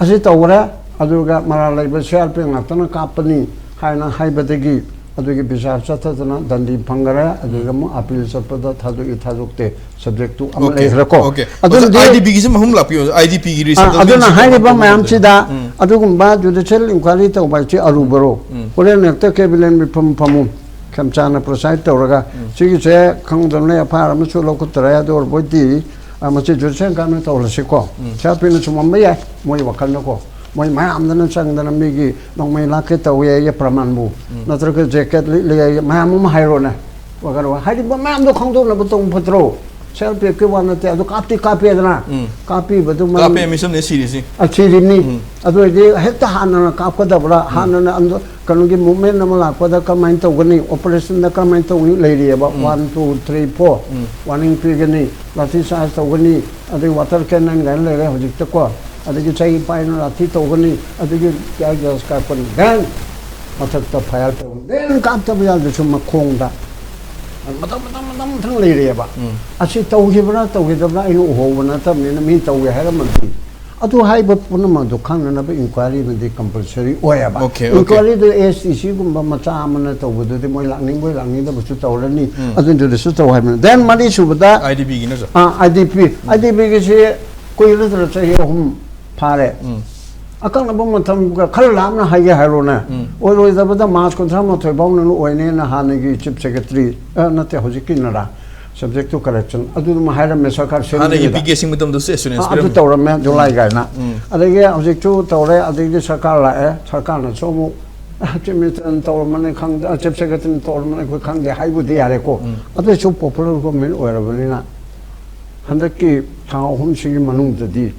ꯑꯁꯤ ꯇꯧꯈ꯭ꯔꯦ, ꯑꯗꯨꯒ ꯃꯔꯥꯜ ꯂꯩꯕ ꯁꯤ ꯑꯥꯔ ꯄꯤ ꯉꯥꯛꯇꯅ ꯀꯥꯞꯄꯅꯤ ꯍꯥꯏꯅ ꯍꯥꯏꯕꯗꯒꯤ ꯑꯗꯨꯒꯤ ꯕꯤꯆꯥꯔ ꯆꯠꯊꯗꯅ ꯗꯟꯗꯤ ꯐꯪꯈꯔꯦ꯫ ꯑꯗꯨꯒ ꯑꯃꯨꯛ ꯑꯄꯤꯜ ꯆꯠꯄꯗ ꯊꯥꯗꯣꯛꯏ ꯊꯥꯗꯣꯛꯇꯦ, ꯁꯕꯖꯦꯛꯇꯨ ꯑꯃ ꯑꯣꯀꯦ ꯂꯩꯈ꯭ꯔꯦꯀꯣ꯫ ꯑꯣꯀꯦ ꯑꯗꯨꯅꯗꯤ ꯑꯥꯏ ꯗꯤ ꯄꯤꯒꯤꯁꯤ ꯃꯍꯨꯝ ꯂꯥꯛꯄꯤꯌꯣ꯫ ꯑꯥꯏ ꯗꯤ ꯄꯤꯒꯤ ꯑꯥ, ꯑꯗꯨꯅ ꯍꯥꯏꯔꯤꯕ ꯃꯌꯥꯝꯁꯤꯗ ꯑꯗꯨꯒꯨꯝꯕ ꯖꯨꯗꯤꯁꯤꯌꯦꯜ ꯏꯟꯀ꯭ꯋꯥꯏꯔꯤ ꯇꯧꯕ ꯍꯥꯏꯁꯤ ꯑꯔꯨꯕꯔꯣ? ꯍꯣꯔꯦꯟ ꯍꯦꯛꯇ ꯀꯦꯕꯤꯅꯦꯠ ꯃꯤꯐꯝ ꯐꯝꯃꯨ, ꯈꯦꯝꯆꯥꯅ ꯄ꯭ꯔꯣꯁꯥꯏꯠ ꯇꯧꯔꯒ ꯁꯤꯒꯤꯁꯦ ꯈꯪꯗꯕꯅ ꯑꯦꯐ ꯑꯥꯏ ꯑꯥꯔ ꯑꯃꯁꯨ ꯂꯧꯈꯠꯇꯔꯦ꯫ ꯑꯗꯨ ꯑꯣꯏꯔꯕꯣꯏꯗꯤ ꯑꯥ, ꯃꯁꯤ ꯖꯨꯗꯤꯁꯤꯌꯦꯜ ꯏꯟꯀ꯭ꯋꯥꯏꯔꯤ ꯇꯧꯍꯜꯂꯁꯤꯀꯣ꯫ ꯁꯤ ꯑꯥꯔ ꯄꯤꯅ ꯆꯨꯝꯃꯝꯕ ꯌꯥꯏ, ꯃꯣꯏ ꯋꯥꯈꯜꯗꯀꯣ꯫ ꯃꯣꯏ ꯃꯌꯥꯝꯗꯅ ꯆꯪꯗꯅ ꯃꯤꯒꯤ ꯅꯣꯡꯃꯩ ꯂꯥꯛꯀꯦ ꯇꯧꯋꯦ ꯑꯩꯒꯤ ꯄ꯭ꯔꯃꯥꯟꯕꯨ, ꯅꯠꯇ꯭ꯔꯒ ꯖꯦꯀꯦꯠ ꯂꯤꯠꯂꯦ ꯑꯩꯒꯤ ꯃꯌꯥꯝ ꯑꯃ ꯍꯥꯏꯔꯣꯅꯦ꯫ ꯋꯥꯈꯜ ꯋꯥ-, ꯍꯥꯏꯔꯤꯕ ꯃꯌꯥꯝꯗꯣ ꯈꯪꯗꯣꯛꯅꯕ ꯇꯧꯕ ꯐꯠꯇ꯭ꯔꯣ? ꯁꯤ ꯑꯥꯔ ꯄꯤ ꯑꯦꯐꯀꯤ ꯋꯥ ꯅꯠꯇꯦ, ꯑꯗꯨ ꯀꯥꯞꯇꯤ ꯀꯥꯞꯄꯦꯗꯅ꯫ ꯀꯥꯞꯄꯤꯕꯗꯨ ꯃꯔꯝ ꯀꯥꯞꯄꯦ, ꯃꯤꯁꯝꯅꯦ ꯁꯤꯔꯤꯁꯤ꯫ ꯑ, ꯁꯤꯔꯤꯅꯤ꯫ ꯑꯗꯨ ꯑꯣꯏꯔꯗꯤ ꯍꯦꯛꯇ ꯍꯥꯟꯅꯅ ꯀꯥꯞꯀꯗꯕ꯭ꯔꯥ? ꯍꯥꯟꯅꯅ ꯑꯝꯗ-, ꯀꯩꯅꯣꯒꯤ ꯃꯨꯞꯃꯦꯟ ꯑꯃ ꯂꯥꯛꯄꯗ ꯀꯃꯥꯏꯅ ꯇꯧꯒꯅꯤ? ꯑꯣꯄꯔꯦꯁꯟꯗ ꯀꯃꯥꯏꯅ ꯇꯧꯅꯤ? ꯂꯩꯔꯤꯑꯕ꯫ One, two, three, four. Warning ꯄꯤꯒꯅꯤ, ꯂꯥꯊꯤ ꯆꯥꯔꯖ ꯇꯧꯒꯅꯤ, ꯑꯗꯩ ꯋꯥꯇꯔ ꯀꯦꯅꯟ ꯀꯥꯏꯅ ꯂꯩꯔꯦ ꯍꯧꯖꯤꯛꯇꯀꯣ꯫ ꯑꯗꯒꯤ ꯆꯩ ꯄꯥꯏꯅ ꯂꯥꯊꯤ ꯇꯧꯒꯅꯤ, ꯑꯗꯒꯤ ꯇꯤꯌꯥꯔ ꯒ꯭ꯌꯥꯁ ꯀꯥꯞꯀꯅꯤ꯫ ꯗꯦꯟ ꯃꯊꯛꯇ ꯐꯥꯏꯌꯔ ꯇꯧꯒꯅꯤ꯫ ꯗꯦꯟ ꯀꯥꯞꯇꯕ ꯌꯥꯗ꯭ꯔꯁꯨ ꯃꯈꯣꯡꯗ ꯃꯊꯪ, ꯃꯊꯪ, ꯃꯊꯪ, ꯃꯊꯪ ꯂꯩꯔꯦꯕ꯫ ꯑꯁꯤ ꯇꯧꯈꯤꯕ꯭ꯔꯥ ꯇꯧꯈꯤꯗꯕ꯭ꯔꯥ ꯑꯩꯅ ꯎꯍꯧꯕ ꯅꯠꯇꯕꯅꯤꯅ ꯃꯤ ꯇꯧꯒꯦ ꯍꯥꯏꯔꯝꯃꯗꯤ꯫ ꯑꯗꯨ ꯍꯥꯏꯕ ꯄꯨꯝꯅꯃꯛꯇꯣ ꯈꯪꯅꯅꯕ ꯏꯟꯀ꯭ꯋꯥꯏꯔꯤ ꯑꯃꯗꯤ ꯀꯝꯄꯜꯁꯔꯤ ꯑꯣꯏꯌꯦꯕ꯫ Okay, okay. ꯏꯟꯀ꯭ꯋꯥꯏꯔꯤꯗꯨ ꯑꯦꯁ ꯗꯤ ꯁꯤꯒꯨꯝꯕ ꯃꯆꯥ ꯑꯃꯅ ꯇꯧꯕꯗꯨꯗꯤ ꯃꯣꯏ ꯂꯥꯛꯅꯤꯡꯕꯣꯏ ꯂꯥꯛꯅꯤꯡꯗꯕꯁꯨ ꯇꯧꯔꯅꯤ꯫ ꯑꯗꯨꯗꯨꯗꯁꯨ ꯇꯧ ꯍꯥꯏꯕꯅꯤ꯫ ꯗꯦꯟ ꯃꯔꯤ ꯁꯨꯕꯗ I D ꯄꯤꯒꯤꯅꯁꯨ꯫ Ah, I D P. I D ꯄꯤꯒꯤꯁꯤ ꯀꯨꯏꯔꯗ꯭ꯔꯥ ꯆꯍꯤ ꯑꯍꯨꯝ ꯐꯥꯔꯦ꯫ ꯑꯀꯛꯅꯕ ꯃꯇꯝ ꯈꯔ ꯂꯥꯞꯅ ꯍꯥꯏꯒꯦ ꯍꯥꯏꯔꯣꯅꯦ꯫ ꯑꯣꯏꯔꯣꯏꯗꯕꯗ ꯃꯥꯔꯆ ꯀꯨꯟꯊ꯭ꯔꯥ ꯃꯥꯊꯣꯏ ꯐꯥꯎꯅ ꯑꯣꯏꯅꯦꯅ ꯍꯥꯟꯅꯒꯤ ꯆꯤꯐ ꯁꯦꯀ꯭ꯔꯦꯇꯔꯤ, ꯑ, ꯅꯠꯇꯦ, ꯍꯧꯖꯤꯛꯀꯤ ꯅꯔꯥ, ꯁꯕꯖꯦꯛ ꯇꯨ ꯀꯔꯦꯛꯁꯟ, ꯑꯗꯨ ꯑꯗꯨꯝ ꯍꯥꯏꯔꯝꯃꯦ ꯁꯔꯀꯥꯔ ꯍꯥꯟꯅꯒꯤ ꯁꯦꯝꯗ꯭ꯔꯤꯉꯩꯗ꯫ ꯄꯤ ꯀꯦ ꯁꯤꯡ ꯃꯇꯝꯗꯁꯨ ꯑꯦꯁꯨꯔꯦꯟꯁ ꯑ, ꯑꯗꯨ ꯄꯤꯔꯝꯃꯤ꯫ ꯇꯧꯔꯝꯃꯦ, ꯖꯨꯂꯥꯏ ꯀꯥꯏꯅ꯫ ꯑꯗꯒꯤ ꯍꯧꯖꯤꯛꯁꯨ ꯇꯧꯔꯦ, ꯑꯗꯒꯤꯗꯤ ꯁꯔꯀꯥꯔ ꯂꯥꯛꯑꯦ, ꯁꯔꯀꯥꯔꯅꯁꯨ ꯑꯃꯨꯛ, "ꯑ, ꯆꯤꯐ ꯃꯤꯅꯤꯁꯇꯔꯅ ꯇꯧꯔꯝꯃꯅꯤ ꯈꯪꯗꯦ, ꯑ, ꯆꯤꯐ ꯁꯦꯀ꯭ꯔꯦꯇꯔꯤꯅ ꯇꯧꯔꯝꯃꯅꯤ ꯑꯩꯈꯣꯏ ꯈꯪꯗꯦ" ꯍꯥꯏꯕꯨꯗꯤ ꯌꯥꯔꯦꯀꯣ꯫ ꯑꯗꯨꯁꯨ ꯄꯣꯄꯨꯂꯔ ꯒꯣꯔꯃꯦꯟ ꯑꯣꯏꯔꯕꯅꯤꯅ ꯍꯟꯗꯛꯀꯤ ꯊꯥ ꯑꯍꯨꯝꯁꯤꯒꯤ ꯃꯅꯨꯡꯗꯗꯤ,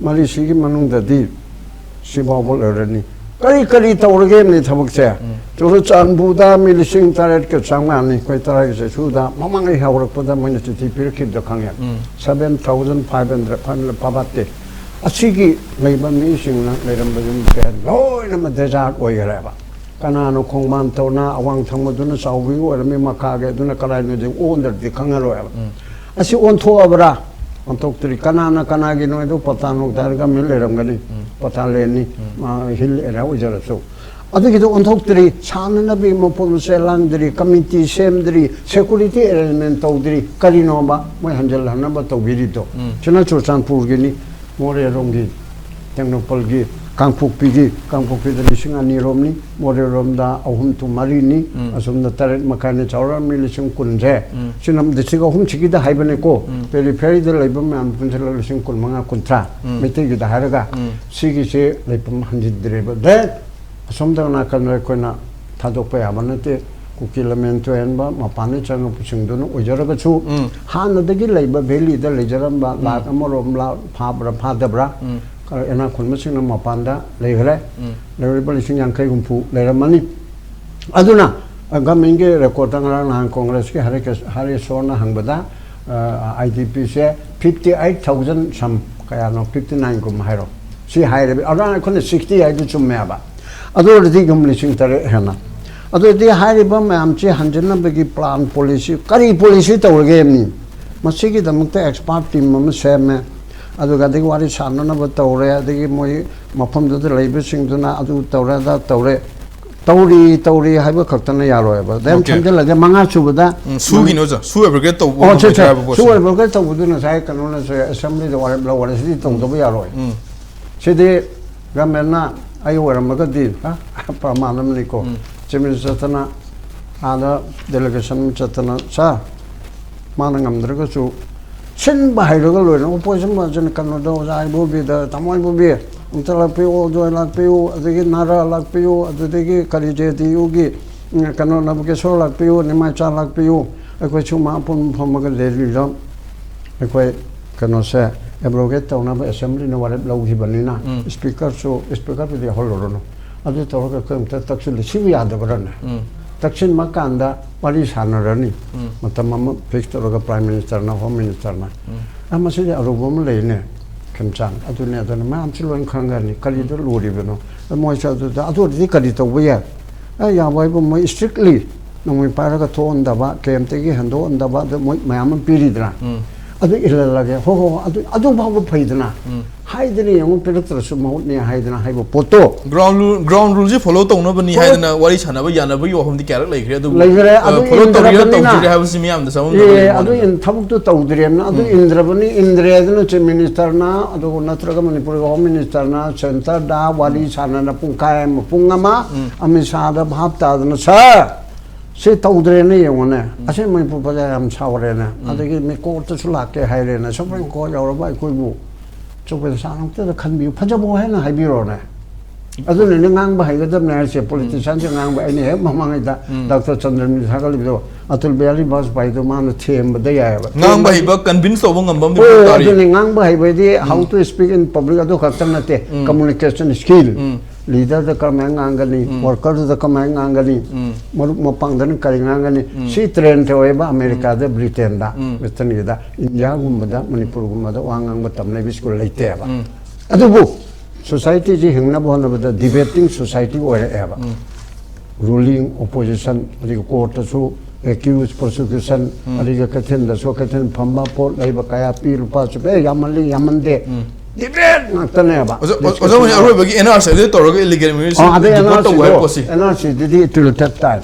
ꯃꯔꯤꯁꯤꯒꯤ ꯃꯅꯨꯡꯗꯗꯤ ꯁꯤꯐꯥꯎꯕ ꯂꯣꯏꯔꯅꯤ꯫ ꯀꯔꯤ ꯀꯔꯤ ꯇꯧꯔꯒꯦꯅꯦ ꯊꯕꯛꯁꯦ? ꯆꯨꯔꯆꯥꯟꯄꯨꯔꯗ ꯃꯤ ꯂꯤꯁꯤꯡ ꯇꯔꯦꯠꯀ ꯆꯥꯝꯃꯉꯥꯅꯤ, ꯑꯩꯈꯣꯏ ꯇꯔꯥꯒꯤ ꯆꯩꯁꯨꯗ ꯃꯃꯥꯡ ꯑꯩ ꯍꯧꯔꯛꯄꯗ ꯃꯣꯏꯅ ꯆꯤꯊꯤ ꯄꯤꯔꯛꯈꯤꯕꯗ ꯈꯪꯉꯦ꯫ Seven thousand five hundred, five hundred ꯐꯥꯕꯠꯇꯦ꯫ ꯑꯁꯤꯒꯤ ꯂꯩꯕ ꯃꯤꯁꯤꯡꯅ ꯂꯩꯔꯝꯕ ꯌꯨꯝꯁꯦ ꯂꯣꯏꯅꯃꯛ ꯗꯦꯖꯥꯔꯠ ꯑꯣꯏꯈ꯭ꯔꯦꯕ꯫ ꯀꯅꯥꯅꯣ ꯈꯣꯡꯕꯥꯟ ꯇꯧꯅ ꯑꯋꯥꯡ ꯊꯪꯕꯗꯨꯅ ꯆꯥꯎꯕꯤ ꯑꯣꯏꯔꯝꯃꯤ, ꯃꯈꯥꯒꯤ ꯑꯗꯨꯅ ꯀꯗꯥꯏꯅꯣꯗꯤ ꯑꯣꯟꯗ꯭ꯔꯗꯤ ꯈꯪꯉꯔꯣꯏꯕ꯫ ꯑꯁꯤ ꯑꯣꯟꯊꯣꯛꯑꯕ꯭ꯔꯥ? ꯑꯣꯟꯊꯣꯛꯇ꯭ꯔꯤ꯫ ꯀꯅꯥꯅ ꯀꯅꯥꯒꯤꯅꯣ ꯍꯥꯏꯗꯣ ꯄꯇꯥ ꯅꯨꯡꯇꯥ ꯒꯃꯦꯟ ꯂꯩꯔꯝꯒꯅꯤ꯫ ꯄꯇꯥ ꯂꯦꯟꯅꯤ꯫ ꯃꯥ ꯍꯤꯜ ꯑꯦꯔꯤꯌꯥ ꯑꯣꯏꯖꯔꯁꯨ꯫ ꯑꯗꯨꯒꯤꯗꯣ ꯑꯣꯟꯊꯣꯛꯇ꯭ꯔꯤ, ꯁꯥꯟꯅꯅꯕꯒꯤ ꯃꯄꯣꯠ ꯃꯆꯩ ꯂꯥꯡꯗ꯭ꯔꯤ, ꯀꯃꯤꯇꯤ ꯁꯦꯝꯗ꯭ꯔꯤ, ꯁꯦꯀꯨꯔꯤꯇꯤ ꯑꯦꯔꯦꯟꯖꯃꯦꯟ ꯇꯧꯗ꯭ꯔꯤ, ꯀꯔꯤꯅꯣꯕ ꯃꯣꯏ ꯍꯟꯖꯤꯜꯍꯟꯅꯕ ꯇꯧꯕꯤꯔꯤꯗꯣ? ꯁꯤꯅ ꯆꯨꯔꯆꯥꯟꯄꯨꯔꯒꯤꯅꯤ, ꯃꯣꯔꯦꯔꯣꯝꯒꯤ, ꯇꯦꯡꯅꯧꯄꯜꯒꯤ, ꯀꯥꯡꯄꯣꯛꯄꯤꯒꯤ, ꯀꯥꯡꯄꯣꯛꯄꯤꯗ ꯂꯤꯁꯤꯡ ꯑꯅꯤꯔꯣꯝꯅꯤ, ꯃꯣꯔꯦꯔꯣꯝꯗ ꯑꯍꯨꯝ to ꯃꯔꯤꯅꯤ, ꯑꯁꯣꯝꯗ ꯇꯔꯦꯠ ꯃꯈꯥꯏꯅ ꯆꯥꯎꯔꯛꯑꯝꯅꯤ ꯂꯤꯁꯤꯡ ꯀꯨꯟꯁꯦ꯫ ꯁꯤꯅ ꯗꯤꯁꯇ꯭ꯔꯤꯛ ꯑꯍꯨꯝꯁꯤꯒꯤꯗ ꯍꯥꯏꯕꯅꯤꯀꯣ, ꯄꯦꯔꯤꯐꯦꯔꯤꯗ ꯂꯩꯕ ꯃꯌꯥꯝ ꯄꯨꯟꯁꯤꯜꯂꯒ ꯂꯤꯁꯤꯡ ꯀꯨꯟꯃꯉꯥ, ꯀꯨꯟꯊ꯭ꯔꯥ, ꯃꯩꯇꯩꯒꯤꯗ ꯍꯥꯏꯔꯒ, ꯁꯤꯒꯤꯁꯦ ꯂꯩꯐꯝ ꯍꯟꯖꯤꯟꯗ꯭ꯔꯦꯕ꯫ ꯗꯦꯠ ꯑꯁꯣꯝꯗ ꯅꯥꯀꯟꯗ ꯑꯩꯈꯣꯏꯅ ꯊꯥꯗꯣꯛꯄ ꯌꯥꯕ ꯅꯠꯇꯦ꯫ ꯀꯨꯀꯤ ꯂꯃꯦꯟ ꯇꯣꯏꯍꯟꯕ, ꯃꯄꯥꯟꯗ ꯆꯪꯉꯛꯄꯁꯤꯡꯗꯨꯅ ꯑꯣꯏꯖꯔꯒꯁꯨ, ꯍꯥꯟꯅꯗꯒꯤ ꯂꯩꯕ ꯚꯦꯂꯤꯗ ꯂꯩꯖꯔꯝꯕ ꯂꯥꯛ ꯑꯃꯔꯣꯝ, ꯂꯥꯛ ꯐꯥꯕ꯭ꯔꯥ ꯐꯥꯗꯕ꯭ꯔꯥ, ꯏꯅꯥꯛ ꯈꯨꯟꯕꯁꯤꯡꯅ ꯃꯄꯥꯟꯗ ꯂꯩꯈ꯭ꯔꯦ꯫ ꯂꯩꯔꯤꯕ ꯂꯤꯁꯤꯡ ꯌꯥꯡꯈꯩ ꯍꯨꯝꯐꯨ ꯂꯩꯔꯝꯃꯅꯤ꯫ ꯑꯗꯨꯅ ꯒꯃꯦꯟꯒꯤ ꯔꯦꯀꯣꯔꯠꯇ ꯉꯔꯥꯡ ꯅꯍꯥꯟ ꯀꯣꯡꯒ꯭ꯔꯦꯁꯀꯤ ꯍꯔꯦ-, ꯍꯔꯦꯁꯣꯔꯅ ꯍꯪꯕꯗ, I D ꯄꯤꯁꯦ fifty eight thousand some ꯀꯌꯥꯅꯣ, fifty nine ꯒꯨꯝꯕ ꯍꯥꯏꯔꯣ, ꯁꯤ ꯍꯥꯏꯔꯦꯕ꯫ ꯑꯗꯨꯅ ꯑꯩꯈꯣꯏꯅ sixty ꯍꯥꯏꯗꯨ ꯆꯨꯝꯃꯦꯕ꯫ ꯑꯗꯨ ꯑꯣꯏꯔꯗꯤ ꯌꯨꯝ ꯂꯤꯁꯤꯡ ꯇꯔꯦꯠ ꯍꯦꯟꯅ꯫ ꯑꯗꯨ ꯑꯣꯏꯔꯗꯤ ꯍꯥꯏꯔꯤꯕ ꯃꯌꯥꯝꯁꯤ ꯍꯟꯖꯤꯟꯅꯕꯒꯤ ꯄ꯭ꯂꯥꯟ, ꯄꯣꯂꯤꯁꯤ, ꯀꯔꯤ ꯄꯣꯂꯤꯁꯤ ꯇꯧꯔꯒꯦ ꯃꯤ? ꯃꯁꯤꯒꯤꯗꯃꯛꯇ ꯑꯦꯛꯁꯄꯥꯔꯠ ꯇꯤꯝ ꯑꯃ ꯁꯦꯝꯃꯦ꯫ ꯑꯗꯨꯒ ꯑꯗꯒꯤ ꯋꯥꯔꯤ ꯁꯥꯟꯅꯅꯕ ꯇꯧꯔꯦ, ꯑꯗꯒꯤ ꯃꯣꯏ ꯃꯐꯝꯗꯨꯗ ꯂꯩꯕꯁꯤꯡꯗꯨꯅ ꯑꯗꯨ ꯇꯧꯔꯦ, ꯑꯗꯥ ꯇꯧꯔꯦ꯫ ꯇꯧꯔꯤ, ꯇꯧꯔꯤ ꯍꯥꯏꯕ ꯈꯛꯇꯅ ꯌꯥꯔꯣꯏꯕ꯫ ꯗꯦꯟ ꯁꯝꯖꯤꯜꯂꯒ ꯃꯉꯥ ꯁꯨꯕꯗ ꯁꯨꯒꯤꯅꯣ, ꯑꯣꯖꯥ꯫ ꯁꯨ ꯑꯦꯕ꯭ꯔꯤꯒꯦꯠ ꯇꯧꯕ ꯑꯣ, ꯁꯦ, ꯁꯦ꯫ ꯁꯨ ꯑꯦꯕ꯭ꯔꯤꯒꯦꯠ ꯇꯧꯕꯗꯨꯅ ꯉꯁꯥꯏ ꯀꯩꯅꯣꯅꯁꯨ ꯑꯦꯁꯦꯝꯕ꯭ꯂꯤꯗ ꯋꯥꯔꯦꯞ ꯂꯧꯔꯦ꯫ ꯁꯤꯗꯤ ꯇꯧꯗꯕ ꯌꯥꯔꯣꯏ꯫ ꯁꯤꯗꯤ ꯒꯃꯦꯟꯅ ꯑꯩ ꯑꯣꯏꯔꯝꯃꯒꯗꯤ, ꯍꯥ, ꯄ꯭ꯔꯃꯥꯟ ꯑꯃꯅꯤꯀꯣ꯫ ꯆꯤꯐ ꯃꯤꯅꯤꯁꯇꯔꯅ ꯑꯥꯗ ꯗꯦꯂꯤꯒꯦꯁꯟ ꯑꯃ ꯆꯠꯇꯅ, "ꯁꯥꯔ, ꯃꯥꯅ ꯉꯝꯗ꯭ꯔꯒꯁꯨ ꯁꯤꯟꯕ ꯍꯩꯔꯒ ꯂꯣꯏꯔꯦ꯫ ꯑꯣꯄꯣꯖꯤꯁꯟ ꯃꯥꯁꯤꯅ ꯀꯩꯅꯣꯗ, ꯑꯣꯖꯥ ꯏꯕꯣꯕꯤꯗ, ꯇꯥꯃꯣ ꯏꯕꯣꯕꯤ, ꯑꯝꯇ ꯂꯥꯛꯄꯤꯌꯨ, ꯑꯣꯖꯥ ꯂꯥꯛꯄꯤꯌꯨ, ꯑꯗꯒꯤ ꯅꯥꯔꯥ ꯂꯥꯛꯄꯤꯌꯨ, ꯑꯗꯨꯗꯒꯤ ꯀꯔꯤ, ꯖꯦ ꯗꯤ ꯌꯨꯒꯤ, ꯎꯝ, ꯀꯩꯅꯣ, ꯅꯕꯀꯦꯁꯣꯔ ꯂꯥꯛꯄꯤꯌꯨ, ꯅꯤꯃꯥꯏꯆꯥ ꯂꯥꯛꯄꯤꯌꯨ, ꯑꯩꯈꯣꯏ ꯁꯨꯃꯥꯏꯅ ꯄꯨꯟ ꯐꯝꯃꯒ ꯗꯦꯜꯂꯤꯗ ꯑꯩꯈꯣꯏ ꯀꯩꯅꯣꯁꯦ ꯑꯦꯕ꯭ꯔꯣꯒꯦꯠ ꯇꯧꯅꯕ ꯑꯦꯁꯦꯝꯕ꯭ꯂꯤꯅ ꯋꯥꯔꯦꯞ ꯂꯧꯈꯤꯕꯅꯤꯅ, ꯎꯝ꯫ ꯏꯁꯄꯤꯀꯔꯁꯨ, ꯏꯁꯄꯤꯀꯔꯕꯨꯗꯤ ꯌꯥꯎꯍꯜꯂꯨꯔꯅꯨ, ꯑꯗꯨ ꯇꯧꯔꯒ ꯑꯩꯈꯣꯏ ꯑꯝꯇ ꯇꯛꯁꯤꯜꯂꯤ, ꯁꯤꯕꯨ ꯌꯥꯗꯕ꯭ꯔꯅꯦ?" ꯎꯝ꯫ ꯇꯛꯁꯤꯟꯕ ꯀꯥꯟꯗ ꯋꯥꯔꯤ ꯁꯥꯟꯅꯔꯅꯤ꯫ ꯎꯝ꯫ ꯃꯇꯝ ꯑꯃ ꯐꯤꯛꯁ ꯇꯧꯔꯒ ꯄ꯭ꯔꯥꯏꯝ ꯃꯤꯅꯤꯁꯇꯔꯅ, ꯍꯣꯝ ꯃꯤꯅꯤꯁꯇꯔꯅ, ꯎꯝ꯫ "ꯑ, ꯃꯁꯤꯗꯤ ꯑꯔꯨꯕ ꯑꯃ ꯂꯩꯅꯦ, ꯈꯦꯝꯆꯥꯟ, ꯑꯗꯨꯅꯦ, ꯑꯗꯨꯅ ꯃꯌꯥꯝꯁꯨ ꯂꯣꯏ ꯈꯪꯒꯅꯤ, ꯀꯔꯤꯗ ꯎꯝ꯫ ꯂꯨꯔꯤꯕꯅꯣ?" ꯑ, ꯃꯣꯏꯁꯨ ꯑꯗꯨꯗ, "ꯑꯗꯨ ꯑꯣꯏꯔꯗꯤ ꯀꯔꯤ ꯇꯧꯕ ꯌꯥꯏ?" ꯑꯦ, ꯌꯥꯕ ꯍꯥꯏꯕꯨ ꯃꯣꯏ ꯏꯁꯇ꯭ꯔꯤꯛꯂꯤ ꯅꯣꯡꯃꯩ ꯄꯥꯏꯔꯒ ꯊꯣꯛꯍꯟꯗꯕ, ꯀꯦꯝꯇꯒꯤ ꯍꯦꯟꯗꯣꯛꯍꯟꯗꯕ, ꯑꯗꯨ ꯃꯣꯏ ꯃꯌꯥꯝ ꯑꯃ ꯄꯤꯔꯤꯗꯅ꯫ ꯎꯝ꯫ ꯑꯗꯨ ꯏꯜꯍꯜꯂꯒꯦ꯫ ꯍꯣ, ꯍꯣ, ꯑꯗꯨ, ꯑꯗꯨ ꯐꯥꯎꯕ ꯐꯩꯗꯅ꯫ ꯎꯝ꯫ ꯍꯥꯏꯗꯅ ꯌꯦꯡꯉꯨ, ꯄꯤꯔꯛꯇ꯭ꯔꯁꯨ ꯃꯍꯨꯠꯅꯤ ꯍꯥꯏꯗꯅ ꯍꯥꯏꯕ ꯄꯣꯠꯇꯣ꯫ ꯒ꯭ꯔꯥꯎꯟ ꯔꯨꯜ ꯒ꯭ꯔꯥꯎꯟ ꯔꯨꯜꯁꯤ ꯐꯣꯂꯣ ꯇꯧꯅꯕꯅꯤ ꯍꯥꯏꯗꯅ ꯋꯥꯔꯤ ꯁꯥꯟꯅꯕ ꯌꯥꯅꯕꯒꯤ ꯋꯥꯐꯝꯗꯤ ꯀꯌꯥꯔꯛ ꯂꯩꯈ꯭ꯔꯦ, ꯑꯗꯨꯕꯨ ꯂꯩꯈ꯭ꯔꯦ꯫ ꯑꯗꯨ ꯐꯣꯂꯣ ꯇꯧꯔꯤꯔ ꯏꯟꯗ꯭ꯔꯕꯅꯤꯅ ꯇꯧꯗ꯭ꯔꯤꯔ ꯍꯥꯏꯕꯁꯤ ꯃꯤꯌꯥꯝꯗ ꯆꯃꯝꯅꯕ ꯑꯦ ꯂꯩꯕ ꯑꯗꯨ ꯃꯥꯜꯂꯦ꯫ ꯏꯟ- ꯊꯕꯛꯇꯨ ꯇꯧꯗ꯭ꯔꯦꯅ ꯑꯗꯨ ꯏꯟꯗ꯭ꯔꯕꯅꯤ꯫ ꯏꯟꯗ꯭ꯔꯦ ꯑꯗꯨꯅ ꯆꯤꯐ ꯃꯤꯅꯤꯁꯇꯔꯅ ꯑꯗꯨꯒ ꯅꯠꯇ꯭ꯔꯒ ꯃꯅꯤꯄꯨꯔꯒꯤ ꯍꯣꯝ ꯃꯤꯅꯤꯁꯇꯔꯅ ꯁꯦꯟꯇꯔꯗ ꯋꯥꯔꯤ ꯁꯥꯟꯅꯅ ꯄꯨꯡꯈꯥꯏ ꯑꯃ ꯄꯨꯡ ꯑꯃ ꯑꯃꯤꯠ ꯁꯥꯗ ꯚꯥꯞ ꯇꯥꯗꯅ, "ꯁꯥꯔ, ꯁꯤ ꯇꯧꯗ꯭ꯔꯦꯅ ꯌꯦꯡꯉꯨꯅꯦ, ꯑꯁꯤ ꯃꯅꯤꯄꯨꯔ ꯄ꯭ꯔꯖꯥ ꯌꯥꯝ ꯁꯥꯎꯔꯦꯅꯦ, ꯑꯗꯒꯤ ꯃꯤ ꯀꯣꯔꯠꯇꯁꯨ ꯂꯥꯛꯀꯦ ꯍꯥꯏꯔꯦꯅ, ꯁꯨꯄ꯭ꯔꯤꯝ ꯀꯣꯔꯠ ꯌꯧꯔꯕ ꯑꯩꯈꯣꯏꯕꯨ ꯆꯨꯞꯄꯦ ꯆꯥꯡ ꯑꯝꯇꯗ ꯈꯟꯕꯤꯌꯨ, ꯐꯖꯕ ꯋꯥꯍꯩꯅ ꯍꯥꯏꯕꯤꯔꯣꯅꯦ"꯫ ꯑꯗꯨꯅꯅꯦ ꯉꯥꯡꯕ ꯍꯩꯒꯗꯕꯅꯦ ꯍꯥꯏꯁꯦ꯫ ꯄꯣꯂꯤꯇꯤꯁꯤꯌꯥꯟꯁꯦ ꯉꯥꯡꯕ, ꯑꯩꯅ ꯍꯦꯛ ꯃꯃꯥꯡꯉꯩꯗ ꯗꯥꯛꯇꯔ ꯆꯟꯗ꯭ꯔꯅꯤ ꯊꯥꯒꯠꯂꯤꯕꯗꯣ, ꯑꯇꯜ ꯕꯤꯍꯥꯔꯤ ꯕꯥꯖꯄꯥꯏꯗꯣ ꯃꯥꯅ ꯊꯦꯝꯕꯗ ꯌꯥꯏꯑꯕ꯫ ꯉꯥꯡꯕ ꯍꯩꯕ, ꯀꯟꯚꯤꯟꯁ ꯇꯧꯕ ꯉꯝꯕ ꯑꯃ ꯑꯣ, ꯗꯔꯀꯥꯔ ꯇꯥꯔꯤ꯫ ꯑꯗꯨꯅꯤ, ꯉꯥꯡꯕ ꯍꯩꯕꯗꯤ how to speak in public, ꯑꯗꯨ ꯈꯛꯇ ꯅꯠꯇꯦ, ꯀꯝꯃꯨꯅꯤꯀꯦꯁꯟ ꯁ꯭ꯀꯤꯜ꯫ ꯂꯤꯗꯔꯗ ꯀꯔꯝꯍꯥꯏꯅ ꯉꯥꯡꯒꯅꯤ, ꯋꯥꯔꯀꯔꯗꯨꯗ ꯀꯔꯝꯍꯥꯏꯅ ꯉꯥꯡꯒꯅꯤ, ꯃꯔꯨꯞ ꯃꯄꯥꯡꯗꯅ ꯀꯔꯤ ꯉꯥꯡꯒꯅꯤ, ꯁꯤ ꯇ꯭ꯔꯦꯟ ꯇꯧꯋꯦꯕ ꯑꯃꯦꯔꯤꯀꯥꯗ, ꯕ꯭ꯔꯤꯇꯦꯟꯗ, ꯋꯦꯁꯇꯔꯟꯒꯤꯗ꯫ ꯏꯟꯗꯤꯌꯥꯒꯨꯝꯕꯗ, ꯃꯅꯤꯄꯨꯔꯒꯨꯝꯕꯗ ꯋꯥ ꯉꯥꯡꯕ ꯇꯝꯅꯕ ꯁ꯭ꯀꯨꯜ ꯂꯩꯇꯦꯕ꯫ ꯑꯗꯨꯕꯨ ꯁꯣꯁꯥꯏꯇꯤꯁꯤ ꯍꯤꯡꯅꯕ ꯍꯣꯠꯅꯕꯗ ꯗꯤꯕꯦꯇꯤꯡ ꯁꯣꯁꯥꯏꯇꯤ ꯑꯣꯏꯔꯛꯑꯦꯕ꯫ ꯔꯨꯂꯤꯡ, ꯑꯣꯄꯣꯖꯤꯁꯟ, ꯑꯗꯒꯤ ꯀꯣꯔꯠꯇꯁꯨ ꯑꯦꯀ꯭ꯌꯨꯁ, ꯄ꯭ꯔꯣꯁꯤꯀ꯭ꯌꯨꯁꯟ, ꯑꯗꯒꯤ ꯀꯩꯊꯦꯜꯗꯁꯨ ꯀꯩꯊꯦꯜ ꯐꯝꯕ, ꯄꯣꯠ ꯂꯩꯕ, ꯀꯌꯥ ꯄꯤ, ꯂꯨꯄꯥ ꯆꯨꯞꯄꯦ, ꯌꯥꯝꯃꯜꯂꯤ, ꯌꯥꯝꯃꯟꯗꯦ, ꯗꯤꯕꯦꯠ ꯉꯥꯛꯇꯅꯦꯕ꯫ ꯑꯣꯖꯥ ꯑꯣꯖꯥ ꯍꯣꯏꯅ ꯑꯔꯣꯏꯕꯒꯤ ꯑꯦꯟ ꯑꯥꯔ ꯁꯤ ꯑꯗꯨ ꯇꯧꯔꯒ ꯏꯂꯤꯒꯦꯜ ꯏꯃꯤꯒ꯭ꯔꯦꯁꯟ ꯑꯣ, ꯑꯗꯩ ꯗꯤꯄꯣꯔꯠ ꯇꯧꯕ ꯍꯥꯏꯕ ꯄꯣꯠꯁꯤ꯫ ꯑꯦꯟ ꯑꯥꯔ ꯁꯤꯗꯨꯗꯤ it will take time꯫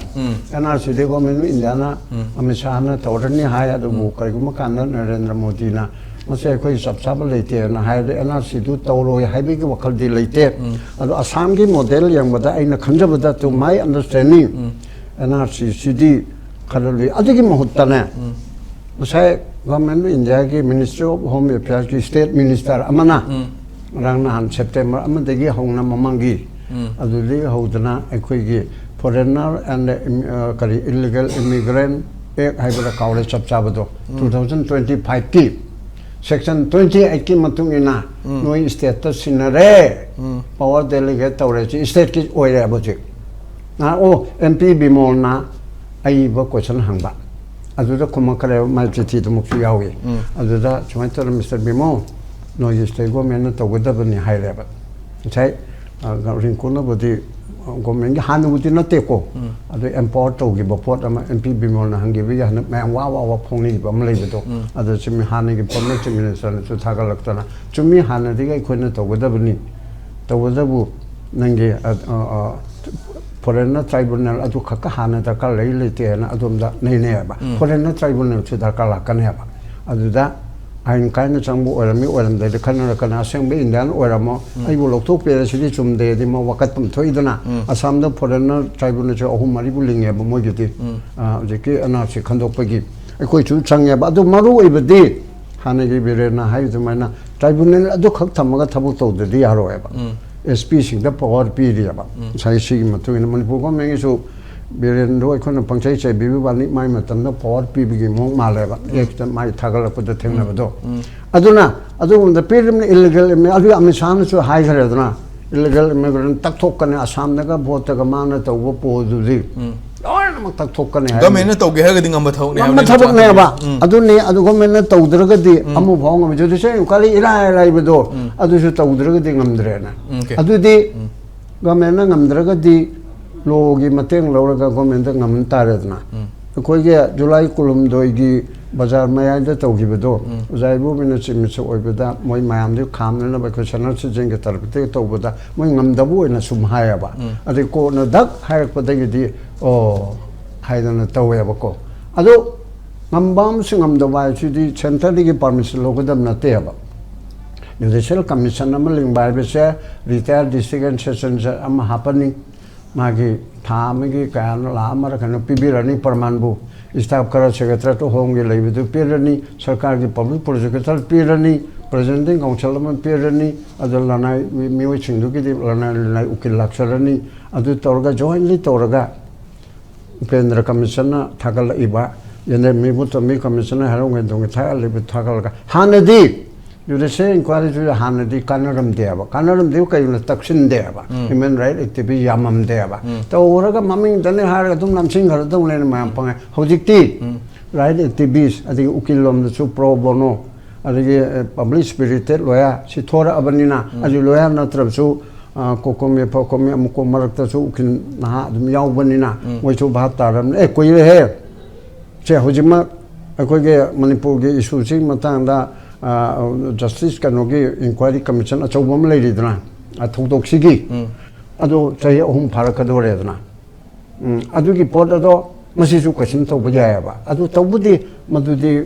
N R ꯁꯤꯗꯤ ꯒꯣꯔꯃꯦꯟ ꯑꯣꯐ ꯏꯟꯗꯤꯌꯥꯅ, ꯑꯃꯤꯠ ꯁꯥꯍꯅ ꯇꯧꯔꯅꯤ ꯍꯥꯏ꯫ ꯑꯗꯨꯕꯨ ꯀꯔꯤꯒꯨꯝꯕ ꯀꯥꯟꯗ ꯅꯔꯦꯟꯗ꯭ꯔ ꯃꯣꯗꯤꯅ ꯃꯁꯤ ꯑꯩꯈꯣꯏ ꯆꯞ ꯆꯥꯕ ꯂꯩꯇꯦꯅ ꯍꯥꯏꯔꯗꯤ, ꯑꯦꯟ ꯑꯥꯔ ꯁꯤꯗꯨ ꯇꯧꯔꯣꯏ ꯍꯥꯏꯕꯒꯤ ꯋꯥꯈꯜꯗꯤ ꯂꯩꯇꯦ꯫ ꯑꯗꯣ ꯑꯁꯥꯝꯒꯤ ꯃꯣꯗꯦꯜ ꯌꯦꯡꯕꯗ, ꯑꯩꯅ ꯈꯟꯖꯕꯗ, to my understanding, N R ꯁꯤꯁꯤꯗꯤ ꯈꯔ ꯂꯨꯏ꯫ ꯑꯗꯨꯒꯤ ꯃꯍꯨꯠꯇꯅꯦ, ꯉꯁꯥꯏ ꯒꯣꯔꯃꯦꯟ ꯑꯣꯐ ꯏꯟꯗꯤꯌꯥꯒꯤ ꯃꯤꯅꯤꯁꯇ꯭ꯔꯤ ꯑꯣꯐ ꯍꯣꯝ ꯑꯦꯐꯤꯌꯔꯁꯀꯤ ꯁ꯭ꯇꯦꯠ ꯃꯤꯅꯤꯁꯇꯔ ꯑꯃꯅ ꯉꯔꯥꯡ ꯅꯍꯥꯟ ꯁꯦꯞꯇꯦꯝꯕꯔ ꯑꯃꯗꯒꯤ ꯍꯧꯅ, ꯃꯃꯥꯡꯒꯤ ꯑꯗꯨꯗꯒꯤ ꯍꯧꯗꯅ ꯑꯩꯈꯣꯏꯒꯤ Foreigner and, ꯀꯔꯤ, Illegal Immigrant Act ꯍꯥꯏꯕꯗ ꯀꯥꯎꯔꯦ ꯆꯞ ꯆꯥꯕꯗꯣ, ꯇꯨ ꯊꯥꯎꯖꯟ ꯇ꯭ꯋꯦꯟꯇꯤ ꯐꯥꯏꯚꯀꯤ ꯁꯦꯛꯁꯟ ꯇ꯭ꯋꯦꯟꯇꯤ ꯑꯩꯠꯀꯤ ꯃꯇꯨꯡ ꯏꯟꯅ ꯅꯣꯏ ꯁ꯭ꯇꯦꯠꯇ ꯁꯤꯟꯅꯔꯦ, ꯄꯋꯥꯔ ꯗꯦꯂꯤꯒꯦꯠ ꯇꯧꯔꯦ, ꯁꯤ ꯁ꯭ꯇꯦꯠꯀꯤ ꯑꯣꯏꯔꯦꯕ ꯍꯧꯖꯤꯛ꯫ ꯑꯣ, ꯑꯦꯝ ꯄꯤ ꯕꯤꯃꯣꯜꯅ ꯑꯏꯕ ꯀꯣꯏꯁꯟ ꯍꯪꯕ, ꯑꯗꯨꯗ ꯈꯨꯝꯃꯛꯈ꯭ꯔꯦꯕ, ꯃꯥꯏ ꯆꯤꯊꯤꯗꯨꯃꯛꯁꯨ ꯌꯥꯎꯏ꯫ ꯑꯗꯨꯗ ꯁꯨꯃꯥꯏꯅ ꯇꯧꯔꯦ, "ꯃꯤꯁꯇꯔ ꯕꯤꯃꯣꯜ, ꯅꯣꯏꯒꯤ ꯁ꯭ꯇꯦꯠ ꯒꯣꯔꯃꯦꯟꯅ ꯇꯧꯒꯗꯕꯅꯤ" ꯍꯥꯏꯔꯦꯕ꯫ ꯉꯁꯥꯏ, ꯑ, ꯔꯤꯡꯀꯨꯅꯕꯨꯗꯤ ꯒꯣꯔꯃꯦꯟꯒꯤ ꯍꯥꯟꯅꯕꯨꯗꯤ ꯅꯠꯇꯦꯀꯣ, ꯑꯗꯣ ꯑꯦꯝꯄꯥꯋꯔ ꯇꯧꯈꯤꯕ ꯄꯣꯠ ꯑꯃ, ꯑꯦꯝ ꯄꯤ ꯕꯤꯃꯣꯜꯅ ꯍꯪꯈꯤꯕꯒꯤ ꯍꯟꯗꯛ ꯃꯌꯥꯝ ꯋꯥ ꯋꯥ ꯋꯥ ꯐꯣꯡꯅꯈꯤꯕ ꯑꯃ ꯂꯩꯕꯗꯣ, ꯑꯗꯣ ꯆꯨꯝꯃꯤ, ꯍꯥꯟꯅꯒꯤ ꯐꯣꯔꯃꯔ ꯆꯤꯐ ꯃꯤꯅꯤꯁꯇꯔꯅꯁꯨ ꯊꯥꯒꯠꯂꯛꯇꯅ, ꯆꯨꯝꯃꯤ, ꯍꯥꯟꯅꯗꯒꯤ ꯑꯩꯈꯣꯏꯅ ꯇꯧꯒꯗꯕꯅꯤ, ꯇꯧꯕꯇꯕꯨ ꯅꯪꯒꯤ ꯐꯣꯔꯦꯟꯅꯔ ꯇ꯭ꯔꯥꯏꯕꯨꯅꯦꯜ ꯑꯗꯨ ꯈꯛꯀ ꯍꯥꯟꯅ ꯗꯔꯀꯥꯔ ꯂꯩ ꯂꯩꯇꯦ ꯍꯥꯏꯅ ꯑꯗꯣꯝꯗ ꯅꯩꯅꯩꯑꯕ꯫ ꯐꯣꯔꯦꯟꯅꯔ ꯇ꯭ꯔꯥꯏꯕꯨꯅꯦꯜꯁꯨ ꯗꯔꯀꯥꯔ ꯂꯥꯛꯀꯅꯦꯕ꯫ ꯑꯗꯨꯗ ꯑꯥꯏꯟ ꯀꯥꯏꯅ ꯆꯪꯕ ꯑꯣꯏꯔꯝꯃꯤ ꯑꯣꯏꯔꯝꯗꯦꯗꯤ ꯈꯟꯅꯔꯛꯀꯅꯤ꯫ ꯑꯁꯦꯡꯕ ꯏꯟꯗꯤꯌꯥꯟ ꯑꯣꯏꯔꯝꯃꯣ, ꯑꯩꯕꯨ ꯂꯧꯊꯣꯛꯄꯤꯔꯦ, ꯁꯤꯗꯤ ꯆꯨꯝꯗꯦꯗꯤ ꯃꯥ ꯋꯥꯀꯠꯐꯝ ꯊꯣꯛꯏꯗꯅ꯫ ꯑꯁꯥꯝꯗ ꯐꯣꯔꯦꯟꯅꯔ ꯇ꯭ꯔꯥꯏꯕꯨꯅꯦꯜꯁꯦ ꯑꯍꯨꯝ ꯃꯔꯤꯕꯨ ꯂꯤꯡꯉꯦꯕ ꯃꯣꯏꯒꯤꯗꯤ꯫ ꯑ, ꯍꯧꯖꯤꯛꯀꯤ ꯑꯦꯟ ꯑꯥꯔ ꯁꯤ ꯈꯟꯗꯣꯛꯄꯒꯤ ꯑꯩꯈꯣꯏꯁꯨ ꯆꯪꯉꯦꯕ꯫ ꯑꯗꯨ ꯃꯔꯨ ꯑꯣꯏꯕꯗꯤ ꯍꯥꯟꯅꯒꯤ ꯕꯤꯔꯦꯟꯅ ꯍꯥꯏ ꯑꯗꯨꯃꯥꯏꯅ ꯇ꯭ꯔꯥꯏꯕꯨꯅꯦꯜ ꯑꯗꯨꯈꯛ ꯊꯝꯃꯒ ꯊꯕꯛ ꯇꯧꯗ꯭ꯔꯗꯤ ꯌꯥꯔꯣꯏꯕ꯫ ꯑꯦꯁ ꯄꯤꯁꯤꯡꯗ ꯄꯋꯥꯔ ꯄꯤꯔꯤꯑꯕ꯫ ꯉꯁꯥꯏ ꯁꯤꯒꯤ ꯃꯇꯨꯡ ꯏꯟꯅ ꯃꯅꯤꯄꯨꯔ ꯒꯣꯔꯃꯦꯟꯒꯤꯁꯨ ꯕꯤꯔꯦꯟꯗꯣ ꯑꯩꯈꯣꯏꯅ ꯄꯪꯆꯩ ꯆꯩꯕꯤꯕ ꯋꯥꯅꯤ, ꯃꯥꯏ ꯃꯇꯝꯗ ꯄꯋꯥꯔ ꯄꯤꯕꯒꯤ ꯃꯑꯣꯡ ꯃꯥꯜꯂꯦꯕ, ꯑꯦꯛꯁꯇ ꯃꯥꯏ ꯊꯥꯒꯠꯂꯛꯄꯗ ꯊꯦꯡꯅꯕꯗꯣ꯫ ꯑꯗꯨꯅ ꯑꯗꯨꯒꯨꯝꯕꯗ ꯄꯤꯔꯤꯕꯅꯤ, ꯏꯂꯤꯒꯦꯜ ꯏꯃꯤ-, ꯑꯗꯨ ꯑꯃꯤꯠ ꯁꯥꯍꯅꯁꯨ ꯍꯥꯏꯈ꯭ꯔꯦꯗꯅ, ꯏꯂꯤꯒꯦꯜ ꯏꯃꯤꯒ꯭ꯔꯦꯟ ꯇꯛꯊꯣꯛꯀꯅꯤ, ꯑꯁꯥꯝꯗꯒ ꯚꯣꯠꯇꯒ ꯃꯥꯅ ꯇꯧꯕ ꯄꯣꯗꯨꯗꯤ ꯂꯣꯏꯅꯃꯛ ꯇꯛꯊꯣꯛꯀꯅꯤ ꯍꯥꯏ꯫ ꯒꯃꯦꯟꯅ ꯇꯧꯒꯦ ꯍꯥꯏꯔꯒꯗꯤ ꯉꯝꯕ ꯊꯕꯛꯅꯦ ꯉꯝꯕ ꯍꯥꯏꯕꯅꯤ꯫ ꯊꯕꯛꯅꯦꯕ꯫ ꯑꯗꯨꯅꯤ, ꯑꯗꯨ ꯒꯣꯔꯃꯦꯟꯅ ꯇꯧꯗ꯭ꯔꯒꯗꯤ ꯑꯃ ꯐꯥꯎ ꯉꯝꯃꯤ꯫ ꯖꯨꯗꯤꯁꯤꯌꯦꯜ ꯏꯟꯀ꯭ꯋꯥꯏꯔꯤ ꯏꯔꯥꯏ ꯂꯥꯏꯕꯗꯣ ꯑꯗꯨꯁꯨ ꯇꯧꯗ꯭ꯔꯒꯗꯤ ꯉꯝꯗ꯭ꯔꯦꯅ꯫ ꯎꯝ, okay. ꯑꯗꯨꯗꯤ ꯒꯣꯔꯃꯦꯟꯅ ꯉꯝꯗ꯭ꯔꯒꯗꯤ ꯂꯣꯒꯤ ꯃꯇꯦꯡ ꯂꯧꯔꯒ ꯒꯣꯔꯃꯦꯟꯗ ꯉꯝ ꯇꯥꯔꯦꯗꯅ꯫ ꯑꯩꯈꯣꯏꯒꯤ ꯖꯨꯂꯥꯏ ꯀꯨꯟꯍꯨꯝꯗꯣꯏꯒꯤ ꯕꯖꯥꯔ ꯃꯌꯥꯏꯗ ꯇꯧꯈꯤꯕꯗꯣ, ꯑꯣꯖꯥ ꯏꯕꯣꯕꯤꯅ ꯆꯤꯞ ꯃꯤꯅꯤꯁꯇꯔ ꯑꯣꯏꯕꯗ ꯃꯣꯏ ꯃꯌꯥꯝꯗꯨ ꯈꯥꯝꯅꯅꯕ ꯑꯩꯈꯣꯏ ꯁꯦꯅꯤꯌꯔ ꯁꯤꯇꯤꯖꯦꯟꯒꯤ ꯇꯔꯐꯇꯒꯤ ꯇꯧꯕꯗ ꯃꯣꯏ ꯉꯝꯗꯕ ꯑꯣꯏꯅ ꯁꯨꯝ ꯍꯥꯏꯌꯦꯕ꯫ ꯑꯗꯩ ꯀꯣꯟꯅ ꯗꯛ ꯍꯥꯏꯔꯛꯄꯗꯒꯤꯗꯤ ꯑꯣ ꯍꯥꯏꯗꯅ ꯇꯧꯋꯦꯕꯀꯣ꯫ ꯑꯗꯣ ꯉꯝꯕ ꯑꯃꯁꯨꯡ ꯉꯝꯗꯕ ꯍꯥꯏꯁꯤꯗꯤ ꯁꯦꯟꯇꯔꯗꯒꯤ ꯄꯥꯔꯃꯤꯁꯟ ꯂꯧꯒꯗꯕ ꯅꯠꯇꯦꯕ꯫ ꯖꯨꯗꯤꯁꯤꯌꯦꯜ ꯀꯃꯤꯁꯟ ꯑꯃ ꯂꯤꯡꯕ ꯍꯥꯏꯕꯁꯦ ꯔꯤꯇꯥꯌꯔ ꯗꯤꯁꯇ꯭ꯔꯤꯛ ꯑꯦꯟ ꯁꯦꯁꯟ ꯖꯖ ꯑꯃ ꯍꯥꯞꯄꯅꯤ, ꯃꯥꯒꯤ ꯊꯥ ꯑꯃꯒꯤ ꯀꯌꯥꯅꯣ ꯂꯥꯛ ꯑꯃꯔ ꯀꯩꯅꯣ ꯄꯤꯕꯤꯔꯅꯤ ꯄꯔꯃꯥꯟꯕꯨ, ꯁ꯭ꯇꯥꯐ ꯈꯔ ꯁꯦꯀ꯭ꯔꯦꯇꯔꯤꯌꯦꯠ ꯍꯣꯝꯒꯤ ꯂꯩꯕꯗꯨ ꯄꯤꯔꯅꯤ, ꯁꯔꯀꯥꯔꯒꯤ ꯄꯕ꯭ꯂꯤꯛ ꯄ꯭ꯔꯣꯁꯤꯀ꯭ꯌꯨꯇꯔ ꯄꯤꯔꯅꯤ, ꯄ꯭ꯔꯦꯖꯤꯗꯦꯟꯇꯤꯡ ꯀꯥꯎꯟꯁꯤꯜ ꯑꯃ ꯄꯤꯔꯅꯤ, ꯑꯗꯨ ꯂꯅꯥꯏ ꯃꯤꯑꯣꯏꯁꯤꯡꯗꯨꯒꯤꯗꯤ ꯂꯅꯥꯏ ꯂꯅꯥꯏ ꯎꯀꯤꯜ ꯂꯥꯛꯆꯔꯅꯤ꯫ ꯑꯗꯨ ꯇꯧꯔꯒ ꯖꯣꯏꯟꯂꯤ ꯇꯧꯔꯒ ꯎꯄꯦꯟꯗ꯭ꯔ ꯀꯃꯤꯁꯟꯅ ꯊꯥꯒꯠꯂꯛꯏꯕ, ꯌꯦꯅꯦ ꯃꯤꯕꯨ ꯇꯣꯝꯕꯤ ꯀꯃꯤꯁꯟꯅ ꯍꯦꯔꯣ ꯉꯦꯟꯗꯣꯡꯒꯤ ꯊꯥꯒꯠꯂꯤꯕ ꯊꯥꯒꯠꯂꯒ ꯍꯥꯟꯅꯗꯤ ꯖꯨꯗꯤꯁꯤꯌꯦꯜ ꯏꯟꯀ꯭ꯋꯥꯏꯔꯤꯁꯨ ꯍꯥꯟꯅꯗꯤ ꯀꯥꯟꯅꯔꯝꯗꯦꯕ꯫ ꯀꯥꯟꯅꯔꯝꯗꯦꯕ ꯀꯩꯒꯤꯅꯣ? ꯇꯛꯁꯤꯟꯗꯦꯕ꯫ ꯍ꯭ꯌꯨꯃꯦꯟ ꯔꯥꯏꯠ ꯑꯦꯛꯇꯤꯚꯤꯁ ꯌꯥꯝꯃꯝꯗꯦꯕ꯫ ꯇꯧꯔꯒ ꯃꯃꯤꯡꯗꯅꯦ ꯍꯥꯏꯔꯒ ꯑꯗꯨꯝ ꯅꯝꯁꯤꯟꯈ꯭ꯔꯗꯧꯅꯦꯅ ꯃꯌꯥꯝ ꯄꯪꯉꯦ꯫ ꯍꯧꯖꯤꯛꯇꯤ ꯔꯥꯏꯠ ꯑꯦꯛꯇꯤꯚꯤꯁ ꯑꯗꯒꯤ ꯎꯀꯤꯜ ꯂꯣꯝꯗꯁꯨ ꯄ꯭ꯔꯣ ꯕꯣꯅꯣ ꯑꯗꯒꯤ ꯄꯕ꯭ꯂꯤꯛ ꯁ꯭ꯄꯤꯔꯤꯇꯦꯠ ꯂꯣꯌꯔ ꯁꯤ ꯊꯣꯔꯛꯑꯕꯅꯤꯅ, ꯑꯗꯨ ꯂꯣꯌꯔ ꯅꯠꯇ꯭ꯔꯕꯁꯨ ꯑ, ꯀꯣꯀꯣꯃꯤ ꯐꯣꯀꯣꯃꯤ ꯑꯃꯨꯛꯀꯣ ꯃꯔꯛꯇꯁꯨ ꯎꯀꯤꯜ ꯅꯍꯥ ꯑꯗꯨꯝ ꯌꯥꯎꯕꯅꯤꯅ ꯃꯣꯏꯁꯨ ꯚꯥꯞ ꯇꯥꯔꯝꯅꯤ꯫ ꯑꯦ, ꯀꯨꯏꯔꯦꯍꯦ꯫ ꯁꯦ, ꯍꯧꯖꯤꯛꯃꯛ ꯑꯩꯈꯣꯏꯒꯤ ꯃꯅꯤꯄꯨꯔꯒꯤ ꯏꯁꯨꯁꯤꯒꯤ ꯃꯇꯥꯡꯗ, ꯑ, ꯖꯁꯇꯤꯁ ꯀꯩꯅꯣꯒꯤ ꯏꯟꯀ꯭ꯋꯥꯏꯔꯤ ꯀꯃꯤꯁꯟ ꯑꯆꯧꯕ ꯑꯃ ꯂꯩꯔꯤꯗꯅ, ꯑ, ꯊꯧꯗꯣꯛꯁꯤꯒꯤ꯫ ꯑꯗꯨ ꯆꯍꯤ ꯑꯍꯨꯝ ꯐꯥꯔꯛꯀꯗꯧꯔꯦꯗꯅ꯫ ꯎꯝ, ꯑꯗꯨꯒꯤ ꯄꯣꯠ ꯑꯗꯣ ꯃꯁꯤꯁꯨ ꯀꯣꯏꯁꯟ ꯇꯧꯕ ꯌꯥꯏꯑꯕ꯫ ꯑꯗꯨ ꯇꯧꯕꯗꯤ ꯃꯗꯨꯗꯤ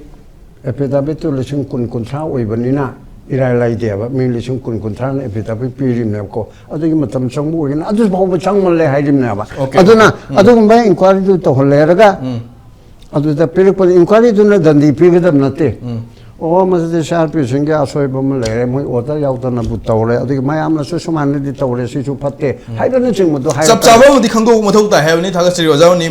ꯑꯦꯐꯤꯗꯥꯚꯤꯠꯇꯨ ꯂꯤꯁꯤꯡ ꯀꯨꯟ, ꯀꯨꯟꯊ꯭ꯔꯥ ꯑꯣꯏꯕꯅꯤꯅ ꯏꯔꯥꯏ ꯂꯥꯏꯗꯦꯕ꯫ ꯃꯤ ꯂꯤꯁꯤꯡ ꯀꯨꯟ, ꯀꯨꯟꯊ꯭ꯔꯥꯅ ꯑꯦꯐꯤꯗꯥꯚꯤꯠ ꯄꯤꯔꯤꯕꯅꯦꯕꯀꯣ꯫ ꯑꯗꯨꯒꯤ ꯃꯇꯝ ꯆꯪꯕ ꯑꯣꯏꯒꯅꯤ꯫ ꯑꯗꯨ ꯐꯥꯎꯕ ꯆꯪꯃꯜꯂꯦ ꯍꯥꯏꯔꯤꯕꯅꯦꯕ꯫ Okay. ꯑꯗꯨꯅ ꯎꯝ꯫ ꯑꯗꯨꯒꯨꯝꯕ ꯏꯟꯀ꯭ꯋꯥꯏꯔꯤꯗꯨ ꯇꯧꯍꯜꯂꯦꯔꯒ ꯎꯝ꯫ ꯑꯗꯨꯗ ꯄꯤꯔꯛꯄꯗ ꯏꯟꯀ꯭ꯋꯥꯏꯔꯤꯗꯨꯅ ꯗꯟꯗꯤ ꯄꯤꯒꯗꯕ ꯅꯠꯇꯦ꯫ ꯎꯝ꯫ ꯑꯣ, ꯃꯁꯤꯗꯤ ꯁꯤ ꯑꯥꯔ ꯄꯤ ꯁꯤꯡꯒꯤ ꯑꯁꯣꯏꯕ ꯑꯃ ꯂꯩꯔꯦ, ꯃꯣꯏ ꯑꯣꯔꯗꯔ ꯌꯥꯎꯗꯅꯕꯨ ꯇꯧꯔꯦ, ꯑꯗꯨꯒꯤ ꯃꯌꯥꯝꯅꯁꯨ ꯁꯨꯃꯥꯏꯅꯗꯤ ꯇꯧꯔꯦ, ꯁꯤꯁꯨ ꯐꯠꯇꯦ ꯍꯥꯏꯕꯅꯆꯤꯡꯕꯗꯣ ꯍꯥꯏꯔꯛꯀꯅꯤ꯫ ꯆꯞ ꯆꯥꯕ ꯑꯃꯗꯤ ꯈꯪꯗꯣꯛꯄ ꯃꯊꯧ ꯇꯥꯏ ꯍꯥꯏꯕꯅꯤ꯫ ꯊꯥꯒꯠꯆꯔꯤ ꯑꯣꯖꯥ ꯍꯣꯅꯤ꯫